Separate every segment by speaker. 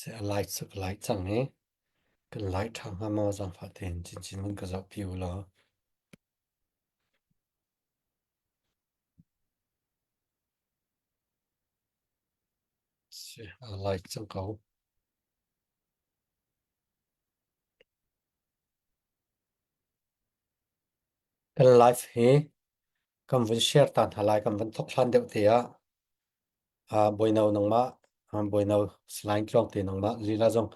Speaker 1: Si a light cu ka light cang i kan light ṭha hnga maw zaangfah tein cincin vun ka zohpi u law. Si a light cang ko. Kan live hi kan vun share ta hna lai kan vun thok hlan deuh te ah Bawino nangmah Bawino Salai Tluangte nangmah lila zong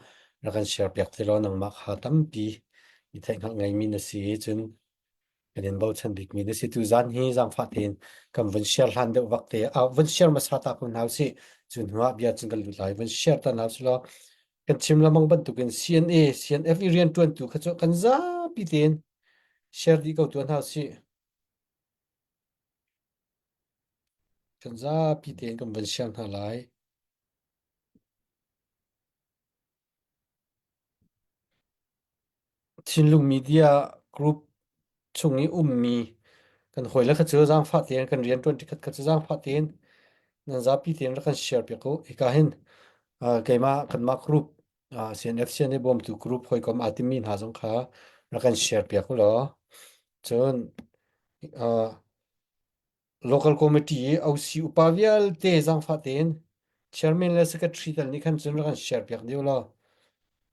Speaker 1: rak kan share piak te law nangmah kha tampi i theihhngalh ngeimi na si i cun kan in bochan bikmi na si. Tuzan hi zaangfah tein kan vun share hlan deuh vak te ah vun share hmasa ta ko hna usih. Cu hnu ah bia cun kan lut lai. Vun share ta hna usih law kan chim lengmang bantukin CNA, CNF i rianṭuantu kha cu kan zapi tein share dih ko tuah hna usih. Kan zapi tein kan van share hna lai. Thinlung Media Group chung i ummi kan hawile kha cu zaangfah tein kan rianṭuan ṭi khat kha cu zaangfah tein nan zapi tein rak kan share piak u. Hika hin uh, keimah kanmah group uh, CNF CNA bawmtu group hawikom aa timi hna zong kha rak kan share piak u law cun uh, Local committee i OC upa vialte zaangfah tein chairman le secretary tal nih khan cun rak kan share piak dih law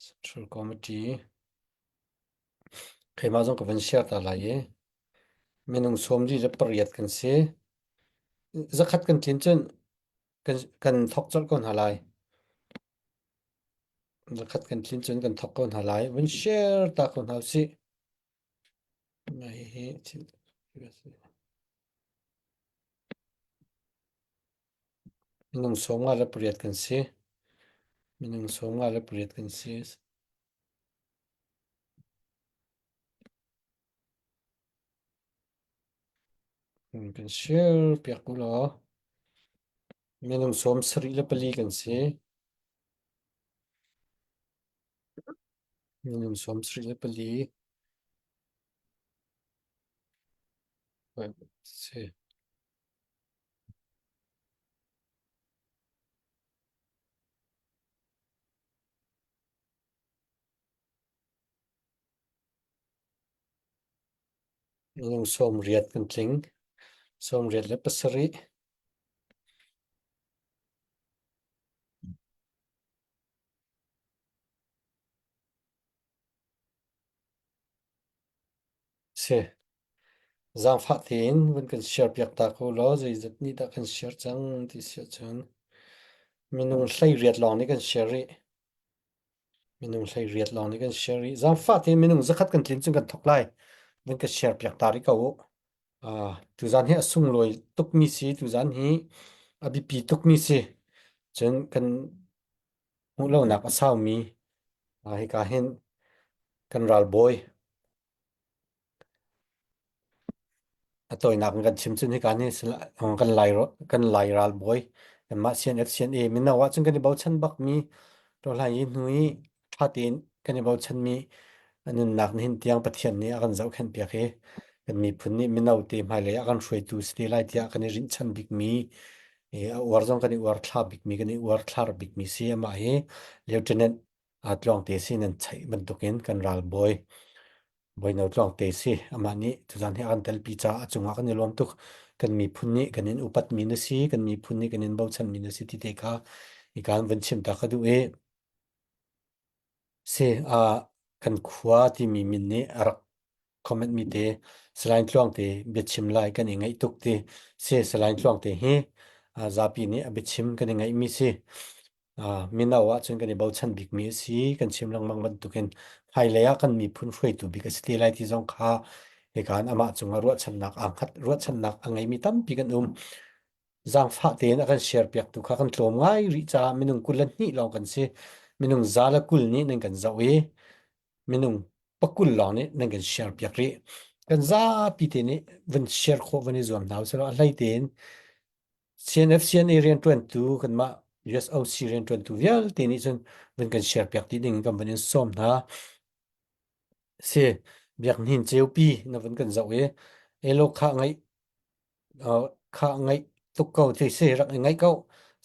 Speaker 1: Central Committee keimah zong ka van share ta lai i minung 48 kan si. Zakhat kan tlin cun kan kan thok colh ko hna lai. Zakhat kan tlin cun kan thok ko hna lai. Vun share ta ko hna usih. Hihi thil Minung 58 kan si. Minung 58 kan si. Kan share piak u law. Minung 74 kan si. Minung 74. Si. Minung 80 kan tling. 87. Si. Zaangfah tein vun kan share piak ta ko law zeizat nih dah kan share cang ti si ahcun minung 18 lawng nih kan share rih. Minung 18 lawng nih kan share rih. Zaangfah tein minung zakhat kan tlin cun kan thok lai. Vun ka share piak ta rih ko u. Uh, tuzan hi a sunglawi tukmi si, tuzan hi a biapi tukmi si. Cun kan hmuh lonak a saumi uh, hika hin kan ralbawi A tawinak in kan chim cun hika nih kan Lai kan Lai ralbawi kanmah CNF CNA mino ahcun kan i bochan bakmi ṭawhlai i hnu i ṭha tein kan i bochanmi nunnak nihin tiang Pathian nih a kan zohkhenh piak i kan miphun nih mino te hmailei a kan hruaitu si te lai tiah kan i rinhchan bikmi a uar zong kan i uar thla bikmi kan i uar thlar bikmi si amah hi Lieutenant Tluangte si nan cheih bantukin kan ralbawi Bawino Tluangte si. Amah nih tuzan hi a kan telpi caah a cungah kan i lawm tuk. Kan miphun nih kan in upatmi na si, kan miphun nih kan in bochanmi na si ti te kha ikaan vun chim ta ka duh i si uh, kan khua timi min nih a rak comment mi te Salai Tluangte biachim lai kan i ngaih tuk ti si Salai Tluangte hi uh, zapi nih a biachim kan i ngaihmi si. Mino ahcun kan i bochan bikmi a si. Kan chim lengmang bantukin hmailei ah kan miphun hruaitu bik a si te lai ti zong kha hika in amah cungah ruahchannak aa hngat ruahchannak a ngeimi tampi kan um. Zaangfah tein a kan share piaktu kha kan tlawm ngai rih caah minung 22 lawng kan si. Minung 120 nih nan kan zoh i minung pakul lawng nih nan kan share piak rih. Kan zapi te nih van share khawh van i zuam hna usih law a hlei tein CNF CNA rianṭuantu kanmah USOC rianṭuantu vialte nih cun van kan share piak dih ding kan van in sawm hna. Si Biakinn ceupi na van kan zoh i elo kha ngaih uh, kha ngaih tuk ko ti si rak i ngaih ko.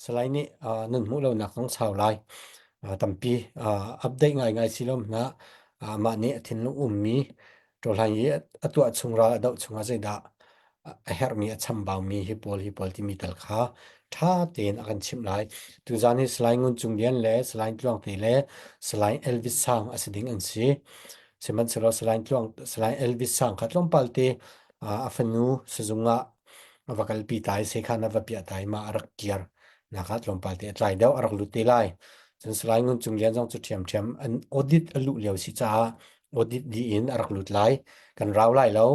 Speaker 1: Salai nih uh, nan hmuh lonak zong sau lai. Tampi update ngaingai si lo hmanh ah amah nih a thinlung ummi ṭawhlan i a tuah chung ral a doh chungah zeidah a herhmi a chambaumi hi pawl hi pawl timi tal kha ṭha tein a kan chimh lai. Tuzaan hi Salai Ngun Cung Lian le Salai Tluangte le Salai Elvis Sang a si ding an si. Sihmanhsehlaw Salai Tluang Salai Elvis Sang kha tlawmpal te a fanu sizung ah a va kalpi ta i sekhan a va piah ta i mah a rak kir nak ah tlawmpal te a tlai deuh a rak lut te lai. Cun Salai Ngun Cung Lian zong cu ṭhiamṭhiam an audit a luh lio si caah audit dih in a rak lut lai. Kan rau lai lo.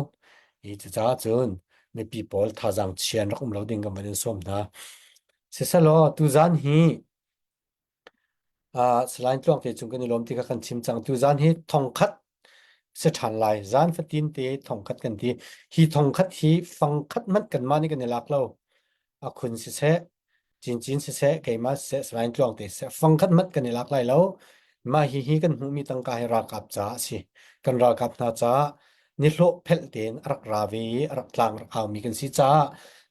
Speaker 1: I cucaah cun mipi pawl thazaang chia an rak um lo ding kan van in sawm hna. Siselaw tuzaan hi Salai Tluangte cung kan i lawm ti kha kan chim cang. Tuzaan hi thongkhat si ṭhan lai. Zaan fatin te thongkhat kan ti. Hi thongkhat hi fangkhat hmanh kanmah nih kan i lak lo. A khun siseh, cincin siseh, keimah siseh, Salai Tluangte siseh, fangkhat hmanh kan i lak lai lo. Mah hihi kan hmuhmi tangka hi ralkap caah a si. Kan ralkap hna caah nihlawh phelh tein a rak ra ve i a rak tlang rak aumi kan si caah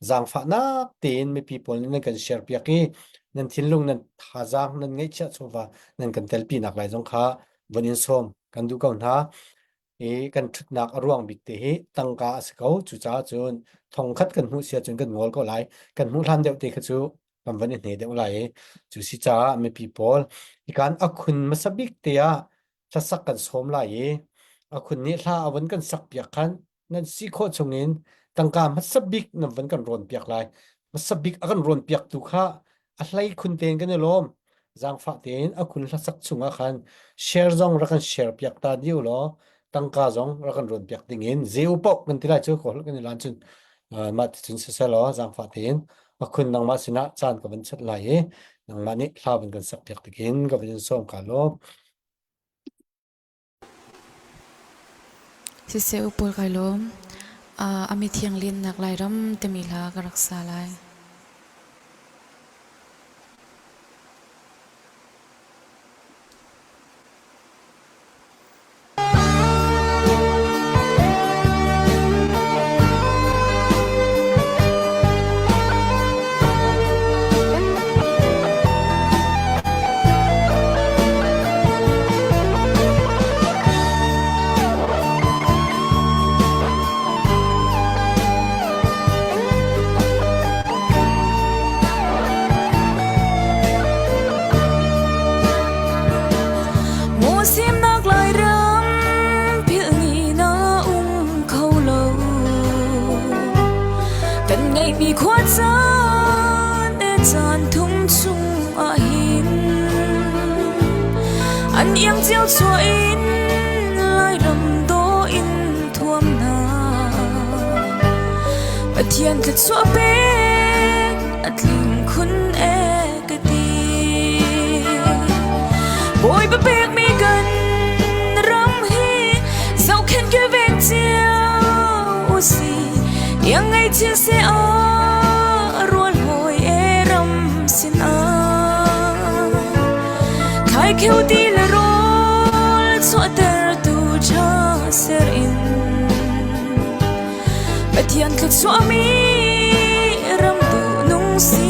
Speaker 1: zaangfahnak tein mipi pawl nih nan kan share piak i nan thinlung nan thazaang nan ngeihchiah chawva nan kan telpi nak lai zong kha von in sawm kan duh ko hna i kan ṭhutnak a ruang bik te hi tangka a si ko. Cucaah cun thongkhat kan hmuh sia cun kan ngol ko lai. Kan hmuh hlan deuh te kha cu kan van i hne deuh lai i cu si caah mipi pawl hikan a khun hmasa bik te ah hlasak kan sawm lai i a khun nih hla a von kan sak piak khan nan si khawh chungin tangka hmasa bik nan von kan rawn piak lai. Hmasa bik a kan rawn piak tu kha a hlei khun tein kan i lawm. Zaangfah tein a khun hlasak chungah khan share zong rak kan share piak ta diu law tangka zong rak kan rawn piak ding in zeu paoh kan ti lai cu ko kan i lan cun mah ti cun siseh law zaangfah tein a khun nangmah sinah caan ka van chat lai i nangmah nih hla van kan sak piak tikin ka van in sawm ka law.
Speaker 2: Siseh u pawl kai lawm. A mithiang lennak Lairam timi hla ka rak sa lai. Musimnak Lairam philhni na um kho lo. Kan ngeihmi khua caan e caan thum chung ah hin an iang cio chuah in Lairam dawh in thuam hna. Pathian thluachuah pek a tling khun e ka ti. Bawipa pekmi kan ram hi zohkhenh kilveng cio usih. Iang ngei chin seh aw rual hawi e ram sin ah. Thlai kheu ti le rawl chuahter tu ṭha ser in Pathian thluachuahmi ram duh nung si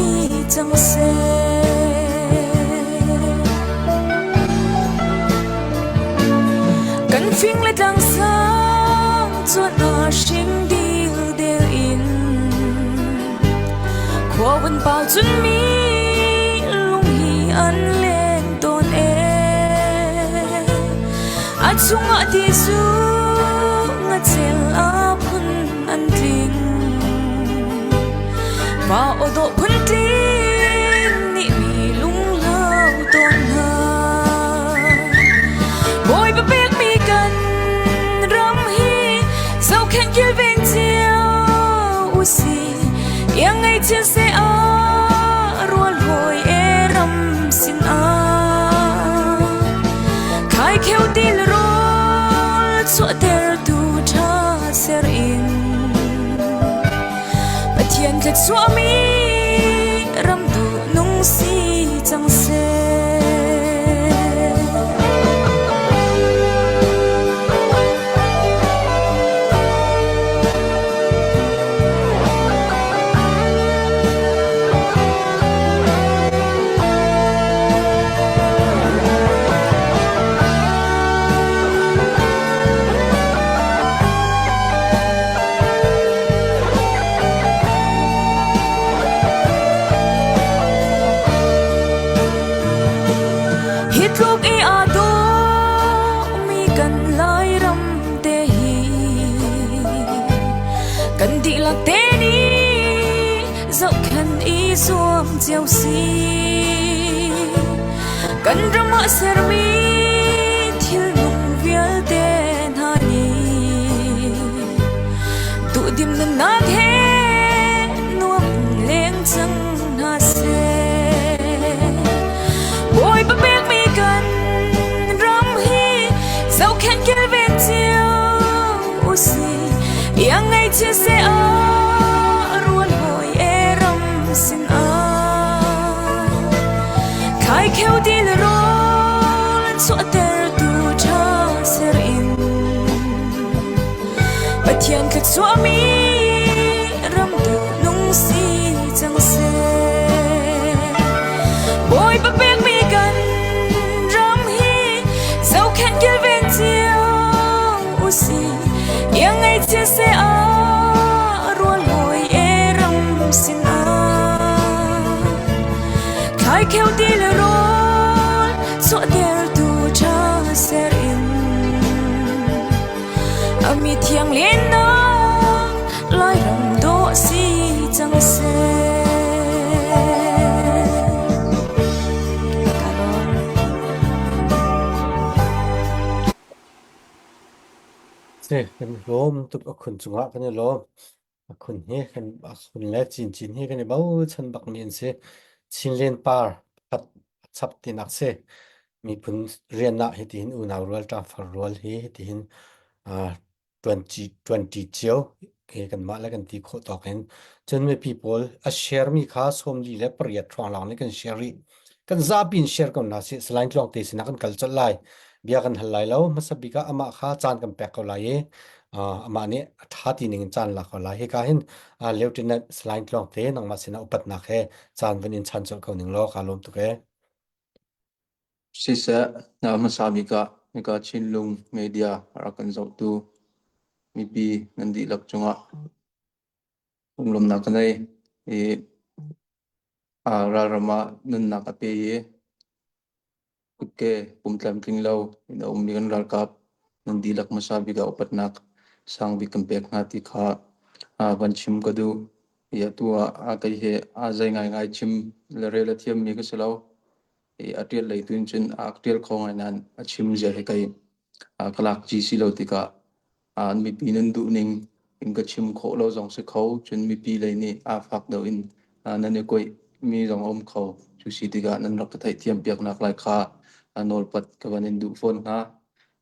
Speaker 2: cang seh. Kan fing le tlang sang cuan ah hring dil del in khua vun pau cun mi lung hi an len tawn e. A chungah ti cu ngacel a phun an tling. Pa aw dawh phun tling nih mi lunglau tawn hna. Bawipa pekmi kan ram hi zohkhenh kilveng cio usih. Iang ngei chin seh a rual hawi e ram sin ah. Khai kheu ti le rawl chuahter tu ṭha ser in Pathian thluachuahmi ram duh nung si cang seh. i zuam cio si. Kan ram ah sermi thilnung vialte hna nih duhdim nunnak he nuam in leng cang hna seh. Bawipa pekmi kan ram hi zohkhenh kilven cio usih. Iang ngaihchia seh a rual hawi e ram sin ah. Khai kheu ti le rawl an chuahter tu ṭha ser in Pathian thluachuahmi ram duhnung si cang seh. Bawipa pekmi kan ram hi zohkhenh kilven cio usih. Iang ngaihchia seh a rual hawi e ram sin ah. Thlai kheu ti le rawl chuahter tu ṭha ser in A mi thiang lennak Lairam dawh si cang seh. Ka lawm.
Speaker 1: Si, kan i lawm tuk a khun cungah kan i lawm. A khun hi kan a khun le cincin hi kan i bochan bakmi an si. Chinlen par pakhat a chap tinak si. Miphun rian ah hitihin unau rual ṭangfar rual hi hitihin aa ṭuanṭi ṭuanṭi cio he kanmah le kan ti khawh tawk in cun mipi pawl a share mi kha 48 hrawng lawng nih kan share rih. Kan zapi in share ko hna sih. Salai Tluangte sinah kan kal colh lai. Bia kan hal lai lo. Hmasa bik ah amah kha caan kan pek ko lai i amah nih a ṭha ti ning in caan lak ko lai. Hika hin Lieutenant Salai Tluangte nangmah sinah upatnak he caan vun in chan colh ko ning law kaa lawm tuk ee.
Speaker 3: Siseh, na hmasa bik ah hika Chinlung media a rak kan zohtu mipi nan dihlak cungah lunglawmhnak ka nei i ralram ah nunnak a pe i kutke pumtlamtling lo in a ummi kan ralkap nan dihlak hmasa bik ah upatnak sang bik kan pek hna ti kha van chim ka duh. I atu ah kei hi zei ngaingai chim le rel a thiammi ka si lo. I a ṭial lei tu in cun a ṭial kho ngai nain a chim zia hi kei ka lak ci si lo tikah mipi nan duhning in ka chim khawh lo zong si kho. Cun mipi lei nih aa fak deuh in nan i kuaih mi zong a um kho. Cu si tikah nan rak ka theihthiam piaknak lai kha nawlpat ka van in duh fawn hna.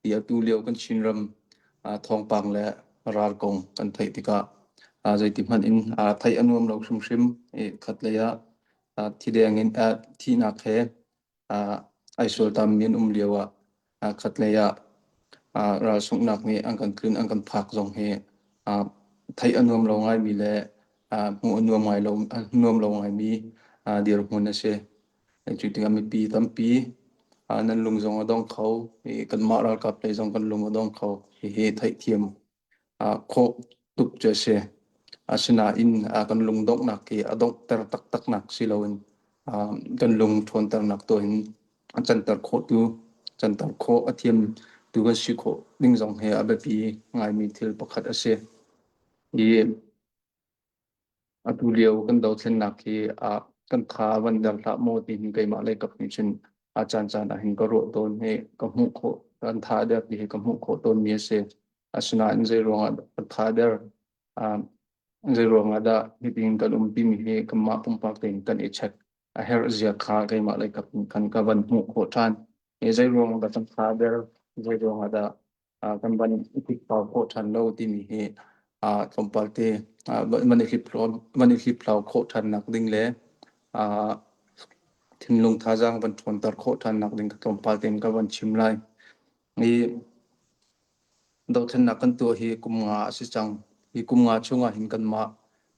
Speaker 3: Hi atu lio kan Chinram thawngpang le ral kong kan theih tikah zeiti hmanh in theih a nuam lo hrimhrim. I khatlei ah thideng in thihnak he ai sualtammi an um lio ah khatlei ah ral sunghnak nih an kan tlun an kan phak zong hi theih a nuam lo ngaimi le hmuh a nuam ngai lo nuam lo ngaimi dirhmun a si. Cu tikah mipi tampi nan lung zong a dong kho i kanmah ralkap lei zong kan lung a dong kho. Hihi theihthiam khawh tuk cu a si. Asinain kan lungdonghnak hi a donghter taktaknak si loin kan lung ṭhawnternak tu hin a canter khawhtu, canter khawh a thiamtu kan si khawh ding zong hi a biapi ngaimi thil pakhat a si. I atu lio kan dothlennak hi kan tha a van der hlah maw ti hin keimah lei kap nih cun a caancaan ah hin ka ruah tawn hi ka hmuh khawh kan tha a der ti hi ka hmuh khawh tawnmi a si. Asinain zei ruangah kan tha a der, zei ruangah dah hitin kan um timi hi kanmah pumpak tein kan i check a herh zia kha keimah lei kap in khan ka van hmuh khawh ṭhan. Zei ruangah dah kan tha a der, zei ruangah dah kan van i hliphlau khawh ṭhan lo timi hi tlawmpal te van i hliphlau van i hliphlau khawh ṭhannak ding le thinlung thazaang van ṭhawnter khawh ṭhannak ding ka tlawmpal tein ka van chim lai. I Dothlennak kan tuah hi kum nga a si cang. Hi kum nga chungah hin kanmah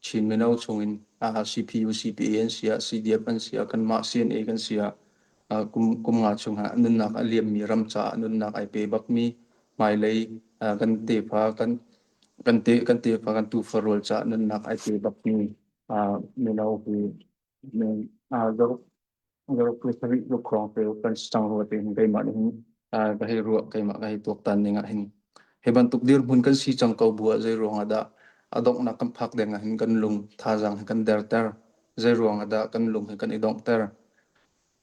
Speaker 3: Chin mino chungin CPU, CPA an si ah, CDF an si ah, kanmah CNA kan si ah kum, kum nga chungah nunnak a liammi ram caah nunnak ai pe bakmi hmailei kan tefa kan kan te kan tefa kan tufa rual caah nunnak ai pe bakmi mino hi keimah nih hin ka hei ruah keimah ka hei tuaktan ning ah hin hi bantuk dirhmun kan si cang ko bu ah zei ruangah dah a donghnak kan phak deng ah hin kan lung thazaang hi kan derter. Zei ruang ah dah kan lung hi kan i donghter?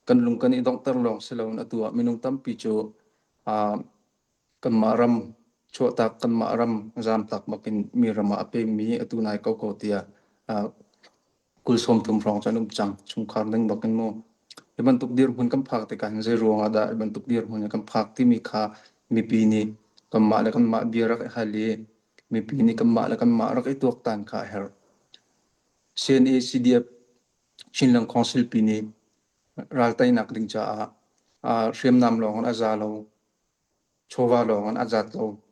Speaker 3: Kan lung kan i donghter lawng si loin atu ah minung tampi cu aa kanmah ram chuahtak kanmah ram zamtak bakin mi ram ah a pemmi atu nai ko ko tiah kul 30 hrawng cu an um cang chungkhar ning bakin mu. Hi bantuk dirhmun kan phak tikah hin zei ruang ah dah hi bantuk dirhmun hi kan phak timi kha mipi nih kanmah le kanmah bia rak i hal i mipi nih kanmah le kanmah rak i tuaktan kha a herh. CNA CDF Chinland Council pi nih ralteinak ding caah hriamnam lawng in a za lo, chawva lawng in a zat lo.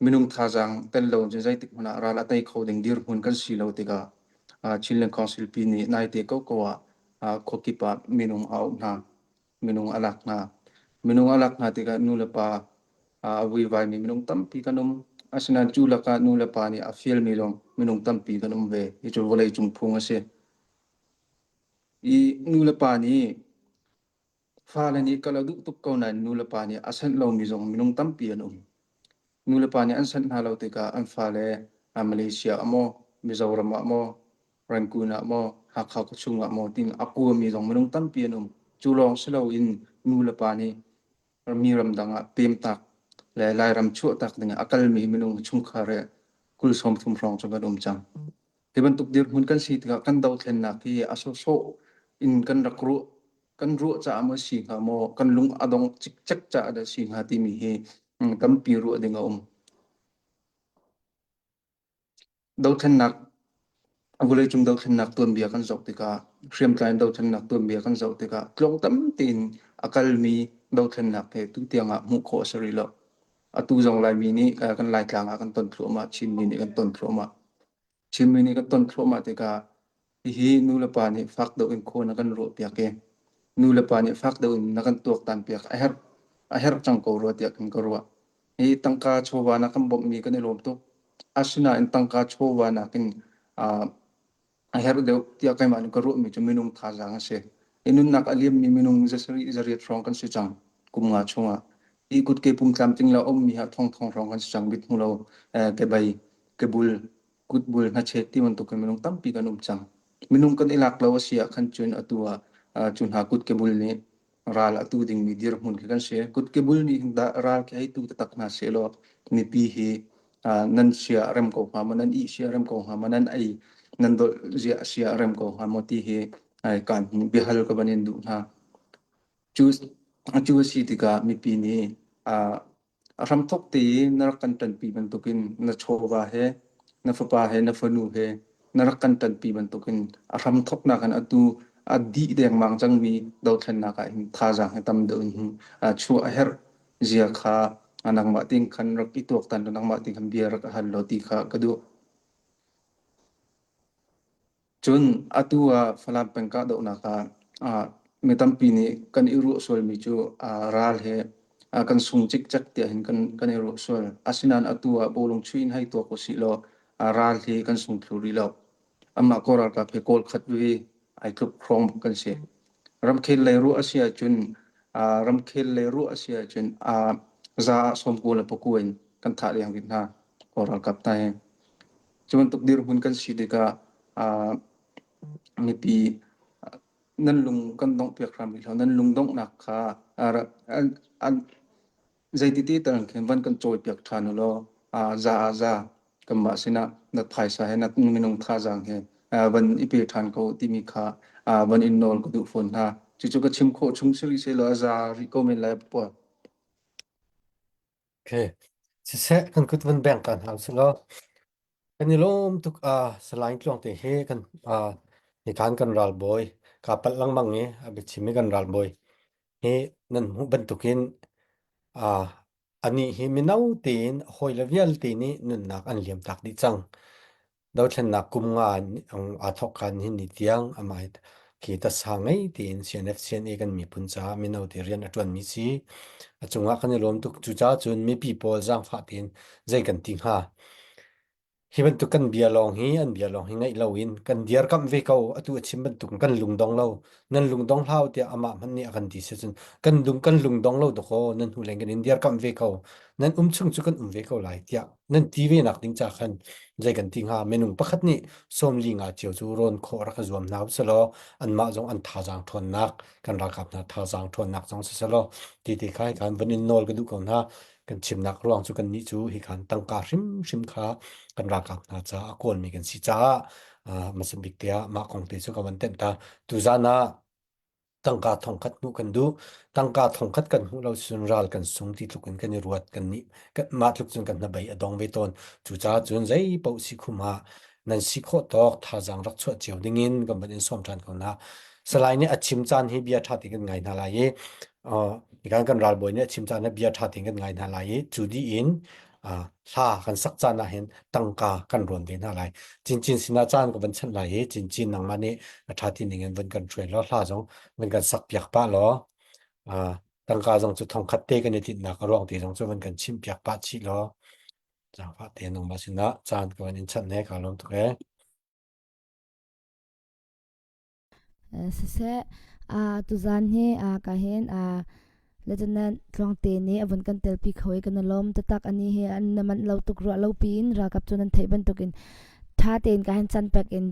Speaker 3: Minung thazaang tel lo cun zeitik hmanh ah ral a tei kho ding dirhmun kan si lo tikah Chinland Council pi nih naite koko ah khuakip ah minung a auh hna, minung a lak hna. Minung a lak hna tikah nu le pa a vuivaimi minung tampi kan um. Asinain cu lakah nu le pa nih a fialmi zong minung tampi kan um ve. Hi cu vawleicung phung a si. I nu le pa nih Fale nih kal a duh tuk ko nain nulepa nih a sanh lomi zong minung tampi an um. Nulepa nih an sanh hna lo tikah an fale Malaysia ah maw, Mizoram ah maw, Rangoon ah maw, Hakha khuachung ah maw tiin a kuami zong minung tampi an um. Cu lawng si loin nulepa nih mi ramdang ah pemtak le Lairam chuahtak dingah a kalmi minung chungkhar he kul 30 hrawng cu kan um cang. Hi bantuk dirhmun kan si tikah kan dothlennak hi a sawhsawh in kan rak ruah kan ruah caah maw si hnga maw kan lung a dong cikcek caah dah si hnga timi hi tampi ruah ding a um. Dothlennak vawleicung dothlennak tuanbia kan zoh tikah hriamtlai dothlennak tuanbia kan zoh tikah tluang tam tein a kalmi dothlennak he tu tiang ah hmuh khawh a si rih lo. Atu zong Laimi nih kan Laitlang ah kan ton thluahmah, Chinmi nih kan ton thluahmah. Chinmi nih kan ton thluahmah tikah hihi nulepa nih fak deuh in khua na kan ruahpiak i nulepa nih fak deuh in na kan tuaktanpiak a herh a herh cang ko rua tiah khin ka ruah. Hi tangka chawva na kan bawmhmi kan i lawm tuk. Asinain tangka chawva nakin aa a herh deuh tiah keimah nih ka ruahmi cu minung thazaang a si. Hi nunnak a liammi minung zasarih zariat hrawng kan si cang kum nga chungah. Hi kutke pum tlamtling lo a ummi ah thongthong hrawng kan si cang mit hmu lo kebei kebul kutbul hnachet ti bantuk in minung tampi kan um cang. Minung kan i lak lo a si ah khan cun atu ah cu hna kutkebul nih ral a tu dingmi dirhmun khi kan si. Kutkebul nih hin dah ral khi hei tu taktak hna sehlaw mipi hi nan sia a rem ko hnga maw, nan ih sia a rem ko hnga maw, nan ei nan dolh zia sia a rem ko hnga maw ti hi kaan biahal ka van in duh hna. Cu cu a si tikah mipi nih A hramthawk tein na rak kan ṭanpi bantukin na chawva he, na fapa he, na fanu he na rak kan ṭanpi bantukin a hramthawknak in atu a dih dengmang cangmi dothlennak ah hin thazaang hi tam deuh in chuah a herh zia kha nangmah tein khan rak i tuaktan law nangmah tein khan bia rak hal law ti kha ka duh. Cun atu ah Falam peng kahdohnak ah mi tampi nih kan i ruah sualmi cu ral he kan sung cikcek tiah hin kan i ruah sual. Asinain atu ah bawlung chuih in hei tuak usih law ral hi kan sung thlu rih lo. Amah Kawl ralkap hi Kawl khat veve ai tluk hrawng bak kan si. Ramkhel lei ruah a si ahcun ramkhel lei ruah a si ahcun za ah 90 le pakua in kan thah leng rih hna Kawl ralkap hna hi. Cu bantuk dirhmun kan si tikah mipi nan lung kan donghpiak hram rih hlah. Nan lung donghnak kha zeititi tal khin van kan cawipiak ṭhan u law za ah za kanmah sinah na phaisa he na minung thazaang he van i pe ṭhan ko timi kha van in nawl ka duh fawn hna. Cucu ka chim khawh chung si rih sehlaw a za rih ko men lai puan.
Speaker 1: Okay. Siseh kan kut van beng ka hna usih law kan i lawm tuk a Salai Tluang te he kan nikan kan ralbawi ka palh lengmang i a biachim i kan ralbawi hi nan hmuh bantukin anih hi mino tein a hawile vialte nih nunnak an liam tak dih cang. Dothlennak kum nga aa thawk khan hin ni tiang amah khi tasa ngei tein CNF CNA kan miphun caah mino te rian a ṭuanmi si. A cungah kan i lawm tuk. Cucaah cun mipi pawl zaangfah tein zei kan ti hnga? Hi bantuk kan bia lawng hi an bia lawng hi ngaih loin kan dirkamh ve ko. Atu a chim bantuk kan lungdong lo. Nan lungdong hlah tiah amah hmanh nih a kan ti si cun kan lung kan lungdong lo dakaw nan hnu leng kan in dirkamh ve ko. Nan um chung cu kan um ve ko lai tiah nan ti ve nak ding ca khan zei kan ti hnga minung pakhat nih 45 nga cio cu rawn khawh rak i zuam hna usih anmah zong an thazaang ṭhawnnak kan ralkap hna thazaang ṭhawnnak zong siselaw ti te kha hi khan van in nawl ka duh ko hna. Kan chimnak ruang cu kannih cu hi khan tangka hrimhrim kha kan ralkap hna caah a kawlmi kan si caah hmasa bik te ah mah kong te cu ka van tenh ta. Tuzan ah tangka thongkhat hmuh kan duh. Tangka thongkhat kan hmuh lo cun ral kan sung ti tluk in kan i ruat kan nih mah tluk cun kan hnabei a dong ve tawn. Cucaah cun zei paoh si khum ah nan si khawh tawk thazaang rak chuah cio dingin kan van in sawm ṭhan ko hna. Salai nih a chim caan hi bia ṭha tein kan ngai hna lai i uh, kan ralbawi nih a chim caan hi bia ṭha tein kan ngai hna lai i cu dih in uh, hla kan sak caan ah hin tangka kan rawn ve hna lai. Cincin sinah caan ka van chanh lai i cincin nangmah nih a ṭha ti ning in van kan hruai law hla zong van kan sak piak pah law uh, tangka zong cu thongkhat te kan i tinhnak a ruang te zong cu van kan chimh piak pah chih law Zaangfah tein nangmah sinah caan ka van in chanh he kaa lawm tuk ee.
Speaker 4: Siseh, tuzaan hi ka hin Lieutenant Tluangte nih a vun kan telpi kho i kan i lawm taktak. Ani hi an na manh lo tuk ruah lo piin ralkap cu nan theih bantukin ṭha tein ka hin can pek in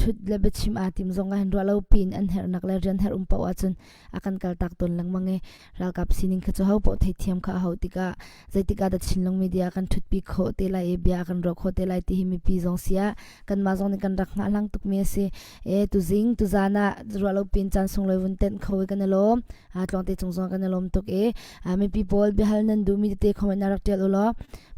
Speaker 4: Ṭhut le biachim aa tim zong ah hin ruah lo piin an herhnak le rian herh um paoh ahcun a kan kaltak tawn lengmang i ralkap sining kha cu ho paoh theithiam kha a hauh tikah zeitik ah dah Chinlung media kan ṭhutpi khawh te lai i bia kan ruah khawh te lai ti hi mipi zong si ah kanmah zong nih kan rak hngahhlang tukmi a si. E tuzing tuzaan ah ruah lo piin caan sunglawi vun tenh kho i kan i lawm. Tlawngte cung zong kan i lawm tuk i mipi pawl biahal nan duhmi tete comment na rak ṭial u law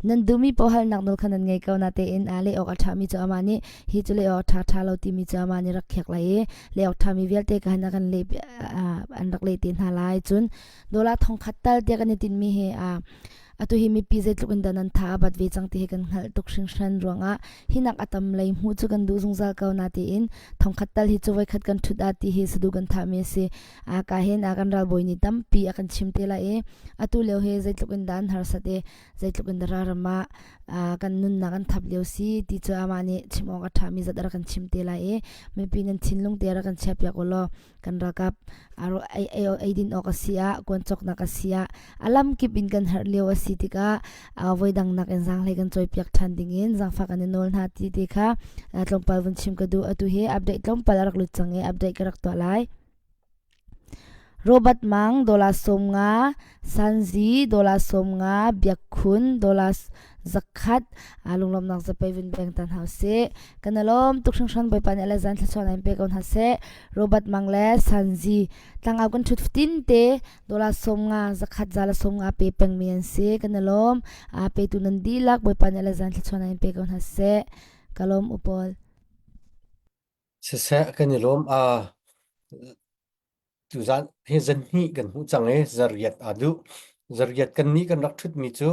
Speaker 4: nan duhmi paoh halnak nawl kha nan ngei ko natein leh awk a ṭhami cu amah nih hi cu leh awk ṭha ṭha lo timi cu amah nih rak khiak lai i leh awk ṭhami vialte ka han a kan leh an rak leh te hna lai cun dollar thongkhat tal tiah kan i tinhmi hi atu hi mipi zeitluk in dah nan tha a bat ve cang ti hi kan hngalh tuk hringhran ruangah hinak a tam lei hmuh cu kan duh zungzal ko na tiin thongkhat tal hi cu voikhat kan ṭhut ah ti hi sadu kan thahmi a si a ka hin a kan ralbawi nih tampi a kan chim te lai i atu lio hi zeitluk in dah an harsat i zeitluk in dah ralram ah kan nunnak an thap lio si ti cu amah nih chim awk a ṭhami zat a rak kan chim te lai i mipi nan thinlung te rak kan chiahpiak u law kan ralkap eidin awk a si ah kuan cawknak a si ah a lam kip in kan herh lio a si tikah voidang nak in zaanghlei kan cawipiak ṭhan ding in zaangfah kan i nawl hna ti te kha tlawmpal vun chim ka duh atu hi update tlawmpal a rak lut cang i update ka rak tuah lai. Robert Mang dollar 50, Sanzi dollar 50, Biak Khun dollar 100 lunglawmnak zapei vun beng tan hau sih. Kan i lawm tuk hringhran Bawipa nih le zan thluachuah in pe ko hna seh. Robert Mang le Sanzi tlangau kan ṭhut fatin te dollar 50 zakhat za le 50 pe pengmi an si. Kan i lawm. Petu nan dihlak Bawipa nih le zan thluachuah in pe ko hna seh. Ka lawm u pawl.
Speaker 1: Siseh kan i lawm. Tuzaan hi zanhnih kan hmuh cang i zariat aa duh. Zariat kannih kan rak ṭhutmi cu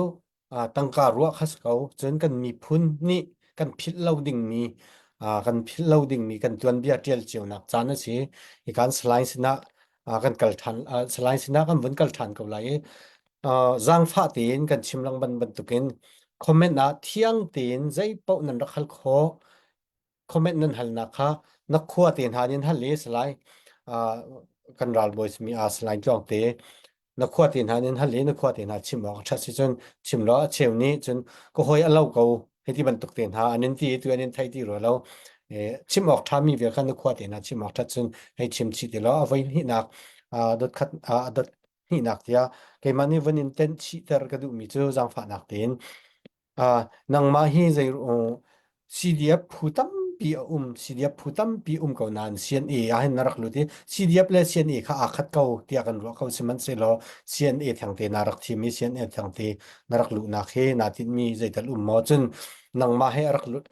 Speaker 1: tangka ruah kha si ko. Cun kan miphun nih kan philh lo dingmi kan philh lo dingmi kan tuanbia ṭial cionak caan a si. Hi kan Salai sinah kan kal ṭhan Salai sinah kan vun kal ṭhan ko lai i zaangfah tein kan chim lengmang bantukin comment ah thiang tein zei paoh nan rak hal khawh. Comment nan halnak kha na khua te hna nin hal i salai kan ralbawi simi a salai tluang te na khua te hna nin hal i na khua te hna chim awk a ṭhat si cun chim law a cheu nih cun ka hawi a lo ko hei ti bantuk te hna an in ti tu an in thei ti rua lo chim awk ṭhami vial kha na khua te hna chim awk ṭhat cun hei chim chih ti law a voi hnihnak dot khat dot hnihnak tiah keimah nih vun in tenh chihter ka duhmi cu zaangfahnak tein Nangmah hi zei CDF phu tampi a um CDF phu tampi um ko nain CNA ah hin na rak lut i CDF le CNA kha aa khat ko tiah kan ruah ko sihmanhsehlaw CNA thengte na rak thim i CNA thengte na rak luhnak hi naa tinhmi zeital um maw cun nangmah he a rak lut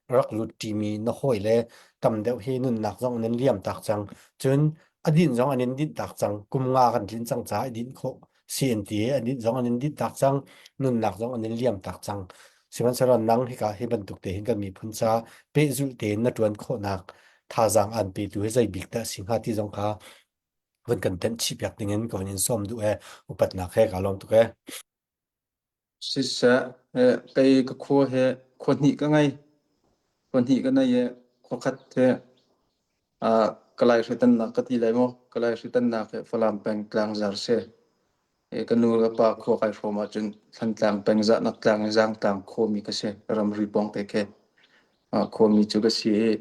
Speaker 1: rak lut ṭimi na hawi le tam deuh hi nunnak zong nan liam tak cang cun a dinh zong an in dinh tak cang kum nga kan tlin cang caah i dinh khawh CNT an in zong an in dinh tak cang nunnak zong an in liam tak cang sihmanhsehlaw nang hika hi bantuk te hin kan miphun ca pehzulh tein na ṭuan khawhnak thazaang an petu hi zei bik dah si hnga ti zong kha vun kan tenh chih piak ding in ka vun in sawm duh e upatnak he ka lawm tuk e
Speaker 3: Siseh, kei ka khua he khua hnih ka ngei. Khua hnih ka nei i khua khat he Kalay hritannak ka ti lai maw? Kalay hritannak he Falam peng Tlangzar si. Ka nu le pa khua kai hrawm ahcun Thantlang peng Zahnak tlang i Zaangtlang khuami ka si. Ramri pawng te khi khuami cu ka si i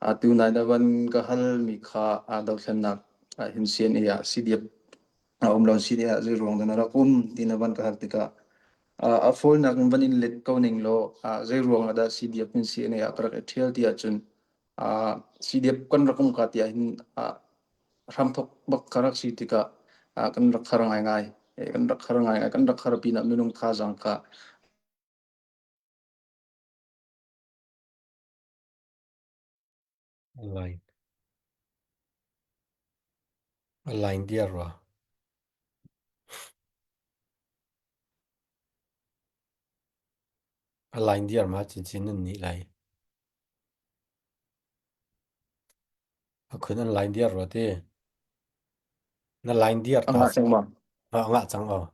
Speaker 3: atu nai na van ka halmi kha dothlennak ah hin CNA ah CDF a um lo CDF ah zei ruang dah na rak um ti na van ka hal tikah a fawinak in van in let ko ning law zei ruang ah dah CDF in CNA ah ka rak i ṭhial ti ahcun CDF kan rak um ka ti ahhin hramthok bak ka rak si tikah kan rak har ngaingai. Kan rak har ngaingai. Kan rak har pinah minung thazaang kha
Speaker 1: Line. Line diar rua. A line diar ma chinchin nan nih lai. A khun an line diar rua ti. Na line diar
Speaker 3: a
Speaker 1: ta
Speaker 3: ngah cang ma.
Speaker 1: a ngah cang aw.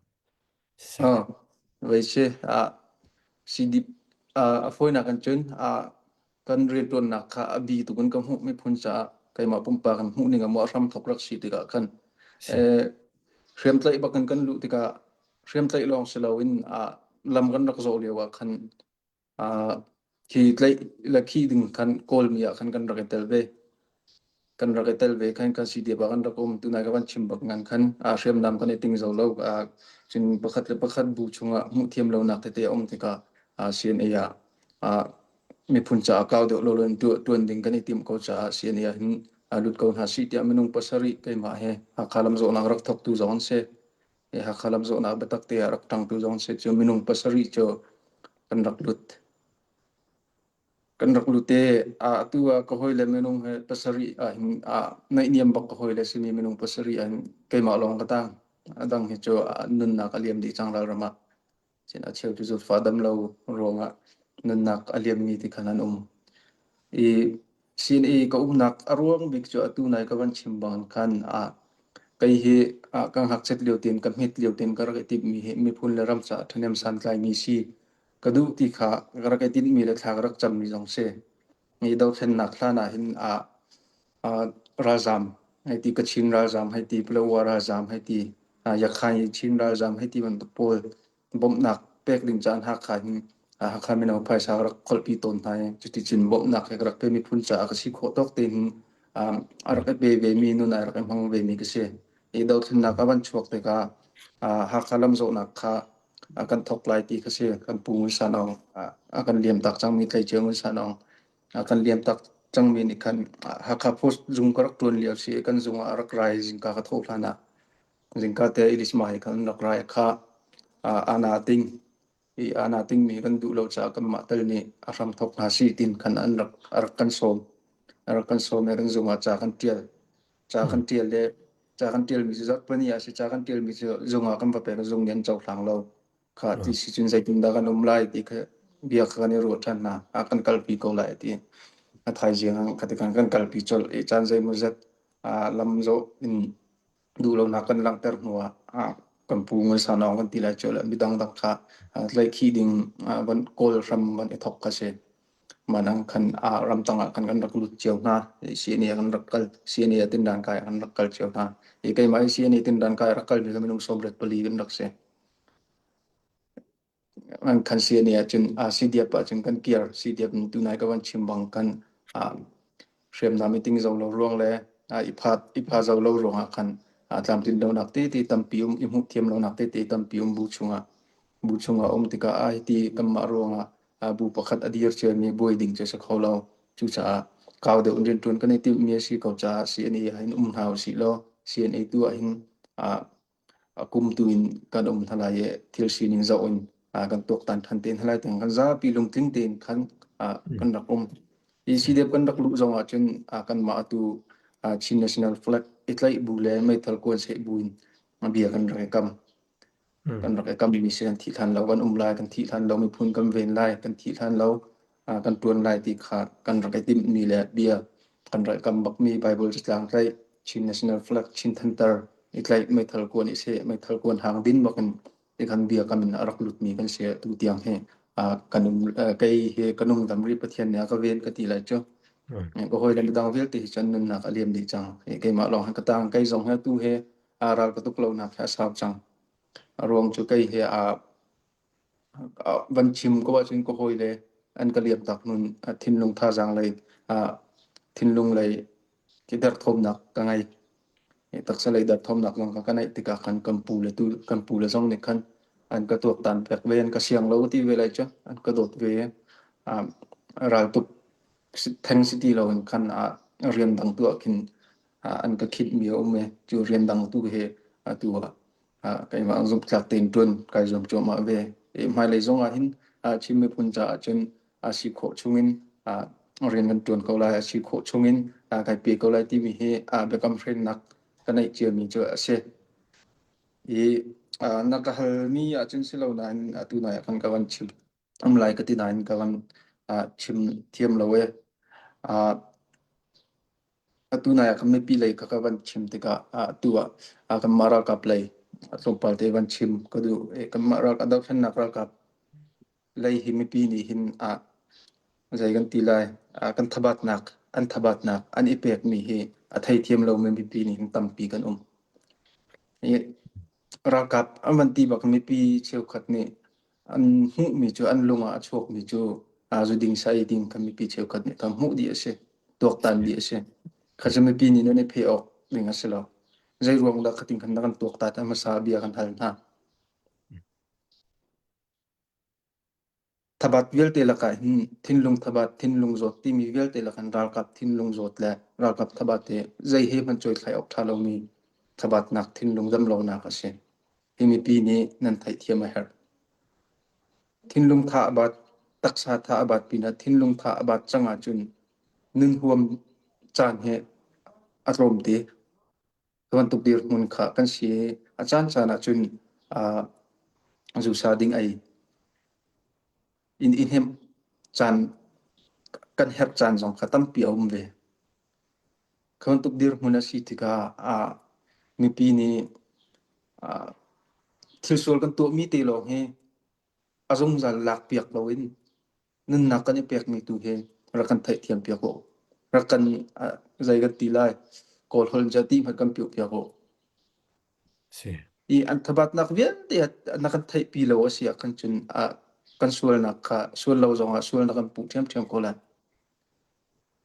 Speaker 1: Siseh.
Speaker 3: Ah, vei si. Ah, CD a fawinak in cun ah kan rianṭuannak kha a bi tuk in ka hmuh miphun caah keimah pumpak in hmuh ning a maw a hramthok rak si tikah khan
Speaker 1: Si.
Speaker 3: eh, hriamtlaih bak in kan luh tikah hriamtlaih lawng si loin ah lam kan rak zawh lio ah khan Ah khi tlaih le khih ding khan Kawlmi ah khan kan rak i tel ve. Kan rak i tel ve khan kan CDF ah kan rak um. Tunai ka van chim bak ngan khan ah hriamnam kan i ting zo lo. Ah cun pakhat le pakhat bu chungah hmuh thiam lonak tete a um tikah ah CNA ah ah miphun caah kau deuh lo in tuan ding kan i timh ko caah CNA ah hin lut ko hna sih tiah minung pasarih keimah he Hakha lamzawhnak rak thawktu zong an si. Hakha lamzawhnak biatak te ah rak ṭangtu zong an si cu minung pasarih cu kan rak lut. Kan rak lut i atu ah ka hawile minung he pasarih ah hin naihniam bak ka hawile simi minung pasarih ah hin keimah lawng ka tang. A dang hi cu nunnak a liam dih cang ralram ah. Cun a cheu cu zawtfah dam lo ruangah nunnak a liammi ti khan an um. I CNA ka umnak a ruang bik cu atu nai ka van chim bang khan kei hi ka ngakchiat lio tein ka hmet lio tein ka rak i timhmi hi miphun le ram caah ṭhahnem santlaimi si ka duh ti kha ka rak i tinhmi le thla ka rak cammi zong si. Hi dothlennak hlan ah hin ralzaam hei ti Kachin ralzaam hei ti Palawa ralzaam hei ti Yakhain Chin ralzaam hei ti bantuk pawl bawmhnak pek ding caan Hakha hin Hakha mino phaisa ka rak kholhpi tawn hna i cuticun bawmhnak he ka rak pe miphun caah ka si khawh tawk tein a rak i pe vemi nun ai rak i hmang vemi ka si. Hi dothlennak a van chuak tikah Hakha lamzawhnak kha kan thawk lai ti kha si. Kan pu Ngun San Aung a kan liam tak cangmi tleicia Ngun San Aung a kan liam tak cangmi nih khan Hakha Post zung ka rak ṭuan lio si i kan zung ah a rak rai zingka ka thawh hlan ah zingka te Elis Mai khan an rak rai kha ana ting i ana tingmi kan duh lo caah kanmah tal nih a hram thawk hna si tin khan an rak a rak kan sawm a rak kan sawm i kan zung ah ca kan ṭial ca kan ṭial le ca kan ṭialmi cu zarhpini ah si ca kan ṭialmi cu zung ah kan va pek zung nih an cohlang lo kha ti si cun zeitindah kan um lai ti kha bia kha kan i ruah ṭhan hna a kan kalpi ko lai ti a thaizing ah kha ti khan kan kalpi colh i caan zeimawzat lam zawh in duhlonak kan langhter hnu ah kan pu Ngun San Aung kan ti lai cu le midang dang kha tlaihkhih ding van kawl hram van i thok kha si. Manang khan ramtang ah khan kan rak lut cio hna. CNA kan rak kal CNA tindan kai kan rak kal cio hna. I keimah hi CNA tindan kai rak kal mi minung 94 kan rak si. An khan CNA ahcun CDF ahcun kan kir CDF tunai ka van chim bang kan hriamnam i ting zo lo ruang le i pha i pha zo lo ruangah khan tlamtlin lonak tete tampi um i hmuh thiam lonak tete tampi um bu chungah bu chungah um tikah ai ti kanmah ruangah bu pakhat a dir ciami buai ding cu a si kho lo cucaah kau deuh in rianṭuan kan i timhmi a si ko caah CNA ah hin um hna usih law CNA tu ah hin a kum tu in kan um hna lai i thil sining zoh in kan tuaktan ṭhan te hna lai tiang kan zapi lungtling tein khan kan rak um. Hi CDF kan rak luh zong ah cun kanmah atu Chin National Flag i tlaih bu le meithal kuan seh bu in bia kan rak i kam. Kan rak i kammi si kan thih hlan lo kan um lai, kan thih hlan lo miphun kan ven lai, kan thih hlan lo kan ṭuan lai ti kha kan rak i timhmi le bia kan rak i kam bakmi Bible catlang tlaih Chin National Flag Chin Thantar i tlaih meithal kuan i seh meithal kuan hang din bakin tikhan bia kam in a rak lutmi kan si tu tiang hi kan um kei hi ka nung dam rih Pathian nih a ka ven ka ti lai cu ka hawi le midang vialte hi cun nunnak a liam dih cang keimah lawng hi ka tang kei zong hi tu he ral ka tuk lonak hi a sau cang. A ruang cu kei he aa van chim ko ahcun ka hawile an ka liam tak nun thinlung thazaang lei thinlung lei ki derthawmnak ka ngei. Taksa lei derthawmnak zong ka neih tikah khan kan pu le tu kan pu le zong nih khan an ka tuaktan piak ve an ka siang lo ti ve lai cu an ka dawt ve. Raltuk theng si ti loin khan rian dang tu ah khin an ka khinh mi a um i cu rian dang tu he atu ah keimah zumhtlak tein ṭuan kai zuam cuahmah ve. Hmailei zong ah hin Chin miphun caah cun a si khawh chungin rian kan ṭuan ko lai, a si khawh chungin kai pe ko lai timi hi biakam hrennak ka neih ciami cu a si. I na ka halmi ahcun si lo nain atu nai ah khan ka van chim um lai ka ti nain ka van chim thiam lo e. Atu nai ah kan mipi lei kha ka van chim tikah atu ah kanmah ralkap lei tlawmpal te van chim ka duh. Kanmah ralkap dohthlennak ralkap lei hi mipi nih hin zei kan ti lai kan thabatnak an thabatnak an i pekmi hi a theithiam lomi mipi nih hin tampi kan um. Ralkap an van ti bak mipi cheukhat nih an hmuhmi cu an lung ah a chuakmi cu zu ding sa ei ding kha mipi cheukhat nih kan hmuh dih a si tuaktan dih a si kha cu mipi nih nan i pheh awk ding a si lo zei ruang dah khatin khan na kan tuaktan a hmasa bia kan hal hna thabat vialte lakah hin thinlung thabat thinlung zawt timi vialte lakan ralkap thinlung zawt le ralkap thabat hi zei he hmanh cuaithlai awk ṭha lomi thabatnak thinlung damlonak a si hi mipi nih nan theihthiam a herh. Thinlung tha a bat, taksa tha a bat pinah thinlung tha a bat cang ahcun nun huam caan hi a tlawm te. Cu bantuk dirhmun kha kan si i a caan caan ahcun uh, zusa ding ei in i hnemh caan kan herh caan zong kha tampi a um ve. Cu bantuk dirhmun a si tikah ah mipi nih ah thil sual kan tuahmi te lawng hi a zungzal lakpiak loin nunnak kan i pekmi tu hi rak kan theihthiam piak u. Rak kan zei kan ti lai Kawl holh in ti hmanh kan piuh piak u.
Speaker 1: Si.
Speaker 3: I an thabatnak vialte na kan theihpi lo a si ah khan cun kan sualnak kha sual lo zongah sualnak kan puh ṭhiamṭhiam ko lai.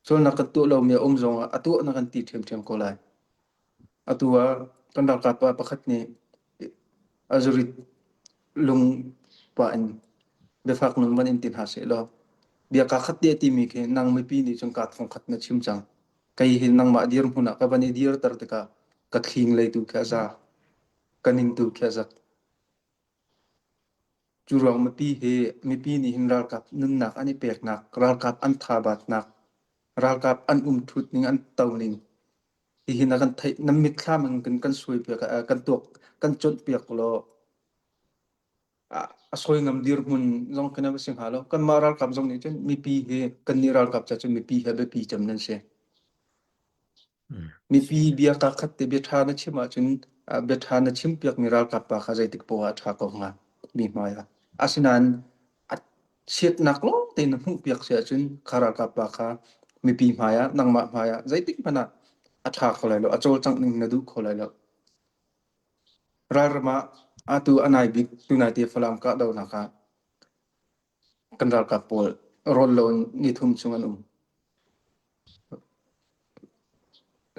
Speaker 3: Sualnak kan tuah lomi a um zongah a tuah na kan ti ṭhiamṭhiam ko lai. Atu ah kan ralkap pa pakhat nih a zurit lung pah in biafak nun van in ti hna seh law bia kaa khat te a timi khi nang mipi nih cun kaa thong khat na chim cang. Kei hi nangmah dirhmun ah ka van i dirter tikah ka thling lei tu khi a za, ka ning tu khi a zak. Cu ruang mipi hi mipi nih hin ralkap nunnak an i peknak, ralkap an thabatnak, ralkap an umṭhut ning an to ning hihi na kan theih nan mitthlam in kan kan suai piak kan tuak kan cuanh piak law a sawi ngam dirhmun zong khi na va si hnga lo. Kanmah ralkap zong nih cun mipi hi kannih ralkap ca cun mipi hi a biapi cem nan si. Mipi bia kaa khat te bia ṭha na chim ahcun bia ṭha na chimpiakmi ralkap pa kha zeitik poah ah a ṭha ko hnga mi hmai ah. Asinain a chiatnak lawng tein na hmuhpiak si ahcun kha ralkap pa kha mipi hmai ah nangmah hmai ah zeitik hmanh ah a ṭha kho lai lo, a cawlcangh ning na duh kho lai lo. Ralram ah atu a nai bik tunai te Falam kahdohnak ah kan ralkap pawl rawl lo in nithum chung an um.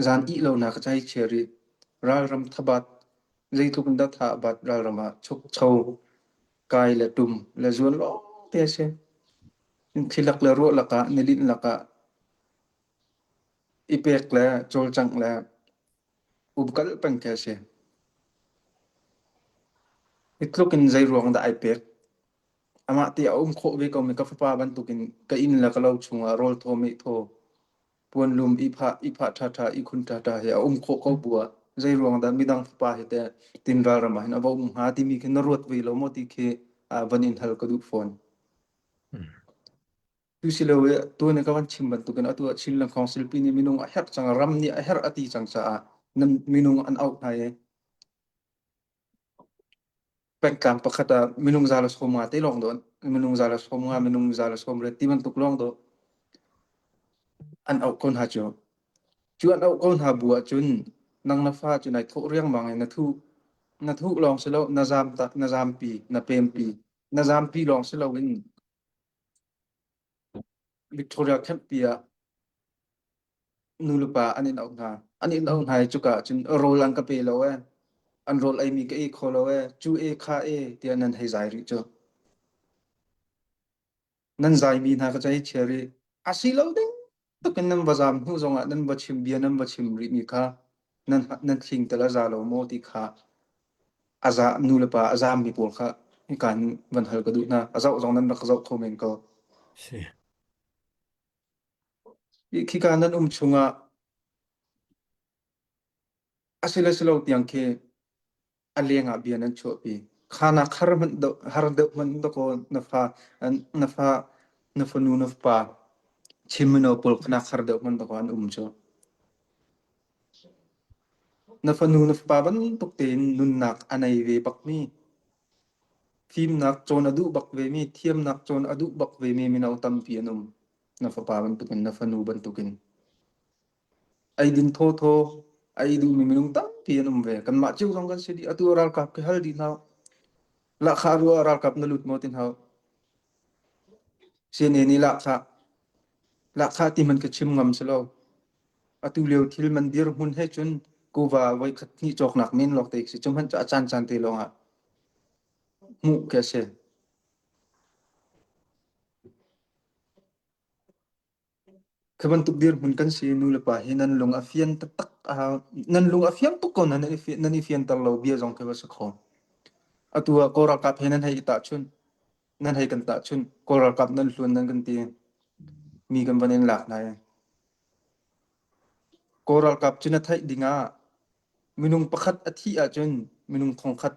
Speaker 3: Zan ih lonak a chai chia rih. Ralram thabat zeitluk in dah tha a bat ralram ah chukcho kai le tum le zuan lawng te a si. Thilak le ruah lakah nilinh lakah i pek le cawlcangh le umkal peng khi a si. Hi tluk in zei ruang dah ai pek? Amah ti a um khawh ve komi ka fapa bantukin ka inn le ka lo chungah rawl thaw meh thaw, puanlum ihphah ihphah ṭhaṭha ihkhun ṭhaṭha he a um khawh ko bu ah zei ruang dah midang fapa he teh tin ralram ah hin a va um hnga timi khi na ruat ve lo maw ti khi van in hal ka duh fawn. Tu si lo i tu nih ka van chim bantukin atu ah Chinland Council pi nih minung a herh cang ram nih a herh a ti cang caah nan minung an auh hna i pengtlang pakhat ah minung za le 50 te lawng dawh minung za le 50 minung za le 80 ti bantuk lawng dawh an auh ko hna cu cu an auh ko hna bu ahcun nang na fa cu nai thawh riangmang in na thu. Na thuh lawng si lo, na zaam tak, na zaampi, na pempi. Na zaampi lawng si loin Victoria camp pi ah nu le pa an in auh hna. An in auh hna i cuka ah cun rawl an ka pe lo ee. An rawl eimi ka ei kho lo ee. Cu e kha e tiah nan hei zai rih cu. Nan zaimi hna ka cei chia rih. A si lo ding tuk in nan va zaam hnu zongah nan va chim bia nan va chim rihmi kha nan nan thling tel a za lo maw ti kha a za nu le pa a zaammi pawl kha hika hin van hal ka duh hna. A zoh zong nan rak zoh kho men ko.
Speaker 1: Si.
Speaker 3: Khika nan um chungah a si le si lo tiang khi a leng ah bia nan chuahpi. Kha nak har hmanh deuh har deuh hmanh dakaw na fa na fa na fanu na fapa Chin mino pawl kha nak har deuh hmanh dakaw an um cu. Na fanu na fapa bantuk tein nunnak a nei ve bakmi fimnak cawn a duh bak vemi thiamnak cawn a duh bak vemi mino tampi an um. Na fapa bantukin na fanu bantukin. Eidin thawthaw a ei duhmi minung tampi an um ve. Kanmah cio zong kan si dih. Atu ralkap khi hal dih hna. Lahkhah ruah ah ralkap na lut maw ti hna. CNA nih lahkhah lahkhah ti hmanh ka chim ngam si lo. Atu lio thil man dirhmun he cun kuva voikhat hnih cawknak men lawng te si. Cu hmanh cu a caancaan te lawng ah hmuh khi a si. Khi bantuk dirhmun kan si nu le pa hi nan lung a fian taktak a hau. Nan lung a fiang tuk ko na nan i fi- nan i fianter lo bia zong khi va si kho. Atu ah Kawl ralkap he nan hei i tahchunh. Nan hei kan tahchunh. Kawl ralkap nan hluan nan kan ti. Mi kan van in lak hna i. Kawl ralkap cu na theih ding ah Minung pakhat a thih ahcun minung thongkhat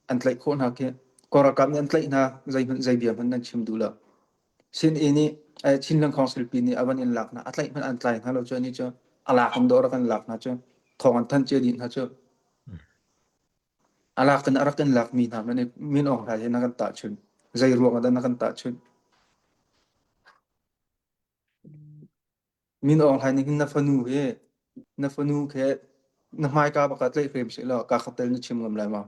Speaker 3: an tlaih khawh hna khi. Kawl ralkap nih an tlaih hna, zeihmanh zei bia hmanh nan chim duh lo. CNA nih eh, Chinland Council pi nih a van in lak hna, a tlaih hmanh an tlai hna lo cu ani cu a lak in dawh rak an lak hna cu thawng an thanh cia dih hna cu. A lak in a rak in lak mi hna man min Aung Hlaing he na kan tahchunh. Zei ruang ah dah na kan tahchunh? Min Aung Hlaing nih hin na fanu hi na fanu khi na hmaika bak ah tlaihhrem seh law kaa khat tel na chim ngam lai ma?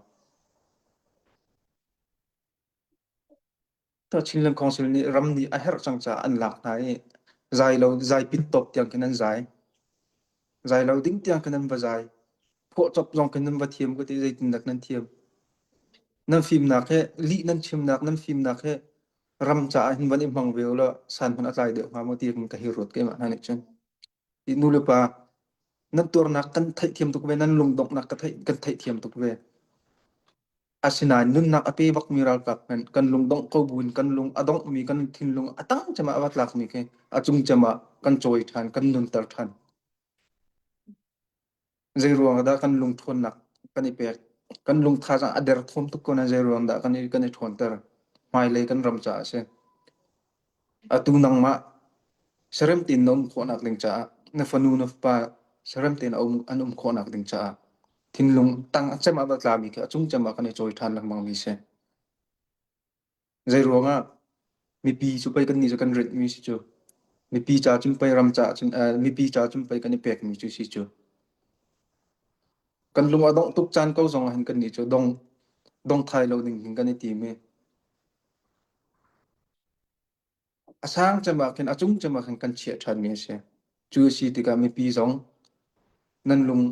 Speaker 3: Ta Chinland Council nih ram nih a herh cang caah an lak hna i zai lo zai pit tawp tiang khin an zai. Zai lo ding tiang khin an va zai. Phuahcop zong khin nan va thiam ka ti zeitindak nan thiam. Nan fimnak he lih nan chimnak nan fimnak he ram caah hin van i hmang ve ulaw san hmanh a tlai deuh hnga maw ti ka hi ruat keimah hna nih cun. Ti nu le pa nan tuarnak kan theihthiam tuk ve nan lungdonghnak ka theih kan theihthiam tuk ve. Asinain nunnak a pe bakmi ralkap hmanh kan lungdongh ko buin kan lung a donghmi kan thinlung a tang cem ah a va tlakmi khi a cung cem ah kan cawi ṭhan kan nunter ṭhan. Zei ruang ah dah kan lung ṭhawnnak kan i pek? Kan lung thazaang a derthawm tuk ko nain zei ruang dah kan i kan i ṭhawnter? Hmailei kan ram caah a si. Atu nangmah serem tein na um khawhnak ding caah na fanu na fapa serem tein a um an um khawhnak ding caah thinlung tang a cem ah va tlami khi a cung cem ah kan i cawi ṭhan lengmang mi si. Zeiruangah mipi cu pei kannih cu kan rinhmi si cu. Mipi ca cun pei ram caah cun eh, mipi ca cun pei kan i pekmi cu si cu. Kan lung a dongh tuk caan ko zong ah hin kannih cu dong dong thai lo ding hin kan i tim i a sang cem ah khin a cung cem ah khin kan chiah ṭhanmi a si. Cu a si tikah mipi zong nan lung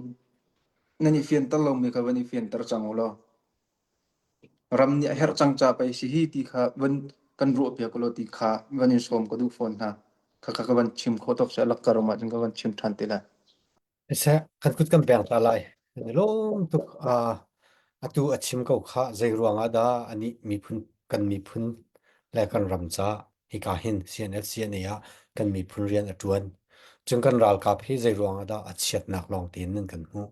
Speaker 3: nan i fianter lomi kha van i fianter cang u law ram nih a herh cang ca pei si hi ti kha van kan ruahpiak u law ti kha van in sawm ka duh fawn hna. Khakha ka van chim khawh tawk si a lakkar um ahcun ka van chim ṭhan te lai.
Speaker 1: Siseh, kan kut kan beng ta lai. Kan i lawm tuk. Uh, atu a chim ko kha zei ruang ah dah anih miphun kan miphun le kan ram ca hika hin CNF CNA ah kan miphun rian a ṭuan. Cun kan ralkap hi zei ruang ah dah a chiatnak lawng tein nan kan hmuh.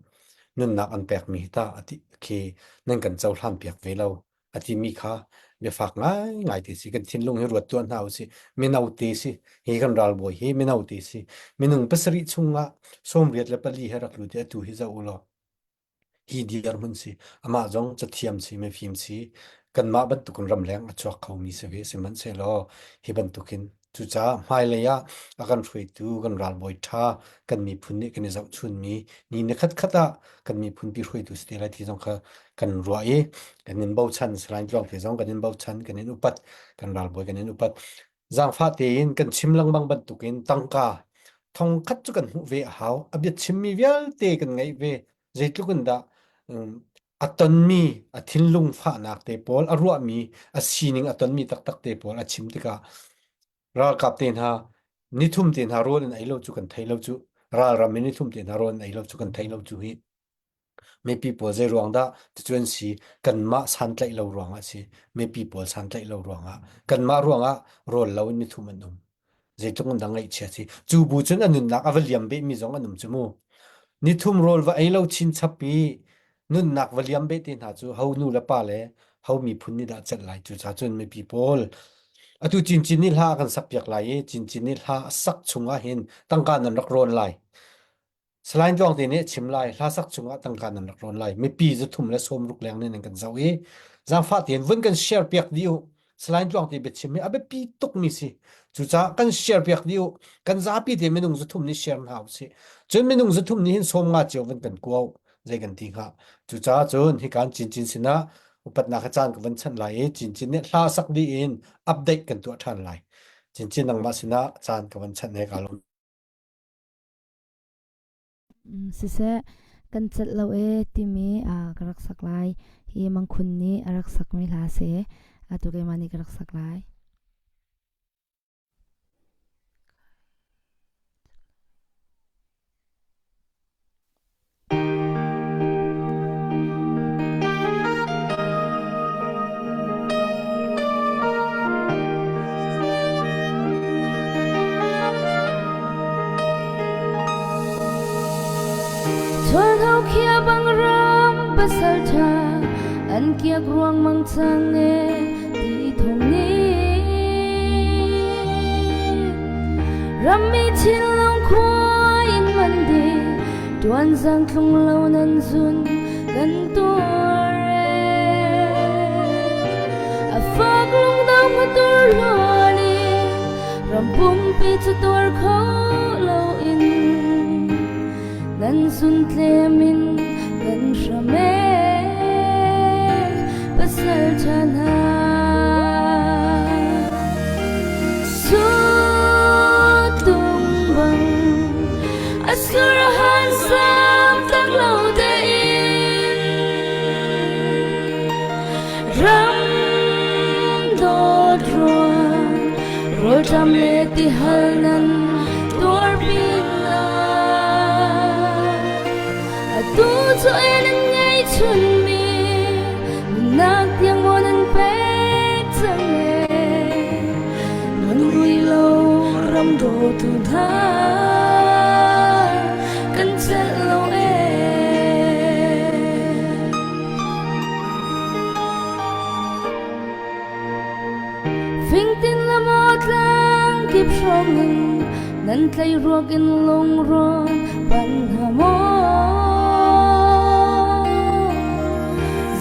Speaker 1: Nunnak an pekmi hi tah ati khi nan kan cohlan piak ve lo. A timi kha biafak ngaingai te si kan thinlung hi ruat tuah hna usih mino te si hi kan ralbawi hi mino te si minung pasarih chungah 84 he rak lut i atu hi zoh u law hi dirhmun si amah zong cathiam si mifim si kanmah bantukin ramleng a chuak khomi si ve sihmanhsehlaw hi bantukin. Cucaah hmailei ah a kan hruaitu kan ralbawi ṭha kan miphun nih kan i zohchunmi ni ni khatkhat ah kan miphun pi hruaitu si te lai ti zong kha kan ruah i kan in bochan Salai Tluangte zong kan in bochan kan in upat kan ralbawi kan in upat. Zaangfah tein kan chim lengmang bantukin tangka thongkhat cu kan hmuh ve a hau. A bia chimmi vialte kan ngaih ve. Zeitluk in dah a tonmi a thinlung fahnak te pawl a ruahmi a sining a tonmi taktak te pawl a chim tikah ralkap te hna nithum te hna rawl in ei lo cu kan thei lo cu ralram in nithum te hna rawl in ei lo cu kan thei lo cu hi mipi pawl zei ruang dah cucu an si kanmah santlaih lo ruangah si mipi pawl santlaih lo ruangah kanmah ruangah rawl lo in nithum an um Zeitluk in dah ngaihchia si. Cu bu cun a nunnak a va liam beh mi zong an um cu mu. Nithum rawl va ei lo chinchap i nunnak va liam beh te hna cu ho nu le pa le ho miphun nih dah celh lai cu ca cun mipi pawl atu cincin nih hla a kan sak piak lai i cincin nih hla a sak chung ah hin tangka nan rak rawn lai. Salai Tluangte nih a chim lai, hlasak chungah tangka nan rak rawn lai. Mipi 360 leng nih nan kan zoh i zaangfah tein vun kan share piak dih u. Salai Tluangte biachim hi a biapi tukmi si. Cucaah kan share piak dih u. Kan zapi te minung 300 nih share hna usih. Cun minung 300 nih hin 50 cio vun kan kuau. Zei kan ti hnga. Cucaah cun hikan cincin sinah upatnak he caan ka van chanh lai i cincin nih hla sak dih in update kan tuah ṭhan lai. Cincin nangmah sinah caan ka van chanh he kaa lawm.
Speaker 4: Siseh, kan celh lo ee timi ka rak sak lai. Hi Mangkhun nih a rak sakmi hla si. Atu keimah nih ka rak sak lai.
Speaker 2: Chuanho bang ram pasal ṭha an kiak ruangmang cang e ti thong nih rammi thinlung khua in man ding Tuan zang tlung lo nan zun kan tuar e. A fak lungdong ma tur luan i ram pumpi cu tuar kho lo in nan zun tlem in kan hram e pasal ṭha hna. Sutung bang a surahan sam tak lo tein ram dawt ruang rawlṭam le tihal nan tuar pinah atu cu en an ngei chunmi nunnak tiang maw nan pek cang e nan ui lo ram dawtu hna kan celh lo e Fingtin le maw tlang kip hrawng in nan tlei ruak in lungrawn pan hna maw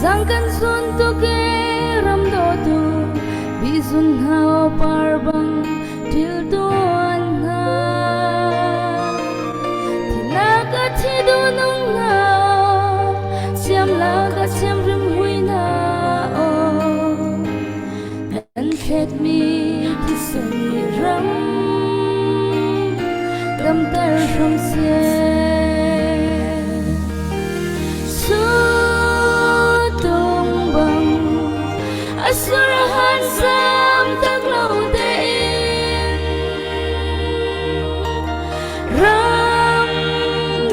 Speaker 2: Zang kan sun tuk e ram dawtu bizun hna par bang thil tuan hna Thinak a thi du nung hna siam lak a siam rim hui hna Nan thletmi thisen nih ram damter hram seh. Sutung bang a surahan sam tak lo tein ram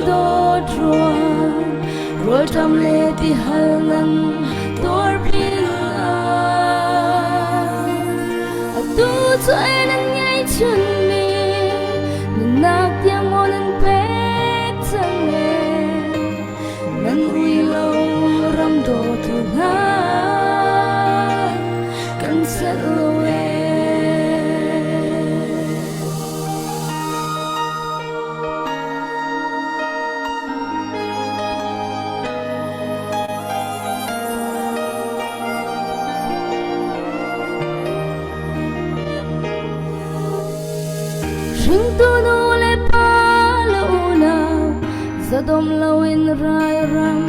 Speaker 2: dawt ruang rawlṭam le tihal nan tuar Atu cu nan ngei chunmi nunnak tiang maw nan pek cang e nan ui lo ram dawtu hna kan celh lo e. Hringtu nu le pa le unau zadom loin ralram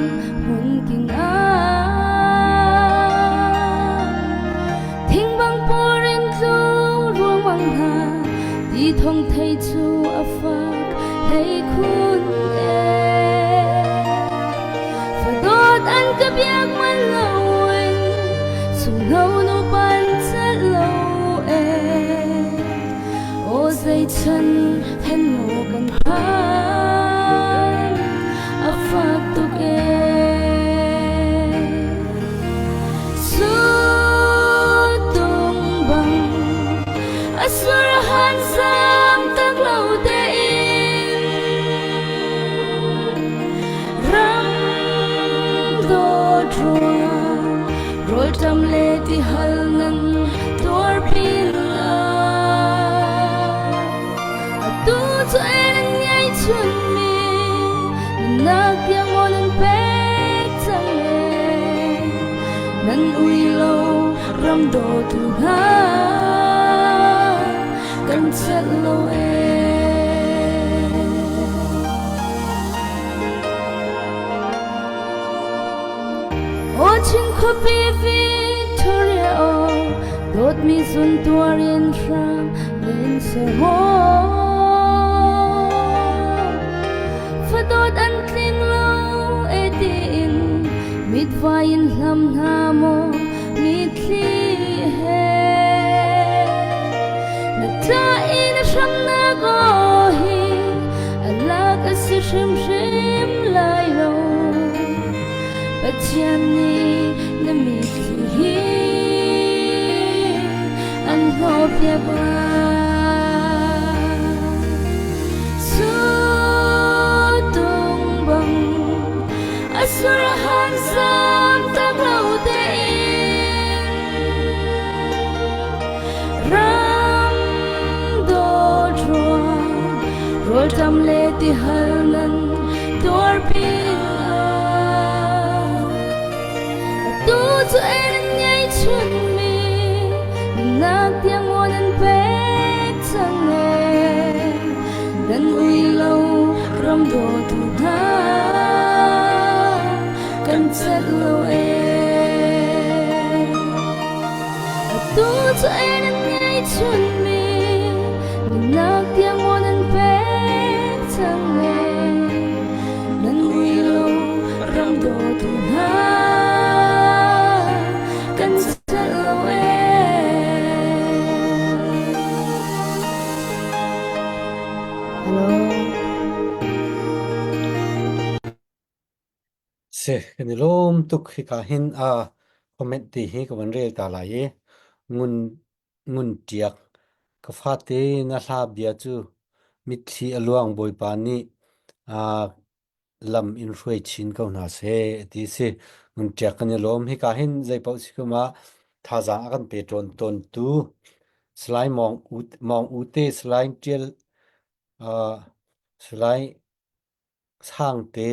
Speaker 2: hmun king ah Thingbang por in tlung ruangmang hna ti thong thei cu a fak hlei khun e Fadawt an ka biak man loin sungno nu pan cel lo e Aw zeichan hen maw kan phan a fak tuk e Sutung bang a sur han zam tak lo tein ram dawt ruang rawlṭam le tihal nan tuarpi lai. Atu cu en ngei chunmi nunnak tiang maw nan pek cang e nan ui lo ram dawtu hna kan chelh lo e. Aw Chin khuapi Victoria aw dawtmi zun tuar in hram len seh Fadawt an tling lo e tiin mitvai in hlam hna maw mitthli he Na tla in a hramnak aw hi a lak a si hrimhrim lai lo Pathian nih na mitthli hi an hnawhpiak lai. Sutung bang a sur a han zam tak lo tein ram dawt ruang rawlṭam le tihal nan tuarpi lai. Atu cu en ngei chunmi nunnak tiang maw nan pek cang e nan ui lo ram dawtu hna kan celh lo e Atu cu en ngei chunmi nunnak tiang maw nan pek cang e nan ui lo ram dawtu hna kan celh lo e
Speaker 4: Hello.
Speaker 1: Si, kan i lawm tuk hika hin a comment ti hi ka van rel ta lai i ngun ngun ṭiak ka fate na hla bia cu mitthli a luang Bawipa nih aa lam in hruai chin ko hna seh ti si. Ngun ṭiak kan i lawm hika hin zei paoh si kum ah thazaang a kan pe tawn tawntu Salai Mawng U Mawng U te Salai Ṭial uh, Salai Sangte,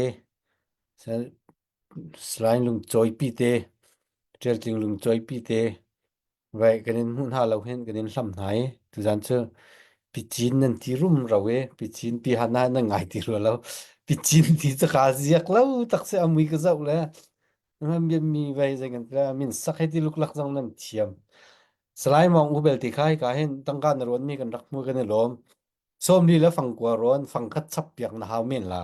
Speaker 1: Salai Lungcawipi te, Ṭialtling Lungcawipi te, vai kan in hmuh hna lo hin kan in hlam hna i tuzan cu picin nan ti rumro i picin pi han na nan ngai ti rua lo. Picin ti cu kaa ziak lo tak si a mui ka zoh le mi vai zei kan ti min sak he ti luklak zong nan thiam. Salai Mawng U belte kha hika hin tangka na ruan mi kan rak hmu kan i lawm. 40 le fangkua rawn fangkhat chap piak na hau men la.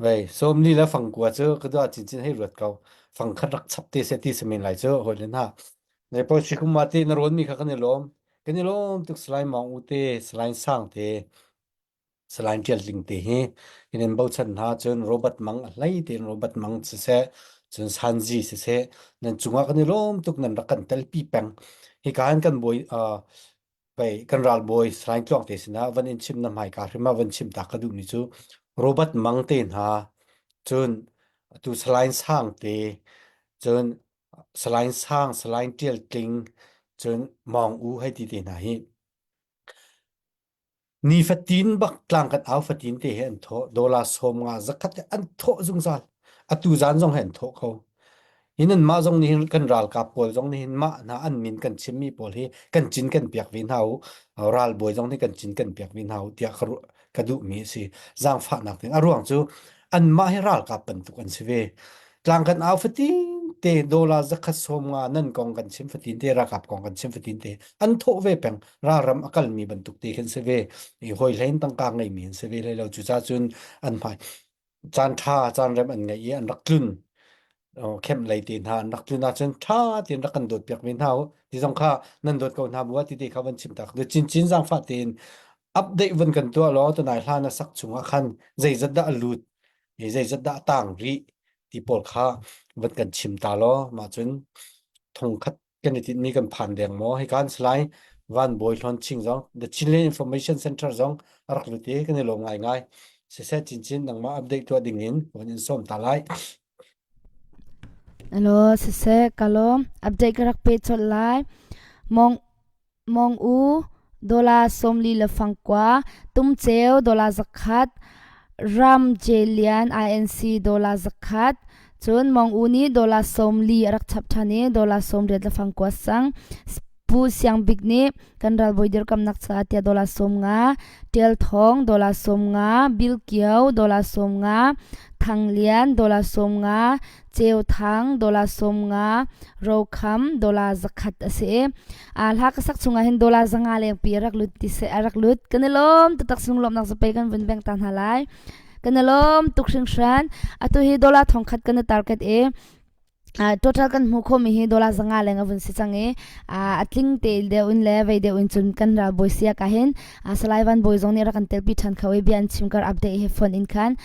Speaker 1: Vei 40 le fangkua cu ka dua chinchin hei ruat ko. Fangkhat rak chap te se ti se men lai cu hoi le na. Ne po shi kum ma te na rawn mi kha kan i lawm. Kan i lawm tuk Salai Mawng U te, Salai Sang te, Salai Tial Tling te hi in in bochan hna cun Robert Mang a hlei tein Robert Mang siseh cun Sanji siseh nan cungah kan i lawm tuk nan rak kan telpi peng. Hika hin kan bawi uh, pei kan ralbawi Salai Tluang te sinah van in chim na hmaika hrim ah van chim ta ka duhmi cu Robert Mang te hna cun atu Salai Sang te cun Salai Sang Salai Tial Tling cun Mawng U hei ti te hna hi Nifatin bak tlang kan au fatin te he an thawh. Dollar 50 zakhat he an thawh zungzal. Atu zan zong he an thawh ko. Hi nan mah zong nih hin kan ralkap pawl zong nih hin mah hna an min kan chimmi pawl hi kan cin kan piak ve hna u. Ralbawi zong nih kan cin kan piak ve hna u tiah ka ruah ka duhmi a si. Zaangfahnak ding a ruang cu anmah hi ralkap bantuk an si ve. Tlang kan au fatin te dollar 150 nan kong kan chim fatin te ralkap kong kan chim fatin te an thawh ve peng ralram a kalmi bantuk te khin si ve. I hawi hlein tangka ngeimi an si ve hlei lo cucaah cun an hmai caan ṭha caan rem an ngeih i an rak tlun kemh lei te hna an rak tlun ahcun ṭha tein rak kan dawt piak ve hna u ti zong kha nan dawt ko hna bu ah ti te kha van chim tak chinchin zaangfah tein update van kan tuah law tunai hla na sak chungah khan zeizat dah a lut zeizat dah a tang rih ti pawl kha van kan chim ta law mah cun thongkhat kan i tinhmi kan phan deng maw hika an salai Van Bawi Hlawn Ching zong The Chinland Information Center zong a rak lut i kan i lawm ngaingai siseh chinchin nangmah update tuah ding in van in sawm ta lai
Speaker 4: Hello, siseh ka lawm. Update ka rak pe colh lai. Mong Mong U dollar 40 le fangkua, Tumceu dollar 100, Ram Jelian INC dollar 100, cun Mong U nih dollar 40 a rak chap ṭhan i dollar 80 le fangkua sang. Pu Siang Bik nih kan ralbawi dirkamnak caah tiah dollar 50, Ṭial Thawng dollar 50, Bil Kio dollar 50, Thang Lian dollar 50, Ceu Thang dollar 50, Rokham dollar 100 a si. A hla ka sak chungah hin dollar 500 lengpi a rak lut ti se a rak lut. Kan i lawm taktak sung lawmnak zapei kan vun beng ta hna lai. Kan i lawm tuk hringhran. Atu hi dollar 1000 kan i target i total kan hmuh khomi hi dollar 500 leng a vun si cang i a tling te deuh in le vei deuh in cun kan ral bawi sia ka hin Salai Van Bawi zong nih rak kan telpi ṭhan kho i bia an chim kar update he phone in khan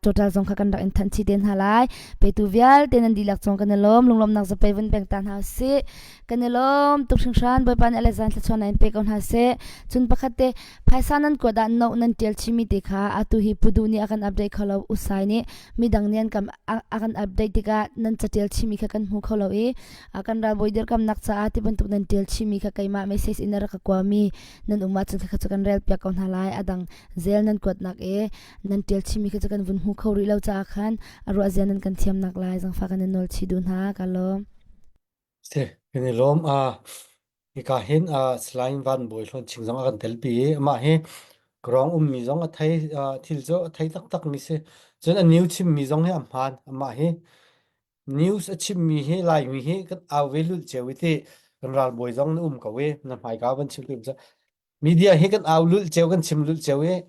Speaker 4: total zong kha kan rak in thanh chih te hna lai. Petu vialte nan dihlak cung kan i lawm. Lunglawmhnak zapei vun peng ta hna usih. Kan i lawm tuk hringhran. Bawipa nih Alexan thluachuah na in pe ko hna seh. Cun pakhat te phaisa nan kuat ah no nan ṭial chihmi te kha atu hi Pudu nih a kan update kho lo. Usai nih midang nih an kan a kan update tikah nan catial chihmi kha kan hmu kho lo i kan ralbawi dirkamnak caah ti bantuk nan ṭial chihmi kha keimah message in a rak ka kuami nan um ahcun kha cu kan rel piak ko hna lai. A dang zel nan kuatnak i nan ṭial chihmi kha cu kan vun hmu kho rih lo caah khan a ruah zia nan kan thiamnak lai zangfah kan in nawl chih duh hna. Ka lawm.
Speaker 1: Si, kan i lawm. Hika hin Salai Van Bawi Hlawn Ching zong a kan telpi i amah hi Krawng ummi zong a thei thil cu a thei taktak mi si. Cun a new chimmi zong hi a hmaan. Amah hi news a chimmi hi Laimi hi kan au ve lulh cio i ti kan ralbawi zong na um ko i na hmaika van chim tu media hi kan au lulh cio kan chim lulh cio i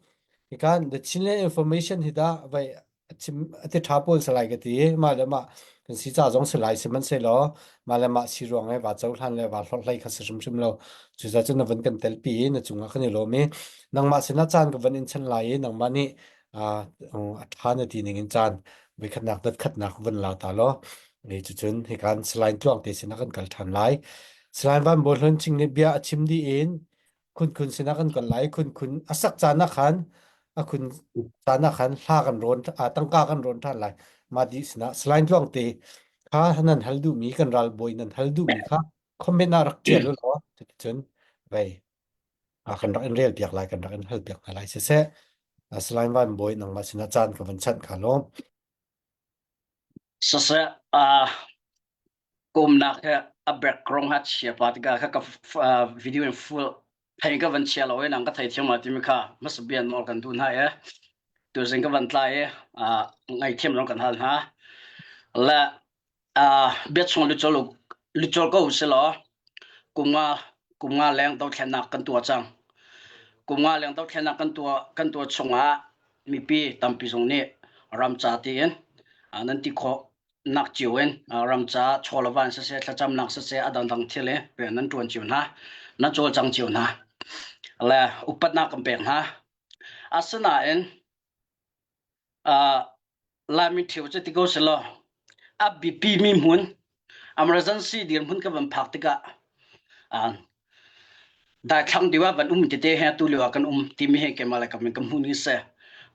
Speaker 1: hikan the Chinland information hi dah vai a chim a ti ṭha pawl salai ka ti mah le mah kan si ca zong salai sihmanhsehlaw mah le mah si ruang i va cohlan le va hlorhlei kha si hrimhrim lo cucaah cun na van kan telpi i na cungah kan i lawm i nangmah sinah caan ka van in chan lai i nangmah nih a ṭha na ti ning in caan voikhatnak dotkhatnak van la ta law ni cucun hikan Salai Tluang te sinah kan kal ṭhan lai Salai Van Bawi Hlawn Ching nih bia a chim dih in Khun Khun sinah kan kal lai Khun Khun a sak caan ah khan a khun caan ah khan hla kan rawn tangka kan rawn ṭhan lai mah dih sinah Salai Tluang te kha nan hal duhmi kan ralbawi nan hal duhmi kha comment ah rak ṭial u law cuticun vei kan rak in rel piak lai kan rak in hal piak hna lai siseh Salai Van Bawi nangmah sinah caan ka van chanh kha lawm
Speaker 5: Siseh kumnak he a background ha chia pa tikah kha ka video in full thei ka van chia lo i nang ka thei thiam ma timi kha hmasa bian nawl kan duh hna i tuzing ka van tlai i ngaithiam zong kan hal hna le bia chung lucol lucol ko silaw kumnga kumnga leng dothlennak kan tuah cang kumnga leng dothlennak kan tuah kan tuah chungah mipi tampi zong nih ram ca tiin nan ti khawh nak cio in ram ca chawlawvan siseh thlacamnak siseh a dangdang thil i rian nan ṭuan cio hna nan cawlcang cio hna le upatnak kan pek hna asinain Laimi ṭhio cu ti ko selaw a biapi mi hmun emergency dirhmun ka van phak tikah daithlang deuh ah van um tete he atu lio ah kan um timi he keimah le kam in ka hmuh ni si.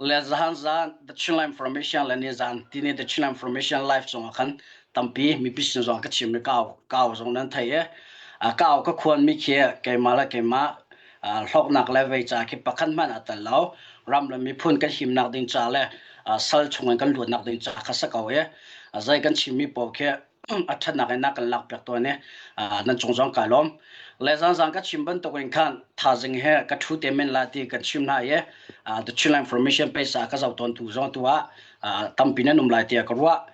Speaker 5: Le zahan zan the Chinland Information le ni zan tini the Chinland Information live zong ah khan tampi mipi sin zong ka chim i kau kau zong nan thei i kau ka khuan mi khi keimah le keimah hlawknak le vei ca khi pakhat hmanh a tel lo ram le miphun kan himnak ding ca le sal chung in kan luatnak ding ca kha sa ko i zai kan chimmi paoh khi. a ṭhatnak in na kan lakpiak tawn i nan cung zong kai lawm. Le zan ka chim bantuk in khan thazing he ka ṭhu te men la ti kan chim hna i the Chinland Information page ah ka zoh tawn tu zong tu ah tampi nan um lai tiah ka ruah.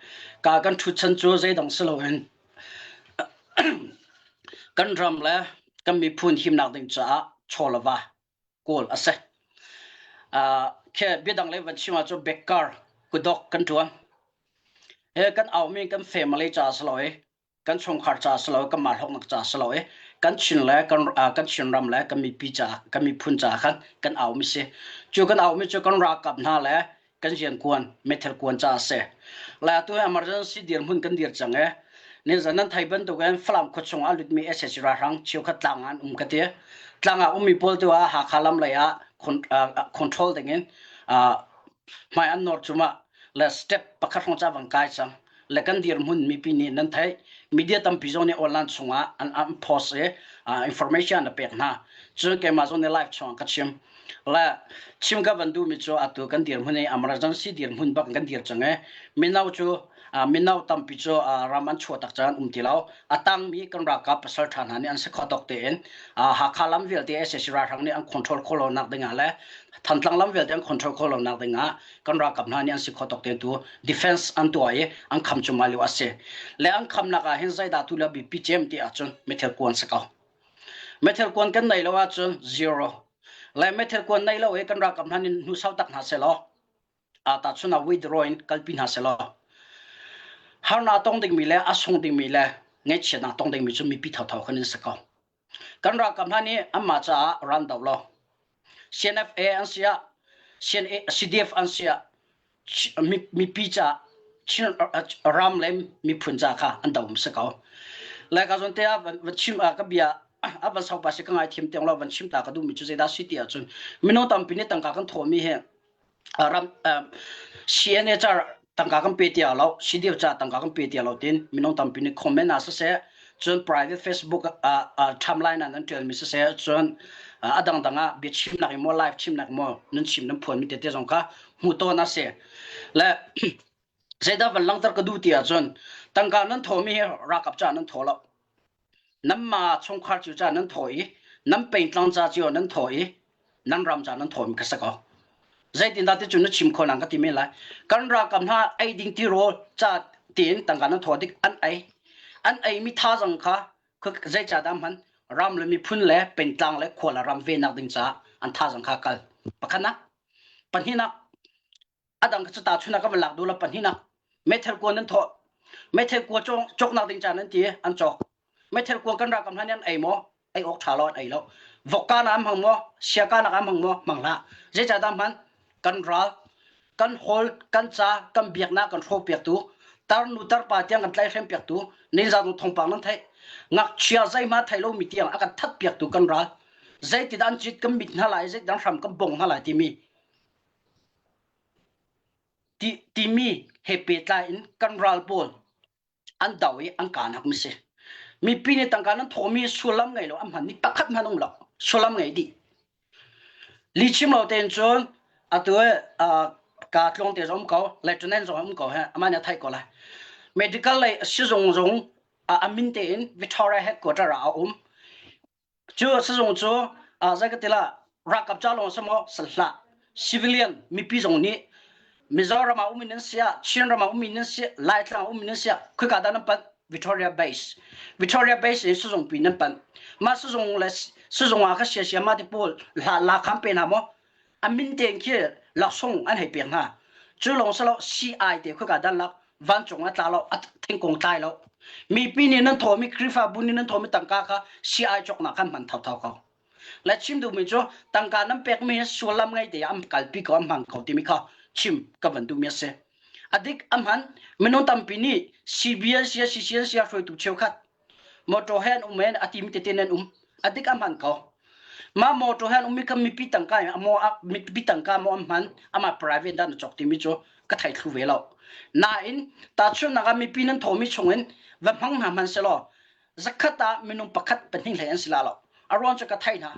Speaker 5: Ka kan ṭhut chan cu zeidang si loin kan ram le kan miphun himnak ding caah chaw le va kawl a si. Khe biadang le van chim ahcun bekkar kudok kan ṭuan. He kan aumi kan family ca si lo i kan chungkhar ca si lo kan mah hlawknak ca si lo i kan Chin le kan kan Chinram le kan mipi ca kan miphun ca khan kan aumi si. Cu kan aumi cu kan ralkap hna le kan rian kuan meithal kuan ca a si. Lai atu hi emergency dirhmun kan dir cang i nizan nan thei bantuk in Falam khua chung ah lutmi SAC ralhrang cheukhat tlang ah an um ka ti. Tlang ah ummi pawl tu ah Hakha lam lei ah control ding in hmai an nawr cumah le step pakhat hrawng ca van kai cang le kan dirhmun mipi nih nan theih media tampi zong nih online chungah an an post i information an pek hna cun keimah zong nih live chungah ka chim le chim ka van duhmi cu atu kan dirhmun i emergency dirhmun bak kan dir cang i mino cu mino tampi cu ram an chuah tak cang um ti lo a tangmi kan ralkap pasal ṭha hna nih an si kho tawk tein Hakha lam vialte SAC ralhrang nih an control khawh lo nak dingah le Thantlang lam vialte an control khawh lo nak dingah kan ralkap hna nih an si kho tawk tein tu defense an tuah i an kham cuma lio a si le an khamnak ah hin zeidah tu le bipi cem ti ahcun meithal kuan si ko meithal kuan kan nei lo ahcun zero le meithal kuan nei lo i kan ralkap hna nih hnu sau tak hna selaw ta chun ah withdraw in kalpi hna selaw harna tong dingmi le a sung dingmi le ngaihchiatnak tong dingmi cu mipi thotho kan in si ko Kan ralkap hna nih anmah caah ran do lo. CNFA an si ah, CNA, CDF an si ah, mipi ca Chin ram le miphun ca kha an do si ko. Lai ka zawn te ah van chim ka bia a van sau pa si ka ngai thiam tiang lo van chim ta ka duhmi cu zeidah si ti ahcun mino tampi nih tangka kan thawhmi hi ram CNA ca tangka kan pe tia lo CDF ca tangka kan pe tia lo tin minung tampi nih comment ah siseh cun private Facebook timeline ah nan tial mi siseh cun a dangdang ah bia chimnak in maw live chimnak maw nan chim nan phuan mi tete zong kha hmu tawn a si le zeidah van langter ka duh ti ahcun tangka nan thawmi hi ralkap ca nan thaw lo Nanmah chungkhar cio ca nan thaw i nan pengtlang ca cio nan thaw i nan ram ca nan thaw mi kha si ko. Zeitindah ti cu na chim kho nang ka ti men lai. Kan ralkap hna ei ding tirawl ca tiin tangka nan thaw dik an ei. An ei mi thazang kha zeicahdah hman ram le miphun le pengtlang le khua le ram venak ding caah an thazang kha kal. Pakhatnak. Pahnihnak. A dang cu ta chun ah ka van lak duh lo pahnihnak meithal kuan nan thawh meithal kua cawknak ding ca nan ti an cawk meithal kua kan ralkap hna nih an ei maw ei awk ṭha lo an ei lo vokka na am hmang maw siaka na am hmang maw hmang hlah zeicahdah hman kan ral kan hawl kan ca kan biaknak kan hrawh piaktu tarnu tarpa tiang kan tlaihrem piaktu ninza nu thongpang nan theih ngakchia zeihma thei lo mi tiang a kan that piaktu kan ral zeitidah an cit kan mit hna lai zeidan hram kan bong hna lai timi timi he pehtlai in kan ral pawl an do i an kahnak mi si. Mipi nih tangka nan thawhmi sullam ngei lo an hman ni pakhat hmanh um lo sullam ngei dih. Li chim lo tein cun atu ka tlawng te zong um ko lieutenant zong um ko he amah nih a theih ko lai. Medical lei sizung zung a min tein Victoria headquarter ah a um. Cu sizung cu zei ka ti la ralkap ca lawng si maw si hlah civilian mipi zong nih Mizoram ah um in nan siah Chin ram ah um in nan siah Laitlang ah um in nan siah khoika dah nan panh Victoria Base Victoria Base in sizung pi nan panh mah sizung le sizung ah kha sia sia mah ti pawl hla la kham pe hna maw a min tein khi laksawng an hei pek hna cu lawng si lo CI te khoika dah lak vancung a tla lo a thingkung tlai lo mipi nih nan thawmi Khrihfabu nih nan thawmi tangka kha CI cawknak khan hman thotho ko le chim duhmi cu tangka nan pekmi hi sullam ngei te an kalpi ko an hmang ko timi kha chim ka van duhmi a si a dik a hman minung tampi nih CBN sia CCN sia hruaitu cheukhat motor he an um en a tim tete nan um a dik a hman ko ma motor he an um mi kha mipi tangka in amo mipi tangka mo an hman ama private dan chok timi cu ka thei thlu ve lo nain tahchunhnak ah mipi nan thomi chungin va hmang hna hman selaw zakhat ah minung pakhat pahnih hlei an si la lo a ruang cu ka thei hna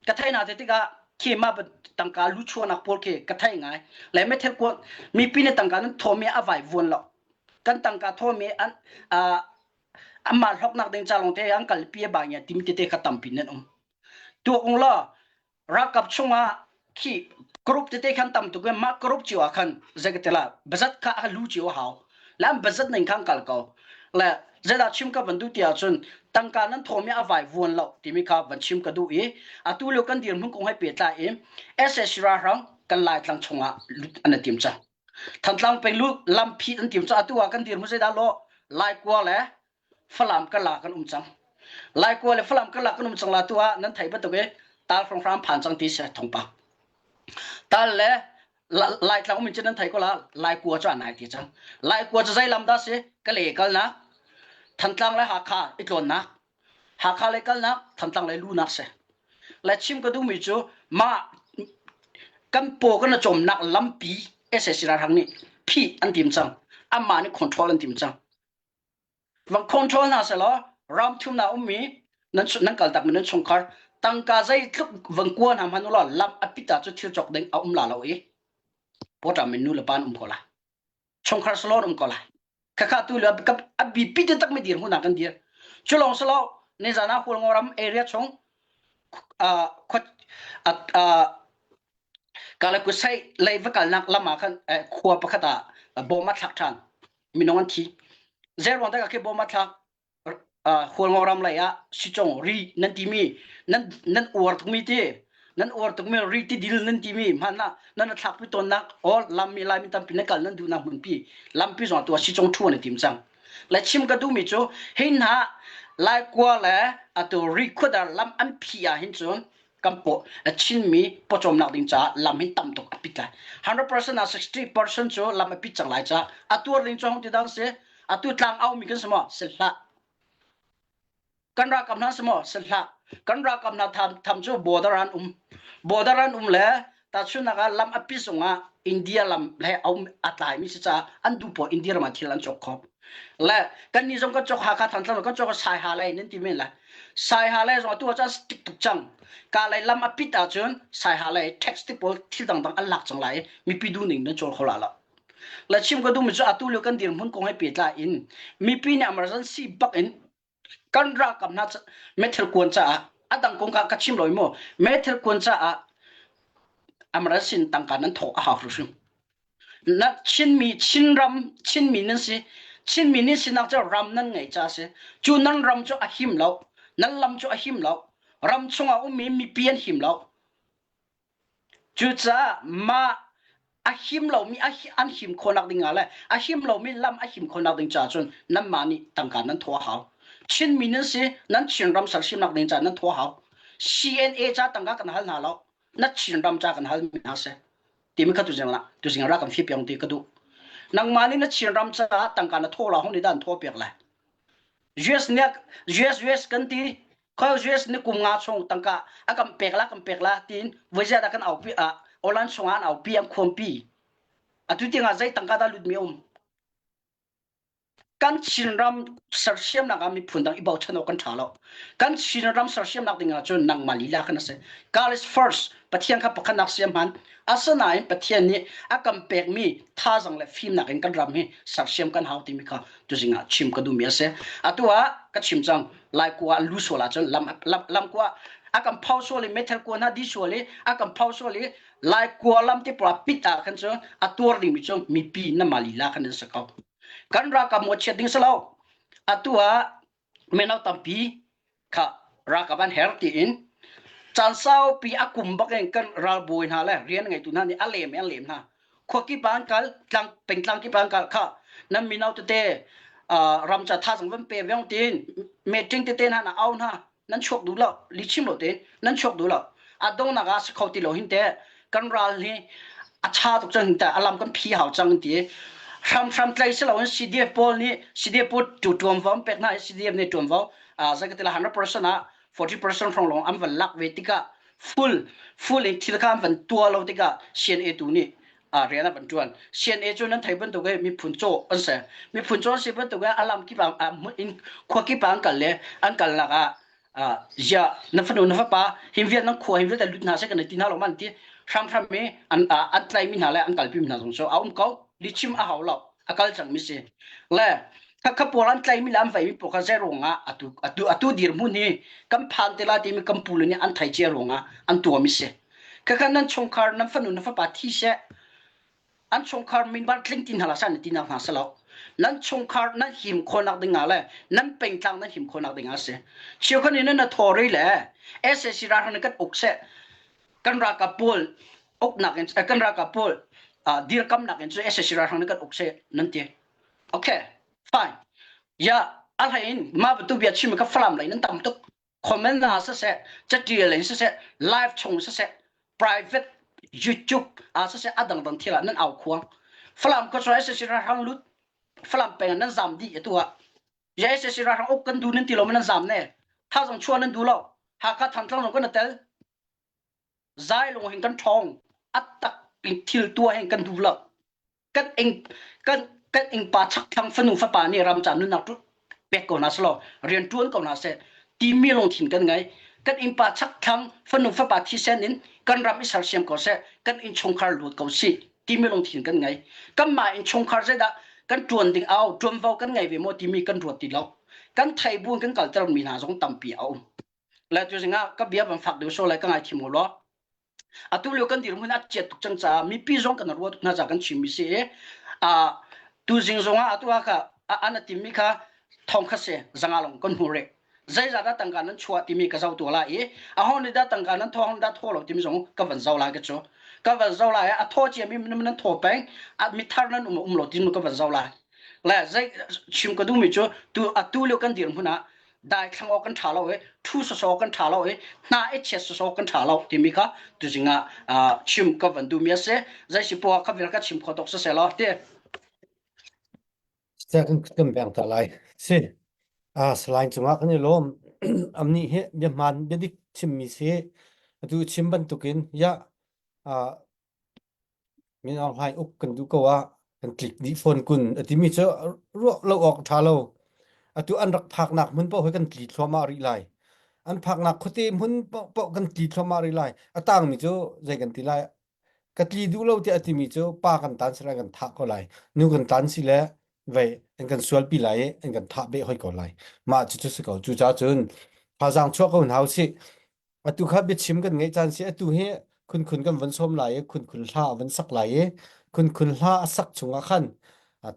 Speaker 5: ka thei na te tikah khi ma tangka lu chuahnak pawl khi ka thei ngai le methel kuat mipi ne tangka nan thawmi a vai vuan lo. Kan tangka thawmi an anmah hlawknak ding ca lawngte an kalpi a bang timi tete kha tampi nan um. Tuak ung law ralkap chungah khi group tete khan tam tuk mah group cio ah khan zeikatela bazat kha a lu cio a hau lam bazat ning khan kal ko le zeidah chim ka van duh ti ahcun tangka nan thawmi a vai vuan lo timi kha van chim ka duh i atu lio kan dirhmun kong he pehtlai in SSC ralhrang kan Laitlang chungah lut an i tim cang Thantlang peng lu lampi an tim cang atu ah kan dirhmun zeidah lo Laikua le Falam karlak kan um cang. Laikua le Falam karlak kan um cang la tu ah nan thei bantuk i tal hrawnghrang phan cang ti si thawngpang. Tal le Laitlang um in cun nan thei ko la Laikua cu a nai ti cang. Laikua cu zei lam dah si? Kale kalnak, Thantlang le Hakha i tlawnnak, Hakha le kalnak, Thantlang le lunak si. Le chim ka duhmi cu mah kan paw kan cawmnak lampi SAC ralhrang nih phih an tim cang. Amah nih control an tim cang. Van control hna selaw ram thumnak ummi nan nan kal takmi nan chungkhar tangka zeitluk van kua hna hmanh ulaw lam a pit ah cu thil cawk ding a um la lo i pawṭam in nu le pa an um ko lai chungkhar salon um ko lai khakha tu le a bipi te takmi dir hmun ah kan dir cu lawng selaw nizan ah Hualngo ram area chung Kalakusai lei va kalnak lam ah khan khua pakhat ah bom a thlak ṭhan minung an thi. Zeiruang dah khi bom a thlak Hualngo ram lei ah sicong ri nan timi nan nan uar tukmi ti nan uar tukmi ri ti dil nan timi hman ah nan thlak pi tawnnak all lammi laimi tampi na kal nan duhnak hmunpi lampi zong tu sicong thu an i tim cang le chim ka duhmi cu hi hna laikua le atu ri khuadar lam an phi ah hin cun kan paw Chinmi pawcawmnak ding caah lam hin tam tuk a pit lai 100% ah 60% cu lam a pit cang lai caah a tuar ding cu hong ti dang si atu tlang au mi kan si maw si hlah kan ralkap hna si maw si hlah kan ralkap hna tham tham cu border an um border an um le tahchunhnak ah lam a pi zongah India lam he a um a tlai mi si caah an duh poah India ram ah thil an cawk kho le kan ni zong kan cawk Hakha Thantlang kan cawk Saiha lei nan ti men lai Saiha lei zong atu ah cun stick tuk cang ka lei lam a pit ahcun Saiha lei tax ti pawl thil dangdang an lak cang lai i mipi duh ning nan cawl kho la lo le chim ka duh mi cu atu lio kan dirhmun kong he pehtlai in mipi nih emergency bak in kan ralkap hna meithal kuan caah a dang kong ka chim lo mu meithal kuan caah emergency tangka nan thawk a hau hrimhrim na Chinmi Chinram Chinmi nan si Chinmi nan sinak cu ram nan ngei ca si cu nan ram cu a him lo nan lam cu a him lo ram chungah ummi mipi an him lo Cucaah mah a him lomi an him khawhnak ding ah le a him lomi lam a him khawhnak ding caah cun nanmah nih tangka nan thawh a hau. Chinmi nan si, nan Chinram sersiamnak ding caah nan thawh a hau. CNA ca tangka kan hal hna lo, na Chinram ca kan halmi hna si. Timi kha tuzing la, tuzing ra kan fi piang ti ka duh. Nangmah nih na Chinram caah tangka na thawh la hong nih dah an thawh piak lai. US nih US US kan ti Khoi US ni kum nga chung tangka a kan pek la kan pek la tiin voi ziah dah kan aupi ah online chungah an aupi an khuampi atu tiangah zei tangka dah lut mi um kan Chinram sersiamnak ah miphun dang i bochan awk kan ṭha lo kan Chinram sersiamnak ding ah cun nangmah lila kan si God is first Pathian kha pakhatnak siam hman asinain Pathian nih a kan pekmi thazang le fimnak in kan ram hi sersiam kan hau timi kha tuzing ah chim ka duhmi a si. Atu ah ka chim cang laikua an lu sual ahcun lam lam lamkua a kan phau sual i meithal kua hna di sual i a kan phau sual i laikua lam te pawl pit ah khan cu a tuar dingmi cu mipi na mah lila khan an si ko. Kan ralkap mawchiat ding si lo. Atu ah mino tampi kha ralkap an her tiin caan saupi a kum bak in kan ralbawi hna le rian ngeitu hna nih a lem an lem hna khua kip ah an kal tlang pengtlang kip ah an kal kha nan mino tete ram ca thazang van pe viong tiin meeting tete hna na au hna nan chuak duh lo li chim lo te nan chuak duh lo a dongnak ah si kho ti lo hin te kan ral hi a cha tuk cang hin te alam kan phi hau cang ti hramhram tlai si lo in CDF pawl nih CDF pawl tu tuamvo an pek hna i CDF nih tuamvo zei ka ti la 100% ah 40% hrawng lawng an van lak ve tikah full full in thil kha an van tua lo tikah CNA tu nih rian a van tuan CNA cu nan thei bantuk i miphun caw an si miphun caw an si bantuk i alam kip ah in khua kip ah an kal le an kalnak ah zia na fanu na fapa him vial nan khua him vialte lut hna seh kan ti hna lo man ti hramhram i an an tlaimi hna le an kalpi mi hna zong cu a um ko lichim a hau lo. A kal cangmi si. Le kha pawl an tlaimi le an veimi pawl kha zei ruangah atu atu atu dirhmun hi kan phan te lai timi kan pule nih an thei cia ruangah an tuahmi si. Khakha nan chungkhar nan fanu nan fapa thi seh an chungkhar minbar tling ti hna la san ti nak hna selo nan chungkhar nan him khawnak ding ah le nan pengtlang nan him khawnak ding ah si chiokhan in na thori le SAC ralhrang kan uk seh kan ralkap pawl uknak in kan ralkap pawl dirkamnak in cu SAC ralhrang kan uk seh nan ti okay fine ya a hlei in ma tu bia chim ka falam lei nan tam tuk comment na siseh catial in siseh live chung siseh private youtube ah siseh a dangdang thil ah nan au khuang falam ko chuan SSC ralhrang lut falam peng nan zam dih atu ah ya SSC ralhrang uk kan du nan ti lo nan zam ne thazang chuah nan du lo Hakha Thantlang zong kan tel zai lung hin kan ṭhawng a tak in thil tuah hin kan duh lo kan ing kan kan ingpa chakthlang fanu fapa nih ram ca nunnak tu pek ko hna selaw rian ṭuan ko hna seh timi lungthin kan ngei kan innpa chakthlang fanu fapa thisen in kan ram i sersiam ko seh kan innchungkhar lut ko sih timi lungthin kan ngei kanmah innchungkhar zeidah kan ṭuan ding au ṭuanvo kan ngei ve maw timi kan ruat ti lo kan thei buin kan kalter mi hna zong tampi a um le tu zingah ka bia van fak deuh so lai ka ngai thiam law atu lio kan dirhmun a chiat tuk cang caah mipi zong kan ruat hna ca kan chimmi si i a tu zing zong ah atu ah kha an a timmi kha thong kha si zanga long kan hmu rih zeizah dah tangka nan chuah timi ka zoh tu la i a ho nih dah tangka nan thaw dah thaw lo timi zong ka van zoh lai ka cu ka van zoh lai a thaw cia mi nan thaw peng a mithar nan um um lo timi ka van zoh lai le zei chim ka duhmi cu tu atu lio kan dirhmun ah daithlang awk kan ṭha lo i ṭhu sawsawh kan ṭha lo i hna i chiat sawsawh kan ṭha lo timi kha tuzing ah chim ka van duhmi a si zei si poah kha vial ka chim kho tuk siseh law ti
Speaker 1: Kan kan beng ta lai si ah salai cungah kan i lawm amni hi bia hmaan bia dik chimmi si atu chim bantukin ya Min Aung Hlaing uk kan duh ko ah kan tlik dih fawn kun a timi cu ruah lo awk ṭha lo. Atu an rak phaknak hmun paoh hi kan tli thluahmah rih lai. An phaknak khuate hmun paohpaoh kan tli thluahmah rih lai. A tangmi cu zei kan ti lai? Ka tli duh lo tiah a timi cu pa kan tan si lai kan thah ko lai. Nu kan tan si le vei an kan sualpi lai i an kan thah beh hoi ko lai. Mah cucu si ko. Cucaah cun thazaang chuah ko hna usih. Atu kha biachim kan ngeih caan si atu hi khunkhun kan von sawm lai i khunkhun hla a von sak lai i khunkhun hla a sak chungah khan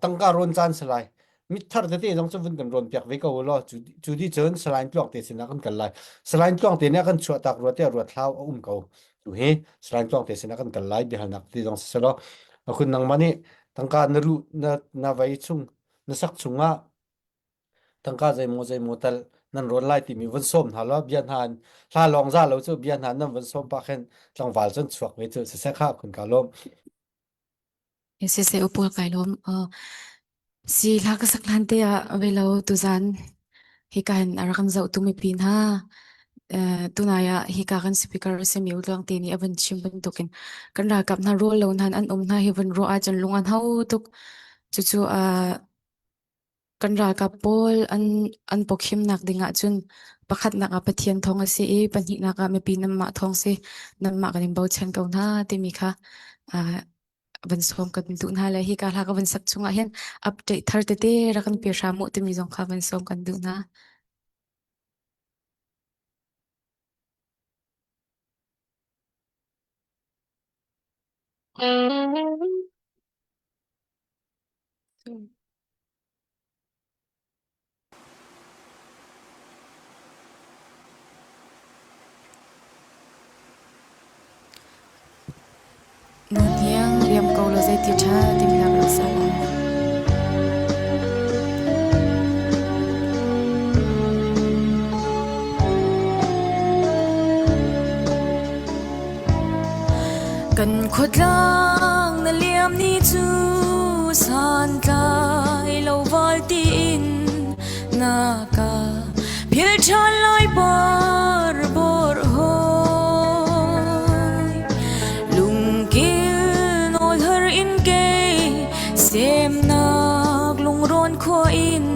Speaker 1: tangka rawn caan si lai. Mitthar tete zong cu vun kan rawn piak ve ko u law cu cu dih cun Salain Tluang te sinah kan kal lai. Salain Tluang te nih a kan chuahtak rua tiah ruat hlau a um ko. Tu hi Salain Tluang te sinah kan kal lai biahalnak ti zong si selaw khun nangmah nih tangka na ruh na na vei chung na sak chungah tangka zeimaw zeimaw tal nan rawn lai timi vun sawm hna law bia hna hla lawng za lo cu bia hna nan vun sawm pah khin tlangval cun chuak ve cu siseh kha khun ka lawm.
Speaker 6: Siseh upul kai lawm. Si hla ka sak hlan te ah velo tuzan hika hin a rak kan zohtu mipi hna tunai ah hika kan speaker simi utluang te nih a van chim bantukin kan ralkap hna rawl lo hna an um hna hi van ruah ahcun lung an hau tuk. Cucu Kan ralkap pawl an pawkhimnak ding ahcun pakhatnak ah Pathian thawng a si i pahnihnak ah mipi nanmah thawng si nanmah kan in bochan ko hna timi kha van sawm kan duh hna le hika hla ka van sak chungah hin update thar tete rak kan pe hram u timi zong kha van sawm kan duh hna. Nuhniang liam ko law zeiti ṭha timi hla ka rak sa lai.
Speaker 2: Kan khuatlang na liam ni cu santlai lo val tiin na ka phil ṭhan lai par bor hoi lungkil nawl har in kei semnak lungrawn khua in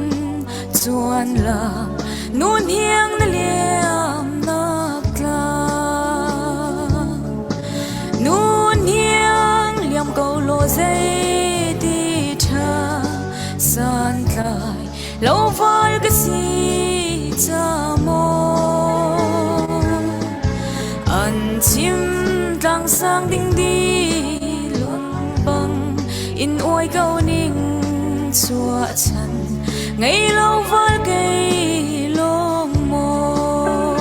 Speaker 2: chuan la nun hiang na liam nak tlang nun hiang liam ko law zei ti ṭha. Lo val ka si ca maw An chim tlang sang ding di lung bang in uai ko ning chuah chan ngei lo val kei lawng maw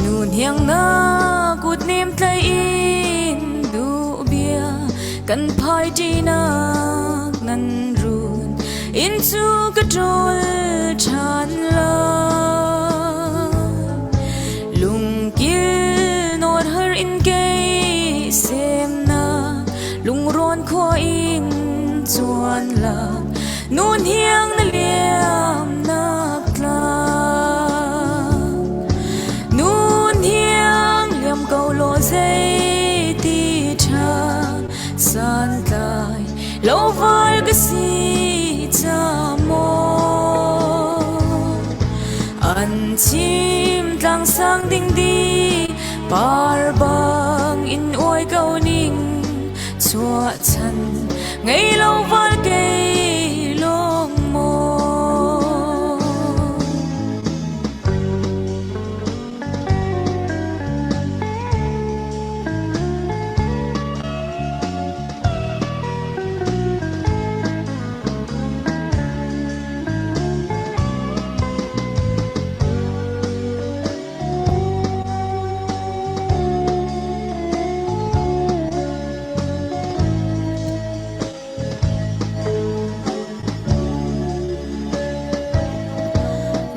Speaker 2: Nu hniang na kut nem tlai in duh bia kan phai ṭinak nan run inn cu ka ṭawl ṭhan lai. Lungkil nawn har in kei semnak lungrawn khua in cuan lak nun hiang na liamnak tlang. Nun hiang liam ko law zeiti ṭha santlai lo val ka si ca maw an chim tlang sang ding di par bang in uai ko ning chuah chan ngei lo val kei lawng maw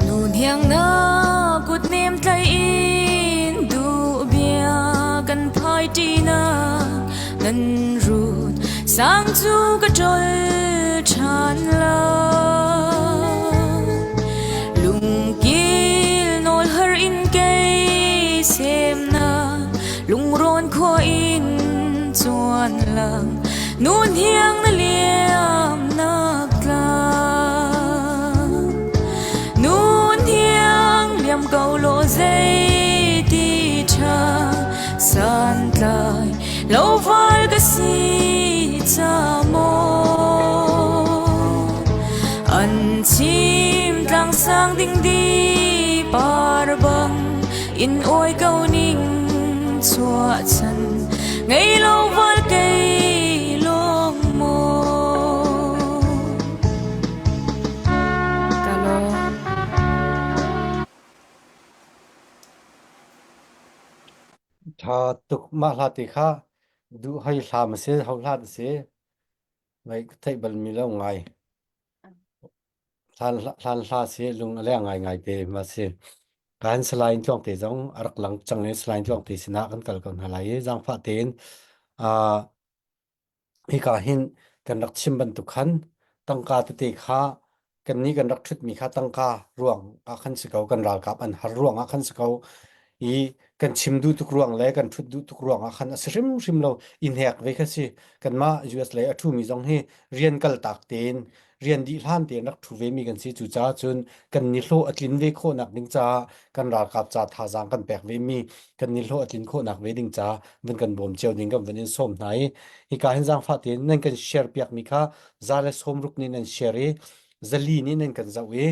Speaker 2: Nu hniang na kut nem tlai in duh bia kan phai ṭinak nan rut sang cu ka ṭol ṭhan lai. Lungkil nawl har in kei semnak lungrawn khua in chuan lang nun hiang na liamnak tlang nun hiang liam ko law zeiti ṭha santlai lo val ka si ca maw an chim tlang sang ding di par bang in oi ko ning chuah chan ngei lo val kei lawng maw
Speaker 6: Ka lawm.
Speaker 1: Tha tuk mah hla te kha duh hoi hla ma si ho hla si ngai ka theih bal mi lo ngai Hlan hlan hla si lung a leng ngaingai te ma si. Kan Salai Tluangte zong a rak lang cang i Salai Tluangte sinah kan kal ko hna lai i zaangfah tein uh, hika hin kan rak chim bantuk khan tangka tete kha kannih kan rak ṭhutmi kha tangka ruang ah khan si ko kan ralkap an har ruang ah khan si ko i kan chim duh tuk ruang le kan ṭhut duh tuk ruang ah khan a si hrimhrim lo i hnek ve kha si kanmah US lei a ṭhumi zong hi rian kal tak tein rian dih hlan tein rak ṭhu ve mi kan si cucaah cun kan nihlawh a tlin ve khawhnak ding caah kan ralkap ca thazaang kan pek ve mi kan nihlawh a tlin khawhnak ve ding caah van kan bawm cio ding kan van in sawm hna i hika hin zaangfah tein nan kan share piak mi kha za le sawmruk nih nan share i zali nih nan kan zoh i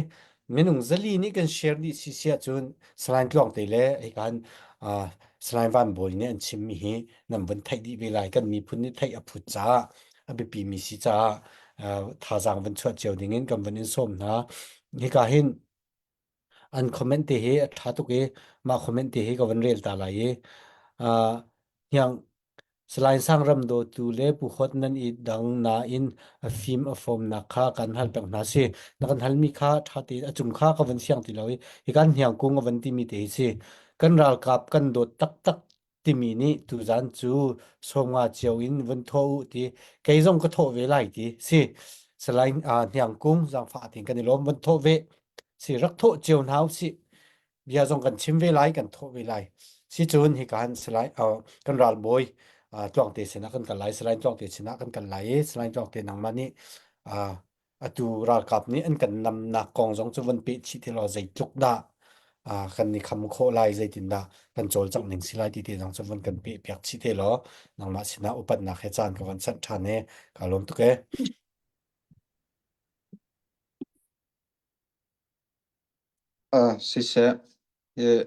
Speaker 1: minung zali nih kan share dih si si ahcun Salai Tluangte le hika hin uh, Salai Van Bawi nih an chimmi hi nan vun theih dih ve lai kan miphun nih theih a phut caah a biapi mi si caah uh, thazaang van chuah cio ding in kan van in sawm hna hika hin an comment te hi a tha tuk i mah comment te hi ka van rel ta lai i uh, hiang Salai Sang ram dawtu le Pu Hot nan i dang nain a fim a fawmnak kha kan hal peng hna si. Na kan halmi kha ṭha tein a cung kha ka van siang ti lo i hi kan hniang kung a van timi te hi si. Kan ralkap kan dawt taktak timi nih tuzan cu sawmnga cio in vun thawh u ti kei zong ka thawh ve lai ti si. Salai uh, hniang kung zaangfah tein kan i lawm vun thawh ve. Si rak thawh cio hna u sih. Bia zong kan chim ve lai kan thawh ve lai. Si cun hika han Salai uh, kan ralbawi uh, Tluangte sinah kan kal lai Salai Tluangte sinah kan kal lai i Salai Tluangte nangmah nih uh, atu ralkap nih an kan namnak kong zong cu van peh chih ti law zeitluk dah uh, kan i kham khawh lai zeitin dah kan cawlcangh ning si lai ti te zong cu van kan peh piak chih te law nangmah sinah upatnak he caan ka van sanh ṭhan e ka lawm tuk e.
Speaker 3: Uh, siseh, hi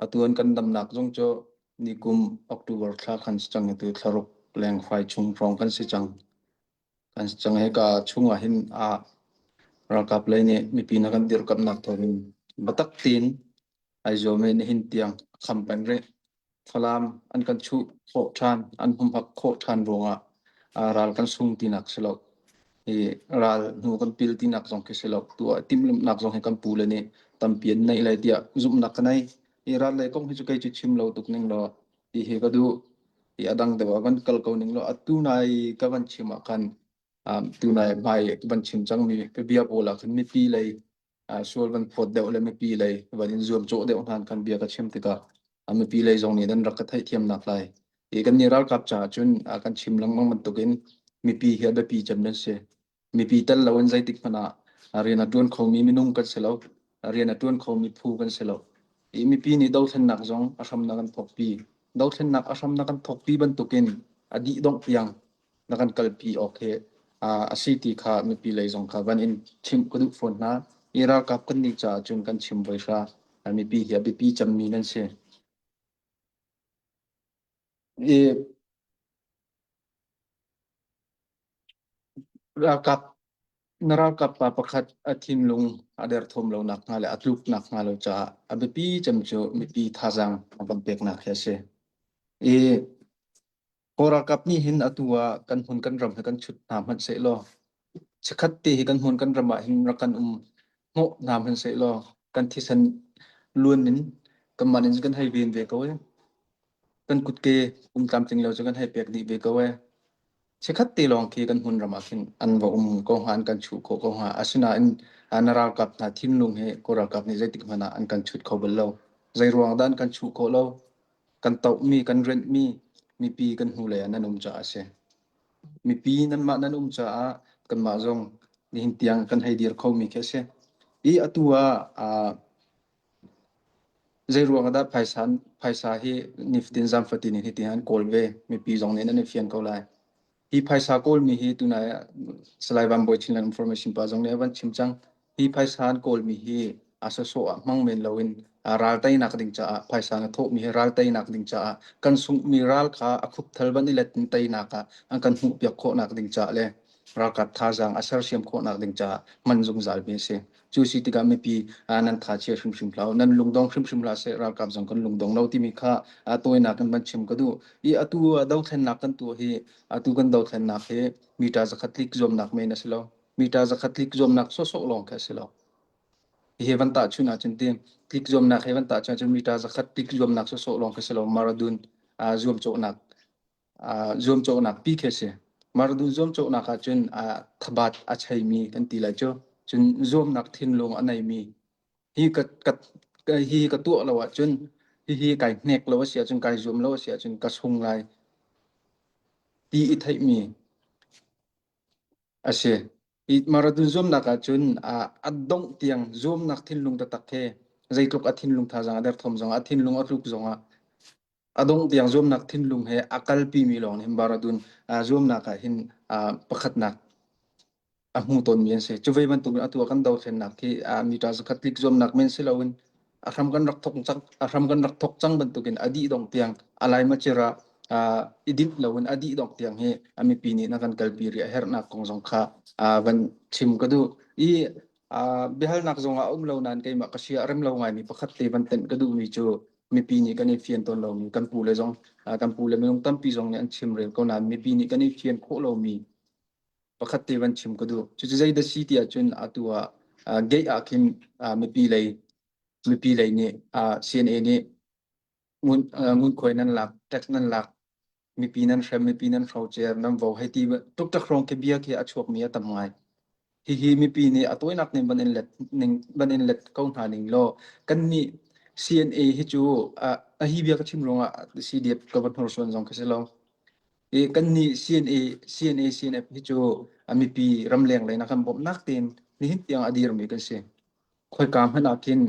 Speaker 3: atu an kan damnak zong cu nikum October thla khan si cang i tu thlaruk leng fai chung hrawng kan si cang. Kan si cang hika chung ah hin a ralkap lei nih mipi na kan dirkamhnak thawngin biatak tein ai zuam i nihin tiang a kham peng rih. Falam an kan chuh khawh ṭhan, an humhak khawh ṭhan ruangah ral kan sung tinak si lo. Hi ral hnu kan pil tinak zong khi si lo. Tu ah timhlamhnak zong hi kan pu le nih tampi an neih lai tiah zumhnak ka nei. Hi ral lei kong hi cu kei cu chim lo tuk ning law ti hi ka duh. Hi a dang deuh ah van kal ko ning law atu nai ka van chim ah khan um, tu nai hmai ka van chim cangmi ka bia pawl ah khan mipi lei sual van phawt deuh le mipi lei van in zuamcawh deuh hna khan bia ka chim tikah mipi lei zong nih nan rak ka theihthiamnak lai. I kan nih ralkap caah cun kan chim lengmang bantukin mipi hi a biapi cem nan si. Mipi tel loin zeitik hmanh ah rian a ṭuan khomi minung kan si lo. Rian a ṭuan khomi phu kan si lo. I mipi nih dothlennak zong a hram na kan thawkpi. Dothlennak a hram na kan thawkpi bantukin a dih dongh tiang na kan kalpi awk hi a si ti kha mipi lei zong kha van in chimh ka duh fawn hna. I ralkap kan nih caah cun kan chim voi hra. Mipi hi a biapi cemmi nan si. I ralkap na ralkap pa pakhat a thinlung a derthawm lo nak hnga le a tluk nak hnga lo caah a biapi cem cu mipi thazaang a kan peknak hi a si. I Kawl ralkap nih hin atu ah kan hmun kan ram hi kan chut hna hmanh sehlaw chikkhat te hi kan hmun kan ram ah hin rak kan um hnawh hna hmanh sehlaw kan thisen luan in kanmah in kan hei ven ve ko ee. Kan kutke um tlamtling lo cu kan hei pek dih ve ko ee. Chikkhat te lawng khi kan hmun ram ah khin an va um ko hnga an kan chuh khawh ko hnga. Asinain na ralkap hna thinlung hi Kawl ralkap nih zeitik hmanh ah an kan chut kho bal lo. Zei ruang dah an kan chuh khawh lo? Kan tohmi, kan renhmi mipi kan hnulei ah nan um caah a si. Mipi nanmah nan um caah kanmah zong nihin tiang kan hei dir khomi khi a si. I atu ah uh, zei ruang ah dah phaisa phaisa hi nifatin zaangfatin in hiti an kawl ve mipi zong nih nan i fian ko lai. Hi phaisa kawlmi hi tunai ah Salai Van Bawi Chinland Information pa zong nih a van chim cang. Hi phaisa an kawlmi hi a sawsawh ah hmang men loin ral teinak ding caah phaisa na thawhmi hi ral teinak ding caah kan sunghmi ral kha a khupthal van i let in teinak ah an kan hmuhpiak khawhnak ding caah le ralkap thazaang a sersiam khawhnak ding caah hman zungzalmi a si. Cu si tikah mipi nan tha chia hrimhrim hlah u, nan lungdong hrimhrim hlah seh, ralkap zong kan lungdong lo timi kha tawinak in van chim ka duh. I atu dothlennak kan tuah hi atu kan dothlennak hi mita zakhat tlik zuamnak men a si lo. Mita zakhat tlik zuamnak sawhsawh lawng khi a si lo. Hi van tahchun ahcun ti tlik zuamnak he van tahchun ahcun mita zakhat tlik zuamnak sawhsawh lawng khi a si lo. Maradun zuamcawhnak zuamcawhnak pi khi a si. Maradun zuamcawhnak ahcun thabat a cheimi kan ti lai cu. Cun zuamnak thinlung a neimi hi ka, ka, hi ka tuah lo ahcun hihi kai hnek lo a si ahcun kai zuam lo a si ahcun ka sung lai ti i theihmi a si. Hi marathon zuamnak ahcun a dongh tiang zuamnak thinlung taktak he zeitluk a thinlung thazaang a derthawm zongah a thinlung a tluk zongah a dongh tiang zuamnak thinlung he a kalpimi lawng nih marathon zuamnak ah hin pakhatnak a hmu tawnmi an si. Cu ve bantuk in atu ah kan dothlennak hi mita zakhat tlik zuamnak men si loin a hram kan rak thok cang a hram kan rak thok cang bantukin a dih dong tiang a laimacir ah i dinh loin a dih dong tiang hi a mipi nih na kan kalpi rih a herhnak kong zong kha van chim ka duh. I biahalnak zong ah a um lo nain keimah ka sia a rem lo ngaimi pakhat te van tenh ka duhmi cu mipi nih kan i fian tawn lomi kan pu le zong kan pu le minung tampi zong nih an chimrel ko nain mipi nih kan i fian khawh lomi pakhat te van chim ka duh. Cucu zei dah si ti ahcun atu ah gate ah khin mipi lei mipi lei nih CNA nih ngunkhuai nan lak, tax nan lak, mipi nan hrem, mipi nan hrocer, nan vo hei ti tuktak hrawng khi bia khi a chuakmi a tam ngai. Hihi mipi nih a tawinak ning van in let ning van in let ko hna ning law kan nih CNA hi cu a hi bia ka chim ruangah CDF ka van hnorsuan zong khi si lo. I kan nih CNA CNA CNF hi cu a mipi ramleng lei na kan bawmhnak tein nihin tiang a dirmi kan si. Khoika hmanh ah khin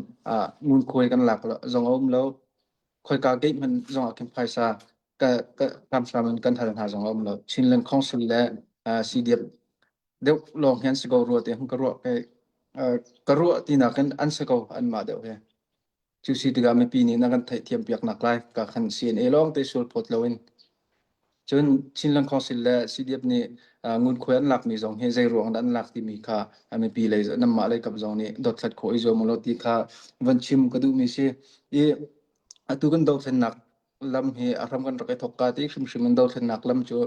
Speaker 3: ngunkhuai kan lak zong a um lo. Khoika gate hmanh zong ah khin phaisa ka ka hramhram in kan hal hna zong a um lo. Chinland Council le CDF deuh lawng hian si ko rua te hung ka ruah kai. Ka ruah tinak in an si ko anmah deuh hi. Cu si tikah mipi nih na kan theihthiam piak nak lai ka khan CNA lawng te sual phawt loin. Cun Chinland Council le CDF nih ngunkhuai an lakmi zong hi zei ruang dah an lak timi kha mipi lei nanmah lei kap zong nih dothlat khawh i zuam ulaw ti kha van chim ka duhmi si. I atu kan dothlennak lam hi a hram kan rak i thawk ka ti hrimhrim in dothlennak lam cu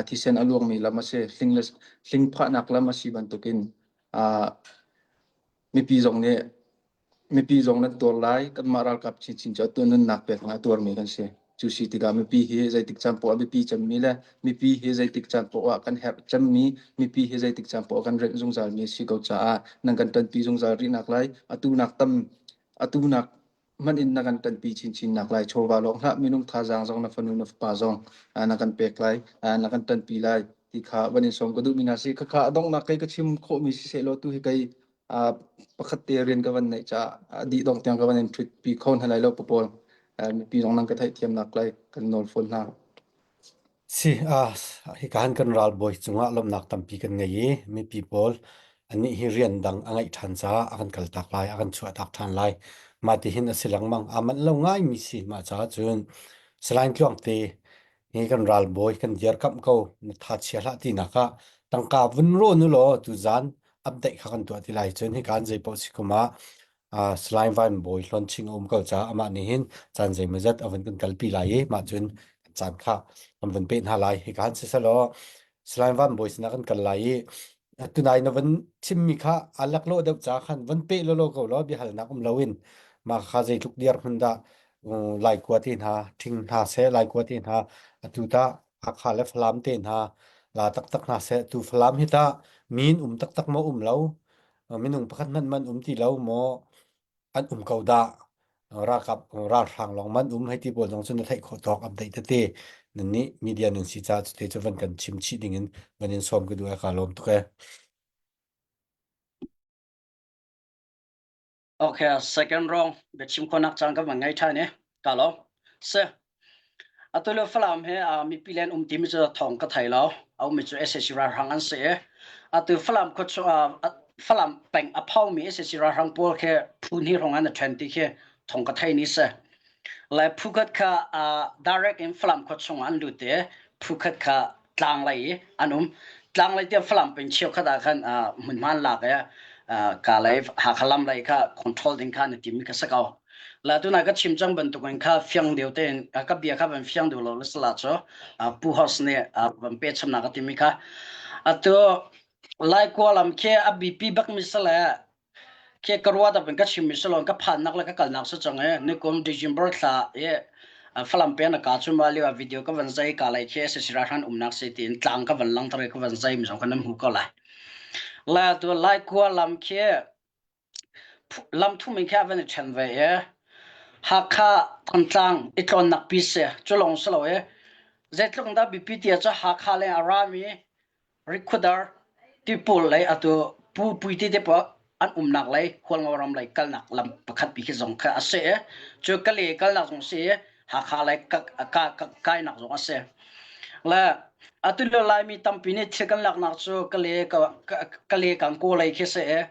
Speaker 3: thisen a luangmi lam a si. Hling le hling phahnak lam a si bantukin mipi zong nih Mipi zong nan tuar lai. Kanmah ralkap chinchin cu atu nunnak pek a tuarmi kan si. Cu si tikah mipi hi zeitik caan poah biapi cemmi le mipi hi zeitik caan poah kan herh cemmi, mipi hi zeitik caan poah kan renh zungzalmi a si ko caah nan kan ṭanpi zungzal rih nak lai. Atu nak tam atu nak hmanh in na kan ṭanpi chinchin nak lai. Chawva lawng hlah minung thazaang zong na fanu na fapa zong na kan pek lai, na kan ṭanpi lai ti kha van in sawm ka duhmi hna si. Khakha a donghnak kei ka chim khawhmi siseh law tu hi kei pakhat te rian ka van neih caah a dih dong tiang ka van in ṭhut pi kho hna lai lo papawl mipi zong nan ka theihthiamnak lai kan nawl fawn hna.
Speaker 1: Si, hika han kan ralbawi cungah lawmhnak tampi kan ngei i mipi pawl annih hi rian dang a ngeih ṭhan caah a kan kaltak lai, a kan chuahtak ṭhan lai. Mah ti hin a si lengmang. Aa manh lo ngaimi si mah caah cun Salai Tluangte hi kan ralbawi kan dirkamh ko na tha chia hlah tinak ah tangka vun rawn u law tuzan update kha kan tuah ti lai cun hika an zeipaoh si kum ah uh, Salai Van Bawi Hlawnching a um ko caah amah nih hin caan zeimawzat a vun kan kalpi lai i mah cun caan kha kan vun peh hna lai hika han siselaw Salai Van Bawi sinah kan kal lai i tunai na van chimmi kha a laklawh deuh ca khan van peh lawlaw ko law biahalnak um loin mah kha zeitluk diar hmun dah laikua te hna ṭhing hna seh laikua te hna atu tah Hakha le Falam te hna la taktak hna seh tu Falam hi tah min um taktak maw um lo minung pakhat hmanh man um ti lo maw an um ko dah ralkap ralhrang lawng man um hei ti pawl zong cu na theih khawh tawk update tete nan nih media nan si ca cute cu van kan chim chih ding in van in sawm ka duh e ka lawm tuk e.
Speaker 5: Okay, second round biachim khonak caan kan van ngei ṭhan i ka lo. Se atu le Falam he uh, mipi len um timi cu thong ka thei lo. A ummi cu SAC ralhrang an si i atu Falam khua chu uh, Falam peng a phaumi SAC ralhrang pawl khi phu hnih rong an ṭhen ti khi thong ka thei ni se. Le phu khat kha uh, direct in Falam khua chung an lut i phu khat kha tlang lei i an um. Tlang lei tiah Falam peng cheukhat ah khan hmunhma an lak i ka lei Hakha lam lei kha control ding kha an i tim i ka si ko. La tunai ka chim cang bantukin kha fiang deuh tein ka bia kha van fiang deuh lo le sala cu Pu Host nih van pe chamnak a timi kha atu Laikua lam khi a bipi bak mi sale Khi ka ruah in ka chimmi si law ka phannak le ka kalnak si cang i nikum December thla i Falam pen a ka cu ma lio ah video ka van zai ka lei khi SSC ralhrang umnak si tiin tlang ka van langter i ka van zai mi zong kha nan hmu ko lai. Lai tu lai khua lam khi lam thum in khi a van i ṭhen ve i Hakha Thantlang i tlawnnak pi si cu lawng si lo i zeitluk dah biapi ti ah cu Hakha leng a rami Rikhuadar tipul lei atu Pu Puite te paoh an umnak lei Hualngo ram lei kalnak lam pakhat pi khi zong kha a si i cu Kale kalnak zong si i Hakha lei ka, ka, ka, kainak zong a si. Le atu lio Laimi tampi nih thil kan laknak cu Kale ka, ka, Kale Kangkaw lei khi si i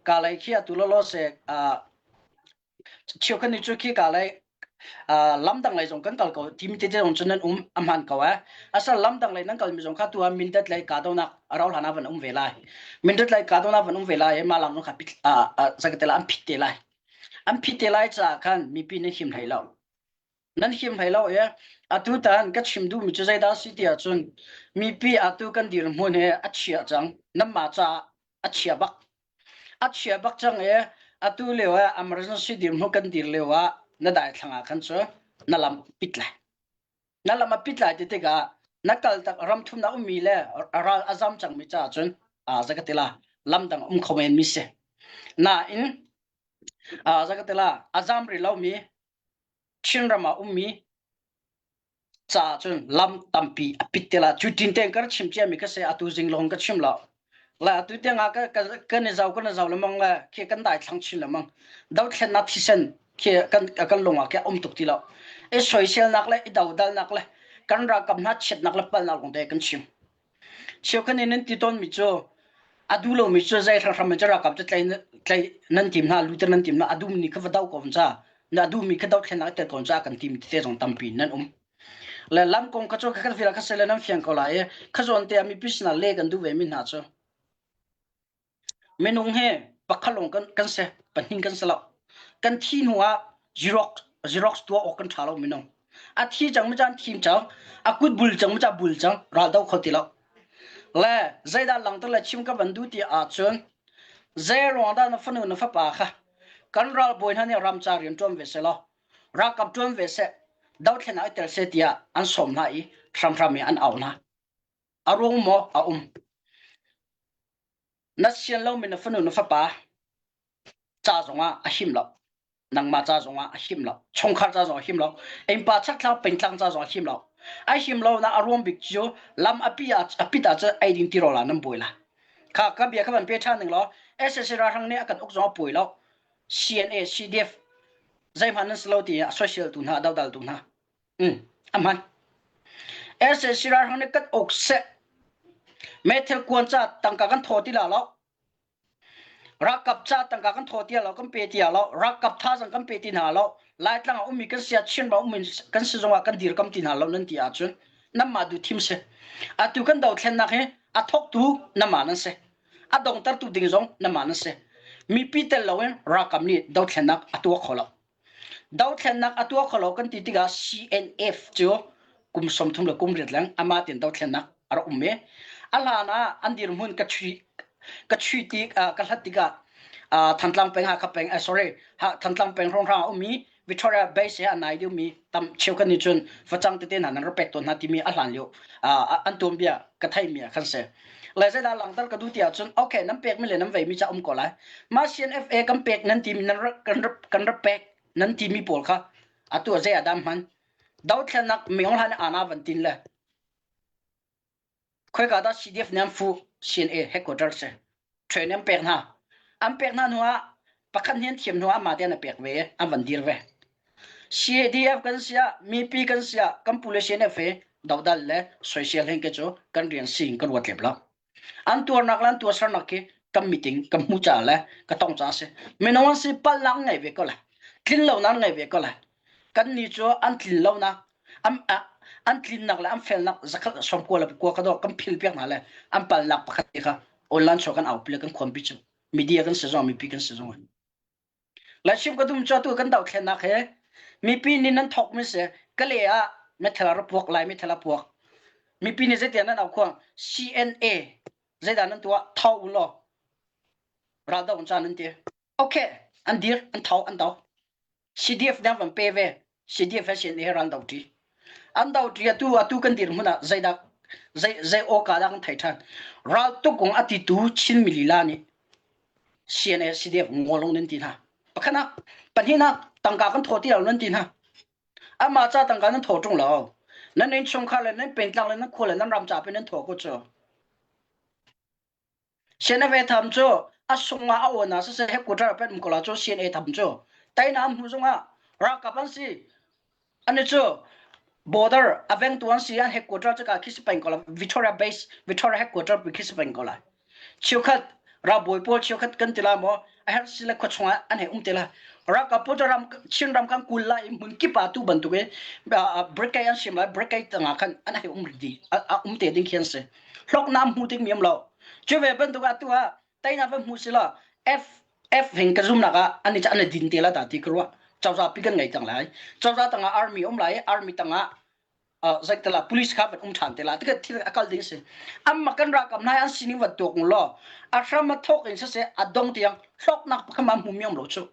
Speaker 5: ka lei khi atu lawlaw si uh, cheukhat nih cu khi ka lei lamdang lei zong kan kal ko timi tete zong cun nan um a hmaan ko eh asal lamdang lei nan kalmi zong kha tu ah Mindat lei kahdohnak a rauh hlan ah van um ve lai Mindat lei kahdohnak van um ve lai i mah lam zong kha zakatela an phit te lai an phit te lai caah khan mipi nan him hlei lo nan him hlei lo i atu tan ka chim duhmi cu zeidah si ti ahcun mipi atu kan dirhmun he a chia cang nanmah caah a chia bak A chia bak cang i atu lio ah emergency dirhmun kan dir lio ah na daithlang ah khan cu na lam pit lai. Na lam a pit lai ti tikah na kal tak ram thumnak ummi le ral a zam cangmi caah cun aa zakatila lam dang um kho men mi si. Nain aa zakatila a zam rih lomi Chinram ah ummi caah cun lam tampi a pit te la cu tin tein ka chim cia mi ka se atu zing lawng ka chim lo la atu tiang ah ka kan i zau kan i zau lemang le khi kan dai thlang chin lemang dothlennak thisen khi kan kan lung ah khi um tuk ti lo i soiselnak le i dodalnak le kan ralkap hna chiatnak le palnak lawng te kan chim cheukhat nih nan ti tawn mi cu. A duh lomi cu zei hranhram in cu ralkap cu tlai tlai nan tim hna, luter nan tim hna, a duhmi kha va do ko ca, na duhmi kha dothlennak i tel ko ca kan tim tete zong tampi nan um. Le lam kong kha cu kan feel kha sele nan fiang ko lai i kha zawn te ah mipi sinah le kan duh ve mi hna cu Minung hi pakhat lawng kan, kan si, pahnih kan si lo. Kan thi hnu ah Xerox, Xerox tuah awk kan ṭha lo minung. A thi cang mi caan thim cang, a kut bul cang mi ca bul cang, ral do kho ti lo. Le zeidah langter le chim ka van duh ti ahcun zei ruang dah na fanu na fapa kha kan ralbawi hna nih ramca rian ṭuan ve seh law ralkap ṭuan ve seh dothlen ah i tel seh tiah an sawm hna i hramhram in an auh hna. A ruang maw a um? Na sian lomi na fanu na fapa ca zongah a him lo. Nangmah ca zongah a him lo. Chungkhar ca zong a him lo. Innpa chakthlang pengtlang ca zong a him lo. A him lo na a ruang bik cu lam a pi ah a pit ah cun ei ding tirawl ah nan buai la. Kha ka bia kha van pe ṭhan ning law SSC ralhrang nih a kan uk zong a puai lo. CNA, CDF zeihmanh nan si lo ti a soisel tu hna, a dodal tu hna. Mm, a hman. SAC ralhrang nih kan uk seh. Meithal kuan ca tangka kan thaw ti la lo. Ralkap ca tangka kan thaw ti lo, kan pe ti lo. Ralkap thazang kan pe ti hna lo. Laitlang ah ummi kan sia Chin ram ummi kan si zongah kan dirkam ti hna lo nan ti ahcun nanmah du thim si. Atu kan dothlennak hi a thawktu nanmah nan si. A dongtertu ding zong nanmah nan si. Mipi tel loin ralkap nih dothlennak a tuah kho lo. Dothlennak a tuah kho lo kan ti tikah CNF cu kum 30 le kum riat leng amah tein dothlennak a rak um i a hlan ah an dirhmun ka chui ka chui ti ka hlat tikah Thantlang peng Hakha peng sorry Thantlang peng hrawnghrang a ummi Victoria Base he a nai deuhmi tam cheukhat nih cun facang tete hna nan rak pek tawn hna timi a hlan lio an tuanbia ka theihmi ah khan si. Le zeidah langhter ka duh ti ahcun okay nan pekmi le nan veimi ca um ko lai. Mah CNFA kan pek nan timi nan rak kan rak kan rak pek nan timi pawl kha atu ah zei ah dah hman? Dothlennak minung hlan ana van tin le khoika dah CDF nih an fuh CNA headquarters si. Train an pek hna. An pek hna hnu ah pakhat nih an thiam hnu ah amah te an pek ve an van dir ve. CADF kan siah mipi kan siah kan pu le CNF he dodal le soisel hen ke cu kan rian sing kan ruat lep lo. An tuarnak le an tuahsernak khi kan meeting kan hmu ca le ka tong ca si. Minung an si palnak ngei ve ko le tlin lo nan ngei ve ko le kan ni cu an tlin lo nak an an tlinnak le an felnak zakhat sawmkua le kua ka do kan phil piak hna le an palnak pakhat te kha online show kan aupi le kan khuampi cu media kan si zong mipi kan si zong Laichim ka dum cu atu kan dothlennak he mipi nih nan thawk mi si kale ah methel a puak lai methel a puak mipi nih zeitiah nan au khuang CNA zeidah nan tuah thau u law raldo an ca nan ti okay an dir an thau an do CDF dang van pe ve CDF he CNA he ral do ṭi an do ṭi atu atu kan dir hmun ah zeidah zei zei awka dah kan thei ṭhan ral tuk kong a titu Chin mi lila nih CNA CDF ngolong nan ti hna pakhatnak pahnihnak tangka kan thaw ti lo nan ti hna amah ca tangka nan thaw ṭung lo nan innchungkhar le nan pengtlang le nan khua le nan ram ca pe nan thaw ko cu CNA tham cu a sung ah a awn ah siseh headquarter ah pen um ko la cu CNA tham cu teinak an hmuh zongah ralkap an si ani cu border a vengtu an si an headquarter cu ka khi si peng ko la Victoria base Victoria headquarter pi khi si peng ko la cheukhat ralbawi pawl cheukhat kan ti la maw a herh si le khua chungah an hei um te la ralkap pawl cu ram Chin ram kan kul la i hmun kip ah tu bantuk i brigade an siam lai brigade tangah khan an hei um di a um te ding khi an si hloknak hmu ding mi um lo cu ve bantuk ah tu ah teinak va hmu sila F F hing ka zumnak ah an an din te la ta ti ka ruah cozah pi kan ngei cang lai cozah tangah army um lai army tangah zeitala police kha van um ṭhan te la tikha thil a kal ding si amma kan rakam nai an sining van tuak law a hram a thok in sase a dong tiang hloknak pakhat ma hmu mi um lo chu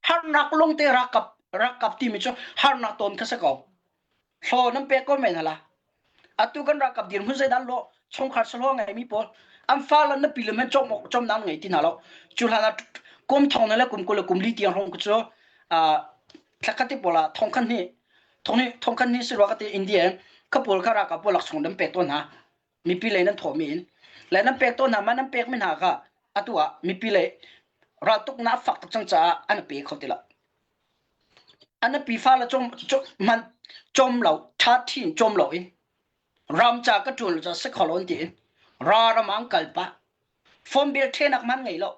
Speaker 5: Harnak lungte rakap rakap timi cu harnak tawn kha si ko. Hlaw nan pek ko men hala. Atu kan rakap dirhmun zeidah lo chungkhar salo ngeimi pawl an fa le na pi le men cawm awk cawm nan ngei ti hna lo. Cu hlan ah kum thong le kum 20 le kum li tiang hrawng cu thlakhat te pawl ah thong khan hi thong hi thong khan hi si rua ka ti India in kha pawl kha rakap pawl lak chung nan pek tawn hna. Mipi lei nan thawhmi in le nan pek tawn hna ma nan pek mi hna kha atu ah mipi lei raltuknak a fak tuk cang caah an pe kho ti lo. An pi fale cawm man cawm lo tha thin cawm lo in ram ca ka ṭuan lo ca si kho lo an ti in. Ra ram an kal pah. Phone bill ṭhenak man ngei lo.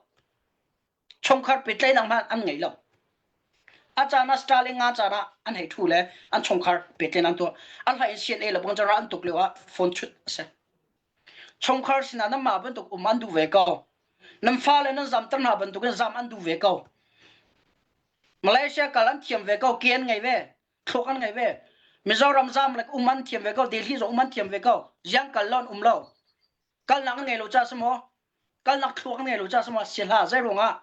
Speaker 5: Chungkhar pehtlaihnak hmanh an ngei lo. A caan ah Stalin nga caan ah an hei ṭhu le an chungkhar pehtlaihnak an tuah. An hlai in CNA le bang ra an tuk lio ah phone chut a si. Chungkhar sinah nanmah bantuk um an duh ve ko. Nan fale nan zamter hna bantukin zam an duh ve ko. Malaysia kal an thiam ve ko, ke an ngei ve, thluak an ngei ve. Mizoram zam le um an thiam ve ko, Delhi zong um an thiam ve ko. Ziang kal lo an um lo. Kalnak an ngei lo ca si maw? Kalnak thluak an ngei lo ca si maw? Si hlah, zei ruangah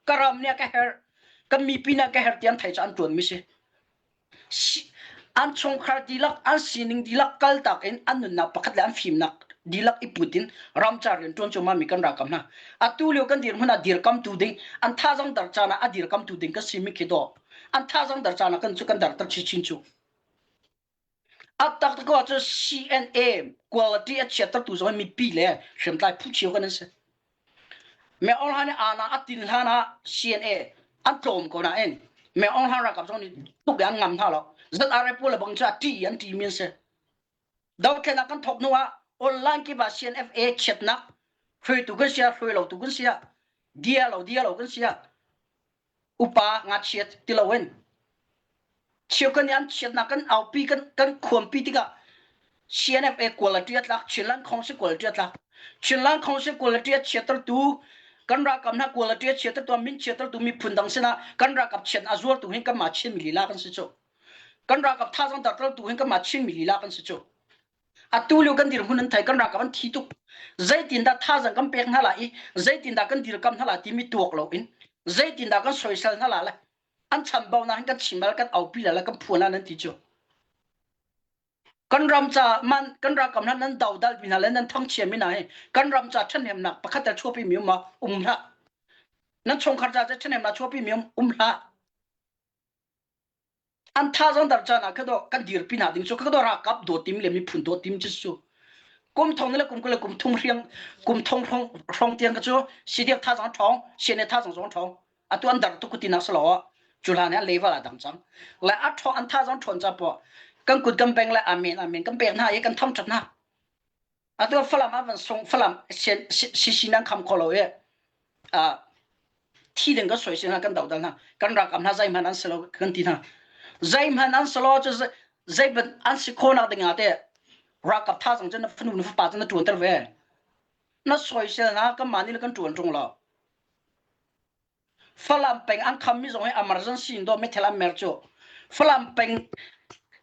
Speaker 5: ka ram nih a ka herh, kan mipi nih a ka herh ti an theih cu an ṭuan mi si. An chungkhar dihlak, an sining dihlak kaltak in an nunnak pakhat le an fimnak dihlak i put in ramcar rian ṭuan cuahmah mi kan ralkap hna. Atu lio kan dirhmun ah dirkamtu ding, an thazang dar caan ah a dirkamtu ding kan si mi khi dawh. An thazang dar caan ah kan cu kan darter chinchin cu. A taktak ko ahcun CNA quality a chiattertu zong hi mipi le hriamtlai phu cio kan an si. Me Aung Hlaing nih aana a tin hlan ah CNA an tlawm ko nain Me Aung Hlaing ralkap zong nih tuk i an ngam hna lo. ZRA pawl le bang cu a ṭih i an ṭihmi an si. Dothlennak kan thawk hnu ah online kip ah CNFA chiatnak hruaitu kan si ah hruai lo tu kan si ah dia lo dia lo kan si ah upa ngakchia ti loin cheukhat nih an chiatnak kan aupi kan kan khuampi tikah CNFA quality a tlak Chinland Council quality a tlak Chinland Council quality a chiatertu kan ralkap hna quality a chiatertu min chiatertu miphun dang sinah kan ralkap chiat a zuartu hin kanmah Chin mi lila kan si cu kan ralkap thazang dartertu hin kanmah Chin mi lila kan si cu Atu lio kan dirhmun an thei kan ralkap an thi tuk. Zeitindah thazang kan pek hna lai i zeitindah kan dirkam hna lai timi tuak loin zeitindah kan soisel hna lai le an chambaunak hin kan chim al kan aupi la le kan phuan la nan ti cu. Kan ram ca man kan ralkap hna nan dodal mi hna le nan thangchia mi hna hi kan ram ca ṭhahnemnak pakhat tal chuahpi mi um ma um hlah. Nan chungkhar ca ṭhahnemnak chuahpi mi um um hlah. An thazang dar caan ah kha kan dirpi hna ding cu kha ralkap dawt tim le miphun dawt tim cu cu kum thong le kum kul le kum thum hriang kum thong hrawng hrawng tiang kha cu CDF thazang ṭhawng CNA thazang zong ṭhawng atu an dar tuk ti nak salo cu hlan an level a dang cang le a ṭhawng an thazang ṭhawn ca po kan kut kan beng le amen amen kan pek hna i kan thangṭhat hna Atu Falam ah van sung Falam CC nan kham kho lo i thi ding kan soisel hna kan dodal hna kan ralkap hna zeihmanh an si lo kan ti hna zeihmanh an si lo cu zei an si khawhnak ding ah teh ralkap thazang cu na fanu na fapa cu na ṭuanter ve na soisel hna kanmah nih le kan ṭuan ṭung lo Falam peng an khammi zong hi emergency in dawh meithal an mer cu. Falam peng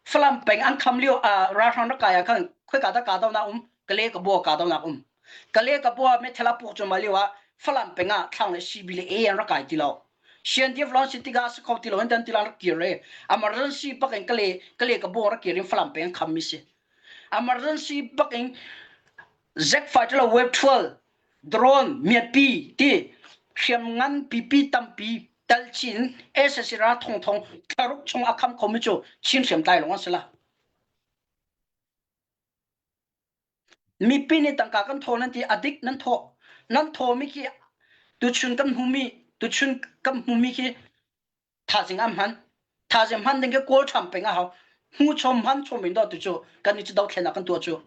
Speaker 5: Falam peng an kham lio ah ralhrang rak kai ah khan khoika dah kahdohnak um Kale Kabua kahdohnak um. Kale Kabua meithal a puak cuahmah lio ah Falam peng ah thlang le CB le A an rak kai ti lo. CNDF lawng si tikah si kho ti lo in dan tilang rak kir i emergency bak in Kale Kale Kabua rak kir in Falam peng an khammi si. Emergency bak in Zack fighter le web 12 drone miatpi ti hriamngan pipi tampi tal chin SSC ra thongthong thlaruk chung a kham khomi cu Chin hriamtlai lawng an si la. Mipi nih tangka kan thaw nan ti adik nan thaw nan thaw mi khi tuchun kan hmumi tuchun kan hmumi khi Thazing an hman. Thazing hman ding khi kawl ṭham peng a hau. Hmu chom hman chom in do tu cu kan i cu dothlennak kan tuah cu.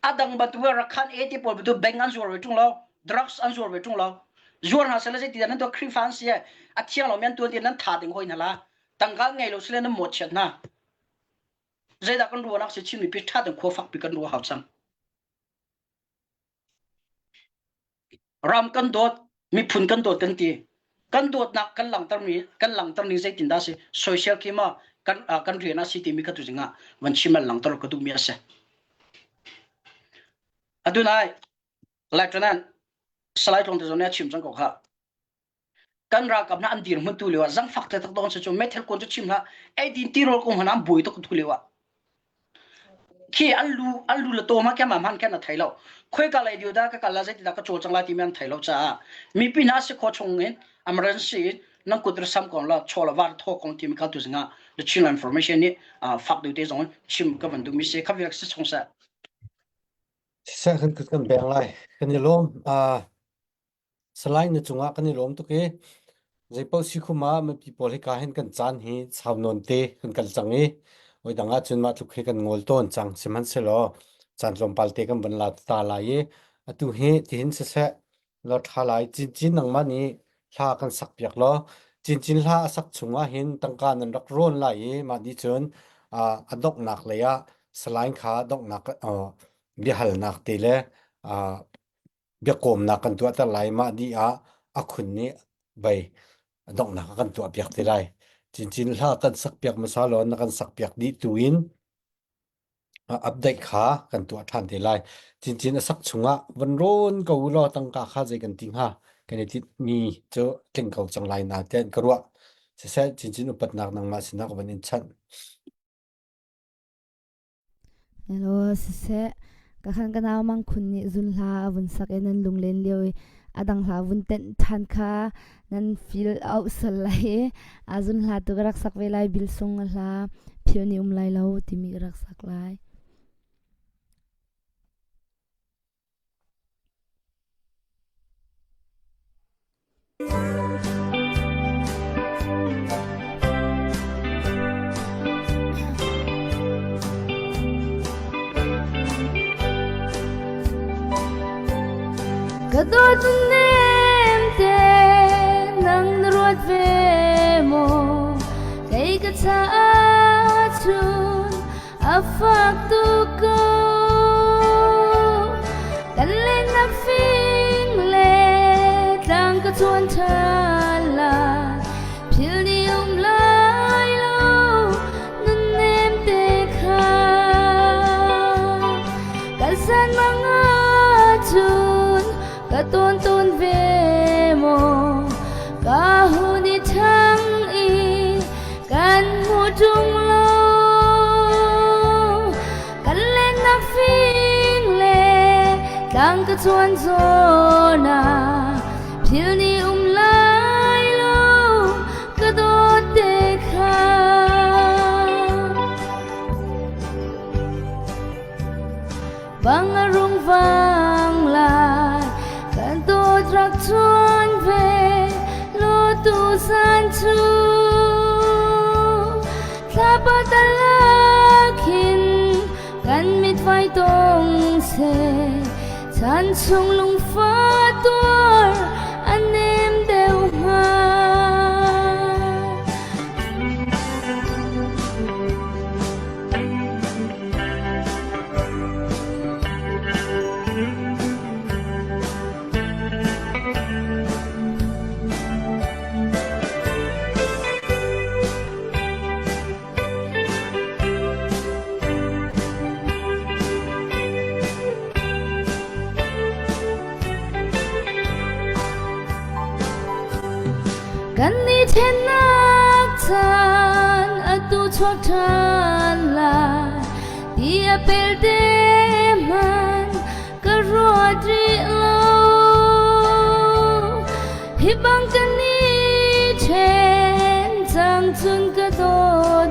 Speaker 5: A dang bantuk Rakhan A ti pawl bantuk bank an zuar ve ṭung lo. Drugs an zuar ve ṭung lo. Zuar hna seh le zeiti dah nan tuah Khrihfa an si a thiang lomi an tuan ti nan tha ding hoi hna la. Tangka ngei lo sile nan mawhchiat hna. Zeidah kan ruahnak si Chin mipi ṭha tein khua fakpi kan ruah hau cang. Ram kan dawt, miphun kan dawt kan ti. Kan dawtnak kan langhtermi kan langhter ning zeitindah si soisel khi ma kan kan rian a si timi kha tuzing ah van chim an langhter ka duhmi a si. Adunai Lieutenant Salai Tlawng te zong nih a chim cang ko kha. Kan ralkap hna an dirhmun tu lio ah zangfak taktak dawng si cu meithal kuan cu chim hlah eidin tirawl kong hmanh an buai tuk tu lio ah khi an lu an lu le tawm ha khem hman khen a thei lo khoika lei dio da ka kal la zeiti dah ka cawl cang lai timi an thei lo caah mipi hna si kho chung in emergency in nan kut sam kong la chaw la var tho kong timi kha tu zinga the Chin information nih fak deuh te zong chim ka van duh mi si kha viak si chung sa
Speaker 1: Siseh kan kut kan beng lai. Kan i lawm. Salai na cungah kan i lawm tuk i zeipaoh si khum ah mipi pawl hika hin kan caan hi sau nawn te kan kal cang i oi dang ahcun mah tluk hi kan ngol tawn cang sihmanhsehlaw caan tlawmpal te kan van la ta lai i. Atu hi tihin siseh law ṭha lai. Cincin nangmah nih hla kan sak piak law cincin hla a sak chungah hin tangka nan rak rawn lai i mah nih cun a donghnak lei ah Salai kha donghnak biahalnak te le biakawmnak kan tuahter lai. Mah dih ah a khun nih vei donghnak a kan tuahpiak te lai. Cincin hla kan sakpiak hmasa law na kan sakpiak dih tu in update kha kan tuah ṭhan te lai. Cincin a sak chungah van rawn ko u law tangka kha zei kan ti hnga? Kan i tinhmi cu tling ko cang lai na tiah ka ruah. Siseh cincin upatnak nangmah sinah ka van in chanh.
Speaker 4: Hello, siseh ka khan ka nau mang khun nih zun hla a vun sak i nan lunglen lio i a dang hla vun tenh ṭhan kha nan feel auh sal lai i a zun hla tu ka rak sak ve lai bil sung a hla phil ni um lai lo timi ka rak sak lai. Ka dawt nem te nang na ruat ve maw kei ka caah cun a fak tuk ko kan lennak fing le tlang ka chuan ṭhan lai phil ni um lai lo nun nem te kha kan san mang ahcun ka tawn tawn ve maw ka hun i ṭhang i kan hmu ṭung lo kan lennak fing le tlang ka chuan zawn ah phil ni um lai lo ka dawt te kha Bang a rung vang lai kan dawt rak chuan ve lo tu san cu thlapa talak hin kan mit vai tong se chan chung lungfa tuar a nem deuh hnga. Kan i ṭhennak caan atu chuak ṭhan lai ti a pelte hmanh ka ruat rih lo. Hi bang kan i ṭhen cang cun ka dawt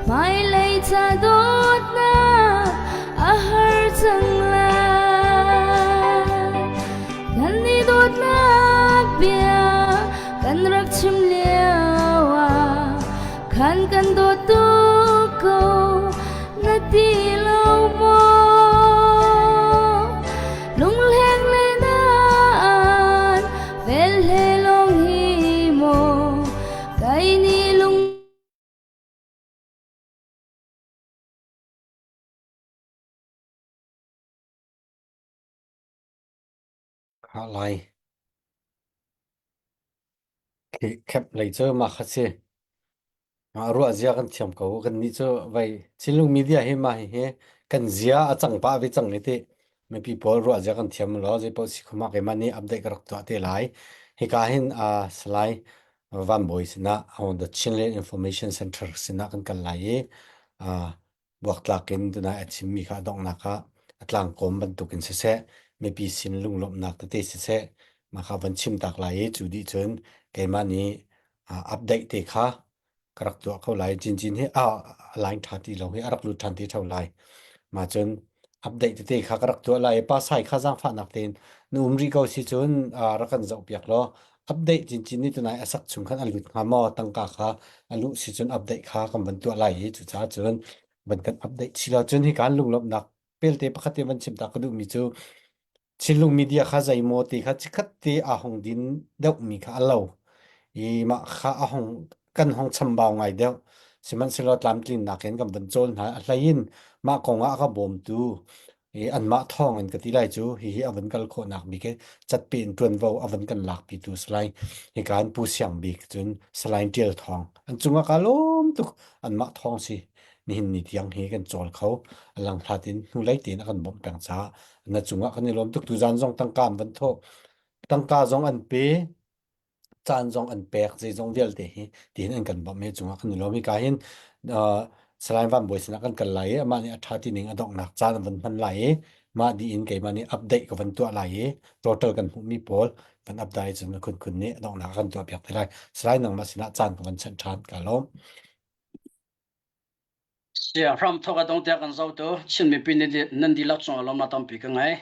Speaker 4: hmailei ca dawtnak a har cang lai. Kan i dawtnak bia kan rak chim lio ah khan kan dawt tuk ko na ti lo maw? Lunghleng le naan vel he lawng hi maw kai ni lung
Speaker 1: Khah lai. Khep lei cu mah kha si. Mah ruah zia kan thiam ko. Kan nih cu vei Chinlung media hi mah hihi kan zia a cang pah ve cang i ti. Mipi pawl ruah zia kan thiam law zei paoh si khuma keimah nih update ka rak tuah te lai. Hika hin uh, Salai Van Bawi sinah on the Chinland Information Center sinah kan kal lai i uh, buaktlak in tunai a chimmi kha a donghnak ah a tlangkawm bantukin siseh, mipi sin lunglawmhnak tete siseh, mah kha van chim tak lai i cu dih cun keimah nih update te kha ka rak tuah ko lai. Cincin hi a line ṭha ti lo hi a rak lut ṭhan ti ṭheo lai. Mah cun update tete kha ka rak tuah lai i pa sai kha zaangfahnak tein na um rih ko si cun rak kan zohpiak law update cincin nih tunai a sak chung khan a lut hnga maw tangka kha a luh si cun update kha kan van tuah lai i cucaah cun van kan update si lo cun hi kan lunglawmhnak pelte pakhat te van chim ta ka duhmi cu. Chinlung media kha zeimaw ti kha chikkhat te aa hung din deuhmi kha a lo i mah kha a hung kan hung chambau ngai deuh. Sihmanhsehlaw tlamtlinnak in kan van cawl hna. A hlei in mah kong ah a ka bawmtu i anmah thawng in ka ti lai cu hihi a van kal khawhnak bik hi catpe in ṭuanvo a van kan lakpitu Salai hika in Pu Siang Bik cun Salai Ṭial Thawng an cungah kaa lawm tuk anmah thawng si nihin ni tiang hi kan cawl kho a langhlat in hnulei tein a kan bawmh peng caah na cungah kan i lawm tuk tuzan zong tangka an van thawh tangka zong an pe caan zong an pek zeizong vialte hi tiin an kan bawmh i cungah kan i lawm hika hin uh, Salai Van Bawi sinah kan kal lai i amah nih a ṭha ti ning a donghnak caan an van hman lai i mah dih in keimah nih update ka van tuah lai i total kan hmuhmi pawl van update cun khun khun nih a donghnak kan tuah piak te lai Salai nangmah sinah caan ka van chanh ṭhan ka lawm
Speaker 5: Siahram thawk a dong tiah kan zohtu Chin mipi nan dihlak cungah lawmnak tampi ka ngei.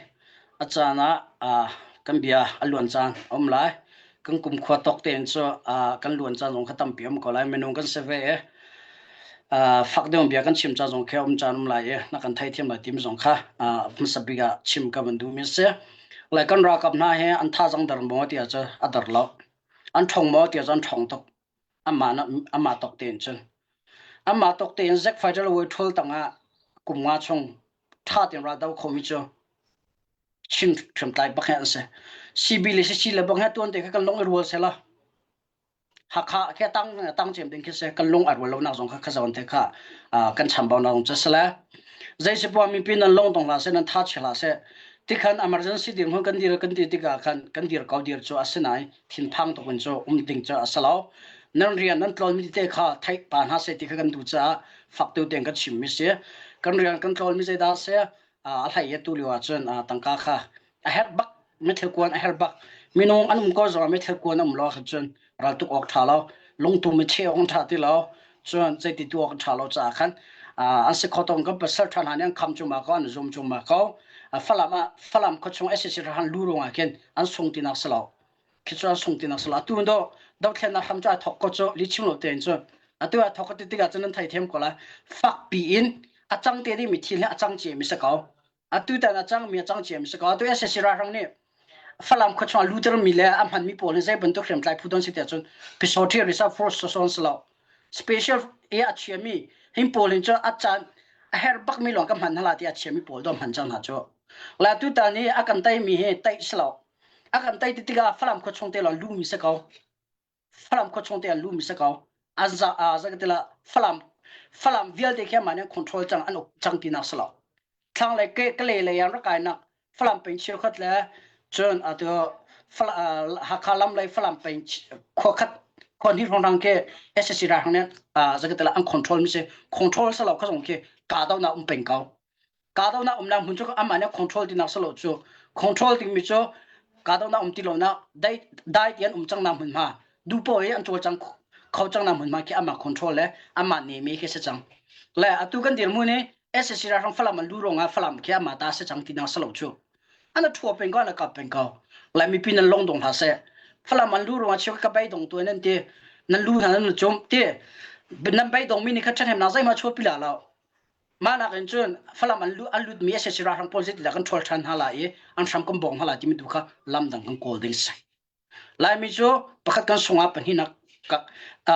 Speaker 5: A caan ah kan bia a luan caan a um lai. Kan kumkhua tawk tein cu kan luan caan zong kha tampi a um ko lai. Minung kan si ve i fak deuh bia kan chim caan zong khi a um caan um lai i na kan theithiam lai timi zong kha hmasa bik ah chim ka van duhmi a si. Lai kan ralkap hna hi an thazaang dar maw ti ahcun a dar lo. An ṭhawng maw ti ahcun an ṭhawng tuk. Amah amah tawk tein cun. Amah tawk tein Zack Fighter le ṭhul tangah kum nga chung ṭha tein ral do khomi cu Chin hriamtlai bak he an si. CB le CC le bang he tuan te kha kan lung i rual sela. Hakha khi tang tang cem ding khi si kan lung a rual lo nak zong kha kha zawn te kha kan chambau na zong cu sele. Zei si puah mipi nan lung dong hlah seh nan tha chia hlah seh. Tikhan emergency dirhmun kan dir kan ti tikah khan kan dir ko dir cu asinain thinphang tuk in cu um ding cu a si lo. Nan rian nan tlawnmi te kha theih pa hna seh ti kha kan duh caah fak deuh tein kan chimmi si. Kan rian kan tlawnmi zeidah a si? A hlei tu lio ahcun tangka kha a herh bak mithil kuan a herh bak. Minung an um ko zongah mithil kuan a um lo ahcun raltuk awk ṭha lo. Lungtum i cheh awk an ṭha ti lo. Cun zeiti tu awk an ṭha lo caah khan an si kho tong kan pasal ṭha hna nih an kham cuma ko an zum cuma ko. Falam ah Falam khuachung SAC han lu ruangah khin an sung tinak si lo. Khi cu an sung tinak si lo. Atu do dothlennak hram cu ai thok ko cu li chim lo tein cu atu ai thok ti tikah cun nan thei thiam ko lai. Fak piin a cang te ding mi thil hi a cang cia mi si ko. Atu tan a cang mi a cang cia mi si ko. Atu SAC ralhrang nih Falam khuachung ah luter mi le a hman mi pawl hi zei bantuk hriamtlai phu don si tiah cun Pisawṭhi Reserve Force sawn si lo. Special e a chia mi hin pawl hin cu a caan a herh bak mi lawng ka hman hna la ti a chia mi pawl do hman cang hna cu. La tu tan hi a kan tei mi hi teih si lo. A kan tei ti tikah Falam khuachung te lawng lu mi si ko. Falam khuachung te an lu mi si ko. An za a za ka tila Falam Falam vialte khi amah nih an control cang an uk cang tinak si lo. Thlang le ke kale lei an rak kainak Falam peng cheukhat le cun atu Hakha lam lei Falam peng khua khat khua hnih hrawng ke SSC ralhrang nih zakatela an control mi si control sa lo kha zong khi kahdohnak um peng ko. Kahdohnak umnak hmun cu amah nih control tinak si lo cu control timi cu kahdohnak um ti lonak dai dai ti an um cangnak hmunhma dupo i an cawlcang kho cangnak hmunhma khi amah control le amah nemi khi si cang le atu kan dirhmun i SSC ralhrang Falam an lu ruangah Falam khi amah ta si cang tinak si lo cu an thua peng ko an kap peng ko lai mipi nan long dong hlah seh Falam an lu ruangah chiu ka bei dong tu nan ti nan lu hna nan cum ti nan bei dong mi nih kha ṭhathnemnak zeihmah chuah pi la lo Mah nakin cun Falam an lut an lutmi SAC ralhrang pawl zeitindah kan ṭhawl ṭhan hna lai i an hram kan bawng hna lai timi tu kha lam dang kan kawl ding si. Laimi cu pakhat kan sung ah pahnihnak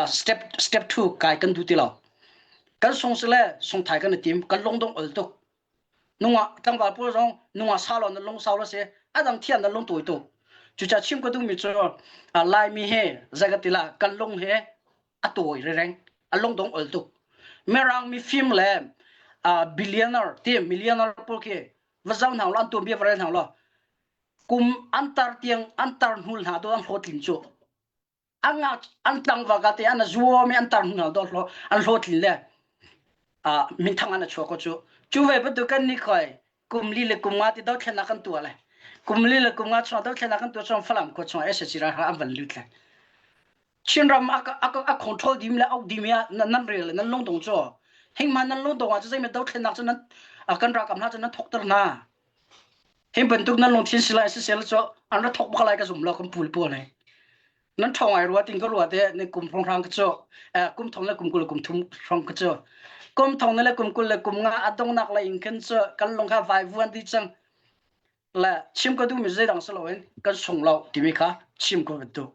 Speaker 5: step step two kai kan duh ti lo. Kan sung si le sungthai kan i tim kan lungdong ol tuk. Nungah tlangval pawl zong nungah sau lo na lung sau lo si a dang thiam na lung tawi tuk. Cucaah chim ka duhmi cu Laimi hi zei ka ti la kan lung hi a tawi rereng a lungdong ol tuk mirang mifim le uh, billionaire ti millionaire pawl khi va zau hna lo an tuan bia va rel hna lo kum an tar tiang an tar hnul hna do an hlawtlin cu an nga an tlangva ka te an zuam i an tar hnul hna do an hlawtlin le uh, minthang an a chuak ko cu cu ve bantuk kan ni khoi kum li le kum nga ti dothlennak kan tuah le kum li le kum nga chung dothlennak kan tuah chung Falam khua chung SSC ralhrang an van lut le Chinram a a a control dim le auk dim ya nan rel nan lungdong cu hingma nan lungdong ah cu zeime dothlennak cu nan kan ralkap hna cu nan thokter hna hin bantuk nan lungthin silai sisel cu an ra thok bak lai ka zum lo kan pul pawl he nan ṭhawng ai rua ting ka rua te ne kum hrawng hrang ka cu kum thong le kum 20 kum thum hrawng ka cu kum thong le kum 20 le kum nga a dongnak lai in khin cu kan lung kha vai vuan di cang. Le chim ka duhmi zeidang si loin kan sung lo timi kha chim ka van duh.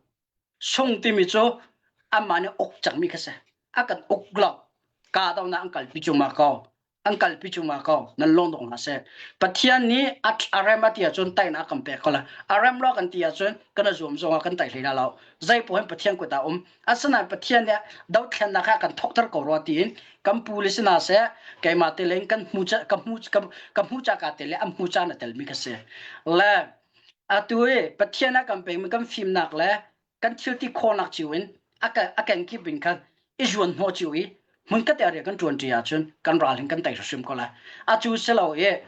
Speaker 5: Sung timi cu amah nih uk cangmi kha si. A kan uk lo. Ka do na an kalpi cu ma ko. An kalpi cu ma ko. Nan lawng dong hna seh. Pathian nih a rem a ti ahcun teinak a kan pek ko lai. A rem lo kan ti ahcun kan i zuam zong ah kan tei hlei la lo. Zei poh hin Pathian kut ah um. Asinain Pathian nih dothlennak ah kan thawkter ko rua tiin kan pu le si hna seh keimah te le kan hmu ka hmu ka hmu ca ka te le an hmu caan a telmi ka si. Le atu i Pathian a kan pekmi kan fimnak le kan thil ti khawhnak cio in a kenkip in khan i zuan hnawh cio i hmun ka te rian kan ṭuan ṭi ahcun kan ral hin kan tei hrim ko lai. Atu si lo i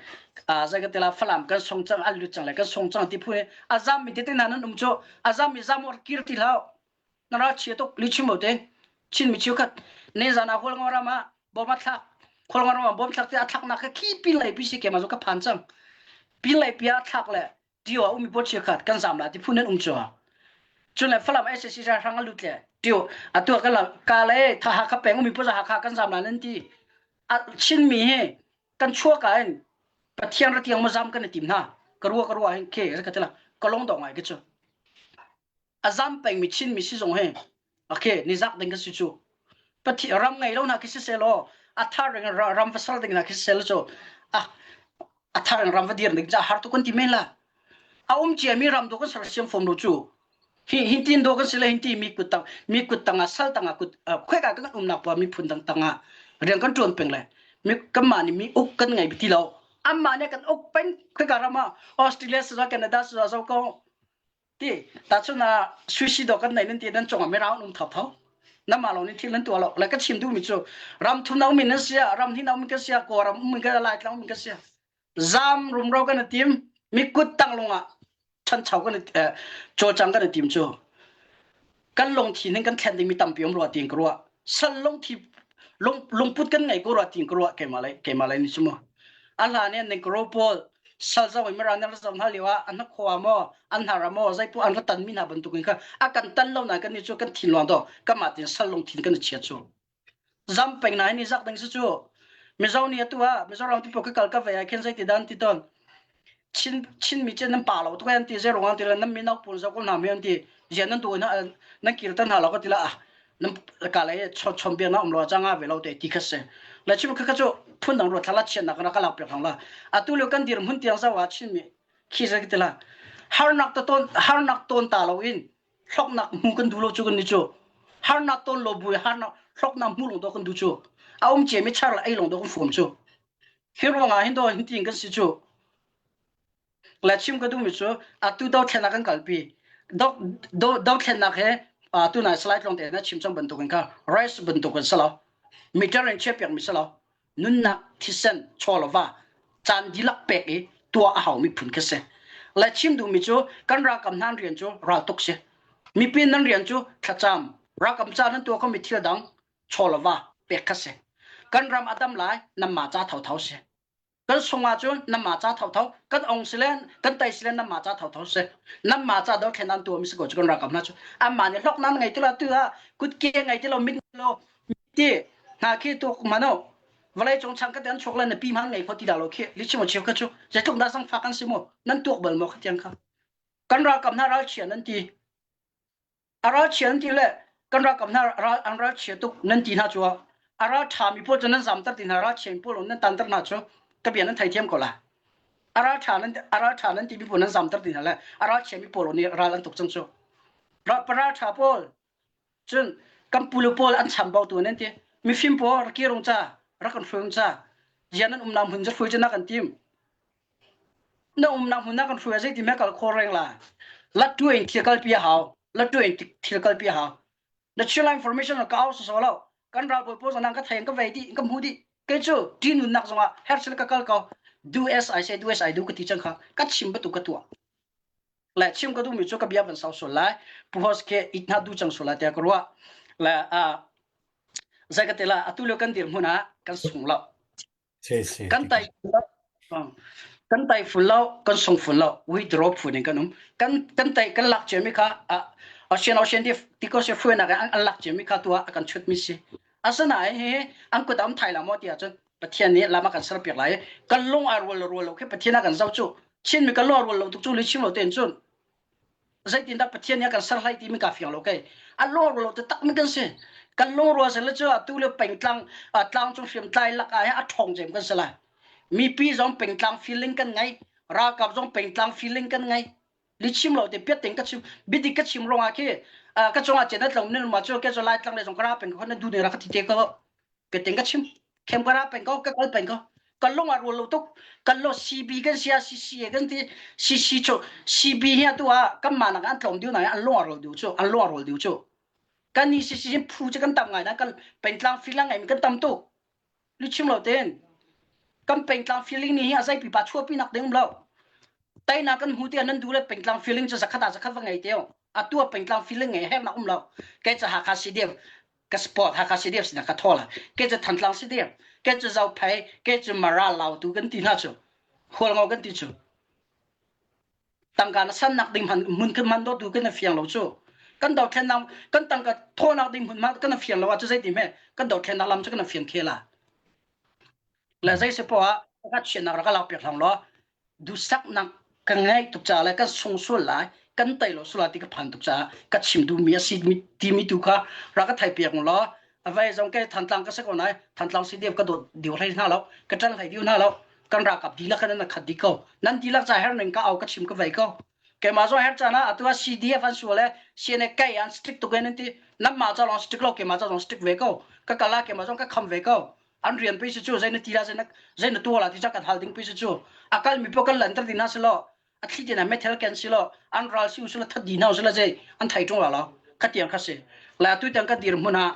Speaker 5: zei ka ti la Falam kan sung cang an lut cang le kan sung cang ti phu a zam mi tete hna nan um cu a zam mi zam or kir ti hlah na ral chia tuk li chim te Chin mi chiu khat ne zan ah hualngo ram ah bom a thlak hualngo ram ah bom thlak te a thlak nak kha khi pin lei pi si ke ma zo ka phan cang pin lei pi a thlak le tio a umi pawl chia khat kan zam la ti phun nan um chu cun le Falam SSC ra hrang a lut le tio atu ka la ka le tha ha kha peng umi pawl ha kha kan zam la nan ti a Chin mi hi kan chuak ah hin Pathian ra tiang ma zam kan i tim hna ka rua ka rua hin ke ka tila ka long dong ngai ke chu a zam pengmi Chinmi si zong hi okay nizak ding ka si cu Pathi ram ngei lo na khi si selaw a thar ring ram va sal ding na khi si selaw cu a a thar ring ram va dir ding ca har tu kan ti men la a um cia mi ram do kan sersiam fom lo cu hi hin tin do kan si le hin ti mi kut tang mi kut tang ah sal tang ah kut khoi ka kan um nak pa mi phun dang tang ah rian kan tuan peng le mi kan mah nih mi uk kan ngei ti lo amma nih kan uk peng khoi ka ram ah Australia sa Canada sa zo ko Ti tahchun ah suisi do kan nei nan ti nan cungah mirang um thotho nama lo ni thil nan tuah lo le ka chim duhmi cu ram thum na umin nan sia ram hi na umin ka sia kawlram umin ka laitlang umin ka sia zam rumro kan tim mi kut tang lungah chanchau kan cawlcang kan tim cu kan lungthin hin kan thlen dingmi tampi um rua tiin ka ruah sal lungthi lungput kan ngei ko rua tiin ka ruah keimah lei keimah lei nih cu mu a hlan in Negro pawl sal zong in Mirang nih ram hna lio ah an khua maw an hnar maw zeipoh an ra tan mi hna bantuk in kha a kan tan lo na kan ni cu kan thin luang do kamah tin sal lungthin kan chia cu zam peng na ni zak ding si cu Mizo ni atu ah Mizoram ti ka kal ka ve ah khin zei ti dan ti ton Chin Chin mi chen nan pa lo tu kan ti zei ruang ti la nan mi nok pun zo ko hna mi an ti zian nan tu na nan kir tan hna lo ka ti la ah nan ka le chon chon bia na um lo changa ve lo te ti kha se la chim kha kha chu phun dang ro thala chian na ka lak pek hang la atu le kan dir mun tiang zawa chin mi khi za ki la harnak ta ton harnak ton ta lo in hloknak hmu kan du lo chu kan ni chu harnak ton lo bu harnak hloknak hmu long do kan du chu a um che mi char la ei long do kan fuam chu hi ruangah hin do hin tin kan si chu la chim ka duhmi cu atu dothlennak kan kalpi dothlennak he tu nai slide long te na chim cang bantukin kha rice bantukin salo meter in chiah piak mi salo nunnak thisen chawlava caan dihlak pek i tuah a haumi phun khi si la chim duhmi cu kan ralkap hna rian cu raltuk si mipi nan rian cu thlacam ralkap ca nan tuah khomi thil dang chawlava pek kha si kan ram a dam lai namma ca thotho si kan sung ahcun nanmah ca thotho kan ong si le kan tai si le nanmah ca thotho si nanmah ca dothlen an tuah mi si ko cu kan ralkap hna cu anmah nih hlok nan ngei ti lo tu ah kutke ngei ti lo mit lo ti hna khi tu mano vawlei cung chang ka te an chuak le na pi hman ngei kho ti da lo khi li chim cheu kha cu zeitluk dah zangfak an si mu nan tuak bal maw kha tiang kha kan ralkap hna ralchia nan ti A ralchia nan ti le kan ralkap hna ral an ralchia tuk nan ti hna cu a ral ṭhami pawl cu nan zamter ti hna ralchia pawl nan tanter hna cu ka bia nan theithiam ko la a ral ṭha nan a ral ṭha nan timi pawl nan zamter ti hna le a ralchia mi pawl nih ral an tuk cang cu ral ṭha pawl cun kan pulu pawl an chambau tu nan ti mifim pawl rak kirung ca rak kan hruai ca zian nan umnak hmun cu hruai cu na kan tim Na umnak hmun ah kan hruai zeiti me kal kho reng la. Lattu in thil kalpi a hau. Lattu in thil kalpi a hau. Na chila information ka au so lo. Kan ralbawi pawl zong ka thei ka vei dih ka hmu dih. Kei cu ti nunnak zongah hersil ka kal ko. Do as I say do as I do ka ti cang kha. Ka chim batu ka tuah. Le chim ka duhmi cu ka bia van sau sual lai. Puhos ke it hna du cang sual lai tiah ka ruah. Le a zei ka te la atu lio kan dirhmun ah kan sung lo. Kan tai kan tai ful lo kan sung ful lo withdraw phun in kan um kan kan tai kan lak ciami kha Ocean Ocean ti ti ko se fuenak an an lak ciami kha tua kan chut mi si asinain hi an kut am thai la mo ti ahcun Pathian nih lama kan ser piak lai kan lung a rual rual lo khi Pathian a kan zoh cu. Chinmi kan lung a rual lo tuk cu lihchim lo tein cun zeitindah Pathian nih a kan ser hlai timi kaa fiang lo kei. A lung a rual lo taktak mi kan si. Kan lungrual seh le cu atu le pengtlang tlangcung hriamtlai lak ah hin a ṭhawng cem kan si lai. Mipi zong pengtlang feeling kan ngei, ralkap zong pengtlang feeling kan ngei. Lihchim lo te piat tein ka chim biadik ka chim ruangah khi ka cungah cen a tlong nin ma cu ke cu Laitlang le zong ka ra peng ko na du ne ra ka ti te ko. Piat tein ka chim. Khem ka ra peng ko, ka kal peng ko. Kan lung a rual lo tuk. Kan lo CB kan sia CCA kan ti CC cu CB hi atu ah kan mah nak an tlawm diu na an lung a rual diu cu an lung a rual diu cu. Kan ni CC hin phu cu kan tam ngai na kan pengtlang filang ngai kan tam tuk. Lu chim lo ten. Kan pengtlang feeling ni hi a zei pipa chuapi nak ding um lo. Taina kan hmu te nan du le pengtlang feeling cu zakhat ah zakhat va ngei teo. Atu ah pengtlang feeling ngei her nak um lo. Kei ca Hakha CDF ka sport Hakha CDF sinah ka thawl ke cu Thantlang CDF ke cu Zophei ke cu Mara Lautu kan ti hna cu Hualngo kan ti cu tangka na sannak ding hman hmun kan man do tu kan fiang lo cu kan dothlennak kan tangka thawnak ding hmun ma kan fiang lo ah cu zei ti hme kan dothlennak lam cu kan fiang khela le zei se poah ka chiannak rak lak piak hlang law duhsaknak ka ngeih tuk caah le kan sung sual lai kan tei lo sual lai ti ka phan tuk caah ka chim duhmi a si timi tu kha rak ka thei piak law a vei zong ke Thantlang ka si ko nai Thantlang CDF ka dawt diu hlei hna lo ka ṭan hlei diu hna lo kan ralkap dihlak khan nan khat dih ko nan dihlak ca her ning ka au ka chim ka vei ko keimah zong her caan ah atu ah CDF an sual le CNA kai an strict tuk in ti nan mah ca lawng strict lo keimah ca zong strict ve ko ka kala keimah zong ka kham ve ko an rian pei si cu zei na ti la zei na zei na tuah la ti ca kan hal ding pei si cu a kal mi po kan lanter ding na si lo a thli tin methel ken si lo an ral si usula that di na usula zei an thai tung la lo khatiang kha si la tu tiang ka dir hmun ah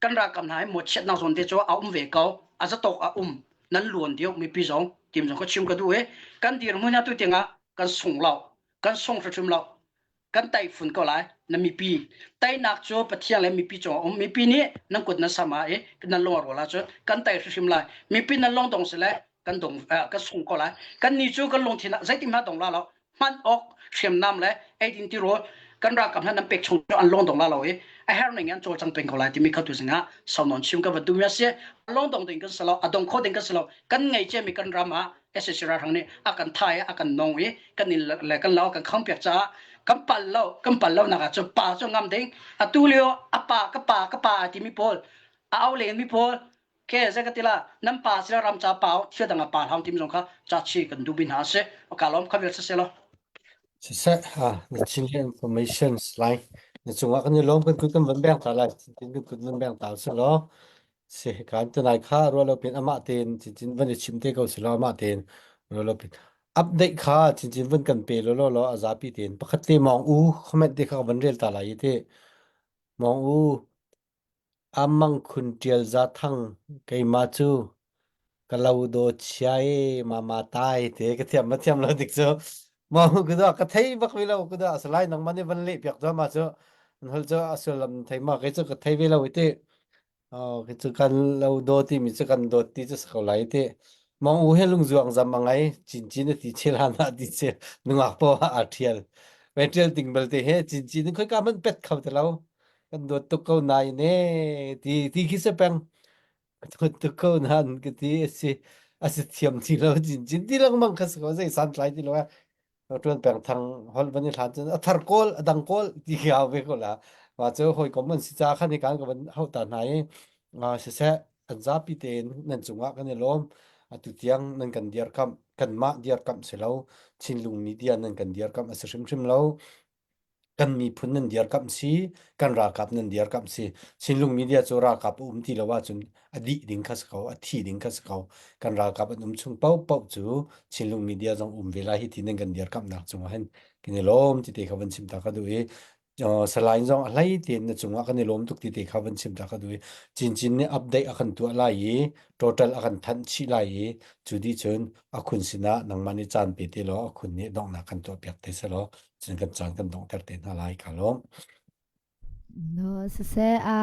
Speaker 5: kan ra kam hna hi mo chiat nak zon te chu a um ve ko a za tok a um nan luan dio mi pi zong tim zong ka chim ka du e kan dir hmun ah tu tiang ah kan sung lo kan sung hrim lo kan taifun ko lai na mipi teinak cu Pathian le mipi cung um mipi nih nan kut nan sama i nan lung a rual ahcun kan tei hrimhrim lai mipi nan lung dong sile kan dong kan sung ko lai kan ni cu kan lungthin ah zeitin hmanh dong la lo hman awk hriamnam le eidin tirawl kan ralkap hna nan pek chung cu an lung dong la lo i a her ning an cawlcang peng ko lai timi kha tu zingah saunawn chim ka va duh mi a si lung dong ding kan si lo a dong kho ding kan si lo kan ngei cia mi kan ram ah SAC ralhrang nih a kan thai a kan nong i kan in le kan lo kan khang piak caah kan pal lo kan pal lo nak ah cu pa cu ngam ding atu lio a pa ka pa ka pa a timi pawl a au len mi pawl ke ze ka tila nan pa sila ram cha pau thil dang a pa hlang tim zong kha cha chi kan du bin ha se ka lom kha vel se lo
Speaker 1: Siseh, ha, na Chinland information lai. Na cungah kan i lawm kan kut kan van beng ta lai. Tin kan kut van beng ta se law. Si kan tunai kha ruah lo pin amah tein cincin van i chim te ko si law amah tein ruah lo pin update kha cincin van kan pe law law law a zapi tein pakhat te mong u comment te kha ka van rel ta lai i te mong u amang khun tial za thang keimah cu ka lo do chia e mama tai te ka thiam ma thiam lo dik cu mong ku do ka thei bak mi lo ku do asalai nangmah nih van leh piak cu ma cu an hol cu a sullam thei ma kei cu ka thei ve lo i te Oh, khi cu kan lo daw timi cu kan dawt ti cu si ko lai ti. Mong u he lungzuang zam a ngai cincin a ti chel han ah ti chel nungak po ah aa ṭhial. Ve ṭial ting belte he cincin in khoika hmanh pet kho ti lo. Kan dawt tuk ko nain e ti ti khi si peng. Ka dawt tuk ko nain ka ti a si a si thiam ti lo cincin ti lengmang kha si ko zei santlai ti lo eh. Ṭuan peng thang holh van i hlan cun a thar kawl a dang kawl ti khi hau ve ko la wa cu hawikom an si ca khan hi kan ka van hauh ta hna i siseh an zapi tein nan cungah kan i lawm atu tiang nan kan dirkamh kanmah dirkamh si lo Chinlung media nan kan dirkamh a si hrimhrim lo kan miphun nan dirkamh si kan ralkap nan dirkamh si Chinlung media cu ralkap a um ti lo ahcun a dih ding kha si ko a thi ding kha si ko kan ralkap an um chung paohpaoh cu Chinlung media zong um ve lai hi ti nan kan dirkamhnak cungah hin kan i lawm ti te kha van chim ta ka duh i Salai zong a hlei tein na cungah kan i lawm tuk ti te kha van chim ta ka duh i Chinchin nih update a kan tuah lai i total a kan thanh chih lai i cu dih cun a khun sinah nangmah nih caan pe te law a khun nih donghnak kan tuah piak te selaw cun kan caan kan donghter te hna lai ka lawm.
Speaker 4: No, siseh a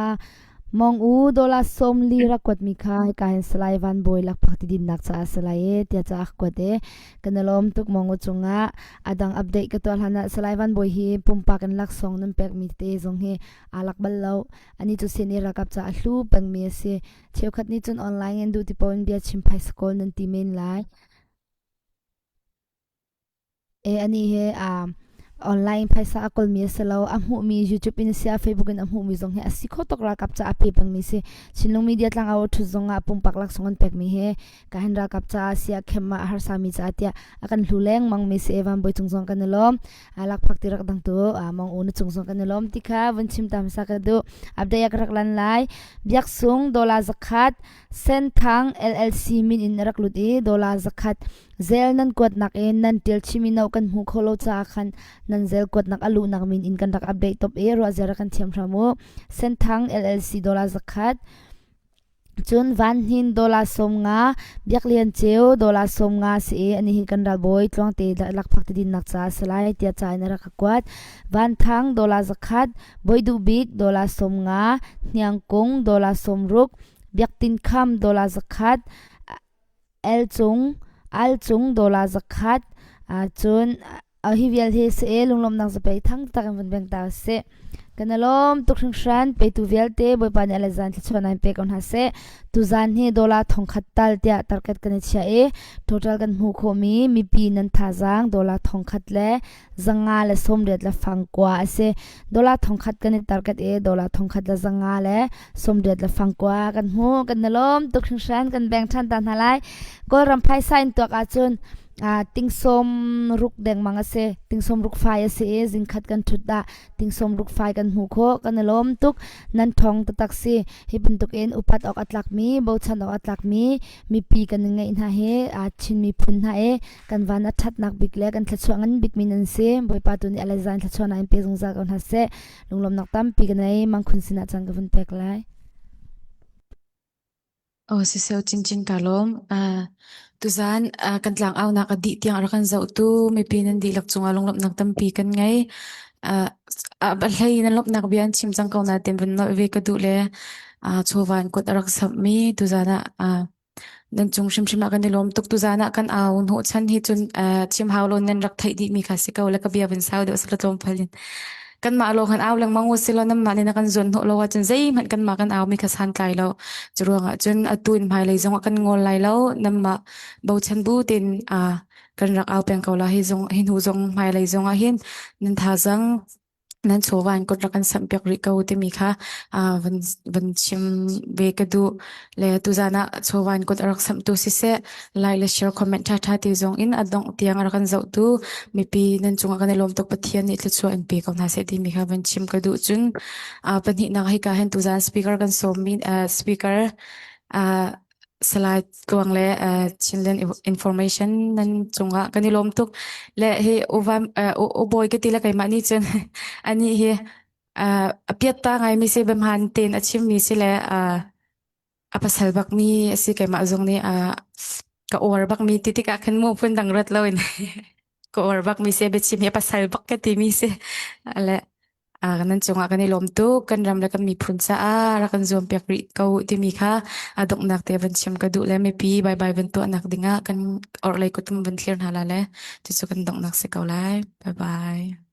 Speaker 4: mong u dollar som li rak kuat mi kha hika hin Salai Van Bawi lakphak ti dinnak caah Salai e tiah ca ak kuat e kan i lawm tuk mong u cungah adang update ka tuah hlan ah Salai Van Bawi hi pumpak in laksawng nan pek mi te zong hi aa lak bal lo ani cu sin i ralkap ca a hlu peng mi a si cheukhat nih cun online in duh ti paoh in bia chim phaisa kawl nan ti men lai. E ani he um, online phaisa a kawlmi a si lo a hmuhmi YouTube in sia Facebook in a hmuhmi zong hi a si kho tuk ralkap ca a pe pengmi si Chinlung media tlang au thut zong ah pumpak laksawng an pekmi he ka hen ralkap ca sia khem ah harsa mi ca tiah a kan hlu leng mang mi si Evan boy cung zong kan i lawm a lakphak ti rak dang tu mong u na cung zong kan i lawm ti kha vun chim tam sa ka du update ka rak lan lai biak sung dola zakhat Senthang LLC min in rak lut i dollar zakhat zel nan kuatnak in nan ṭial chimi no kan hmu kho lo caah khan nan zel kuatnak a luhnak min in kan rak update top i ruah zia rak kan thiam hram u. Senthang LLC dollar zakhat cun Van Hnin dollar 50 Biak Lian Ceu dollar 50 si i ani hi kan ralbawi Tluangte lakphak ti dinnak caah salai tiah ca in a rak ka kuat. Van Thang dollar zakhat Bawi Duh Bik dollar 50 Hniang Kung dollar 60 Biak Tin Kham dollar zakhat, El Cung, Al Cung dollar zakhat, cun hi vial hi si e lunglawmnak zapei thang tak in vun beng ta sih. Kan alawm tuk hringhran petu vialte Bawipa nih ale zan thluachuah nan pe ko hna seh. Tuzan hi dollar thongkhat tal tiah target kan i chiah i total kan hmuh khawhmi mipi nan thazaang dollar thongkhat le 500 le 80 le fang kua a si. Dollar 1000 kan i target i dollar 1000 le 500 le 80 le fang kua kan hmu. Kan na lawm tuk hringhran kan beng ṭhan ta hna lai. Kawlram phaisa in tuak ahcun ting sawm ruk dengmang a si. Ting sawm ruk fai a si i zingkhat kan ṭhut ah ting sawm ruk fai kan hmu khawh. Kan i lawm tuk. Nan ṭhawng taktak si. Hi bantuk in upat awk a tlakmi, bochan awk a tlakmi mipi kan i ngeih hna hi Chin miphun hna i kan van a ṭhatnak bik le kan thluachuah ngan bikmi nan si. Bawipa tu nih a le zan thluachuahnak in pe zungzal ko hna seh. Lunglawmnak tampi ka nei. Mangkhun sinah caan ka vun pek lai.
Speaker 6: Oh, siseo chinchin ka lawm. Uh, tuzan uh, kan tlang aunak a dih tiang a rak kan zohtu mipi nan dihlak cungah lunglawmhnak tampi kan ngei. Uh, a hlei nan lawmhnak bia an chim cang ko nain vun nolh ve ka duh le uh, chawva in kut a rak samhmi tuzan ah uh, Nan cung hrimhrim ah kan i lawm tuk. Tuzaan ah kan au hnawhchan hi cun eh, chim hau lo nan rak theih dihmi kha si ko le ka bia vun sau deuh sila tlawmpal in. Kanmah lawng kan au lengmang u silo nanmah nih na kan zuan hnawh lo ahcun zeihmanh kanmah kan au mi kha santlai lo. Cu ruangah cun atu in hmailei zong ah kan ngol lai lo. Nanmah bochan bu tein ah kan rak au peng ko la hi zong hi hnu zong hmailei zong ah hin nan thazaang nan chawva in kut rak kan samhpiak rih ko timi kha uh, van van chim ve ka duh le tuzan ah chawva in kut a rak samhtu siseh like le share comment ṭha ṭha ti zong in a dongh tiang a rak kan zohtu mipi nan cungah kan i lawm tuk Pathian nih thluachuah in pe ko hna seh timi kha van chim ka duh cun uh, pahnihnak hika hin tuzan speaker kan sawmmi uh, speaker uh, Salai Tluang le uh, Chinland Information nan cungah kan i lawm tuk. Le hi uvam uh, ubawi ka ti le keimah nih cun ani hi uh, a piatta ngaimi si biahmaan tein a chimmi si le uh, a pasal bakmi a si keimah zong nih uh, ka uar bakmi ti tikah khan mu phun dang rat loin ka uar bakmi si biachim hi a pasal bak ka timi si le Nan cungah kan i lawm tuk. Kan ram le kan miphun caah rak kan zuampiak rih ko timi kha a donghnak te van chim ka duh le mipi bye-bye van tuahnak dingah kan orhlei kutum van thlir hna la le cucu kan donghnak si ko lai. Bye-bye.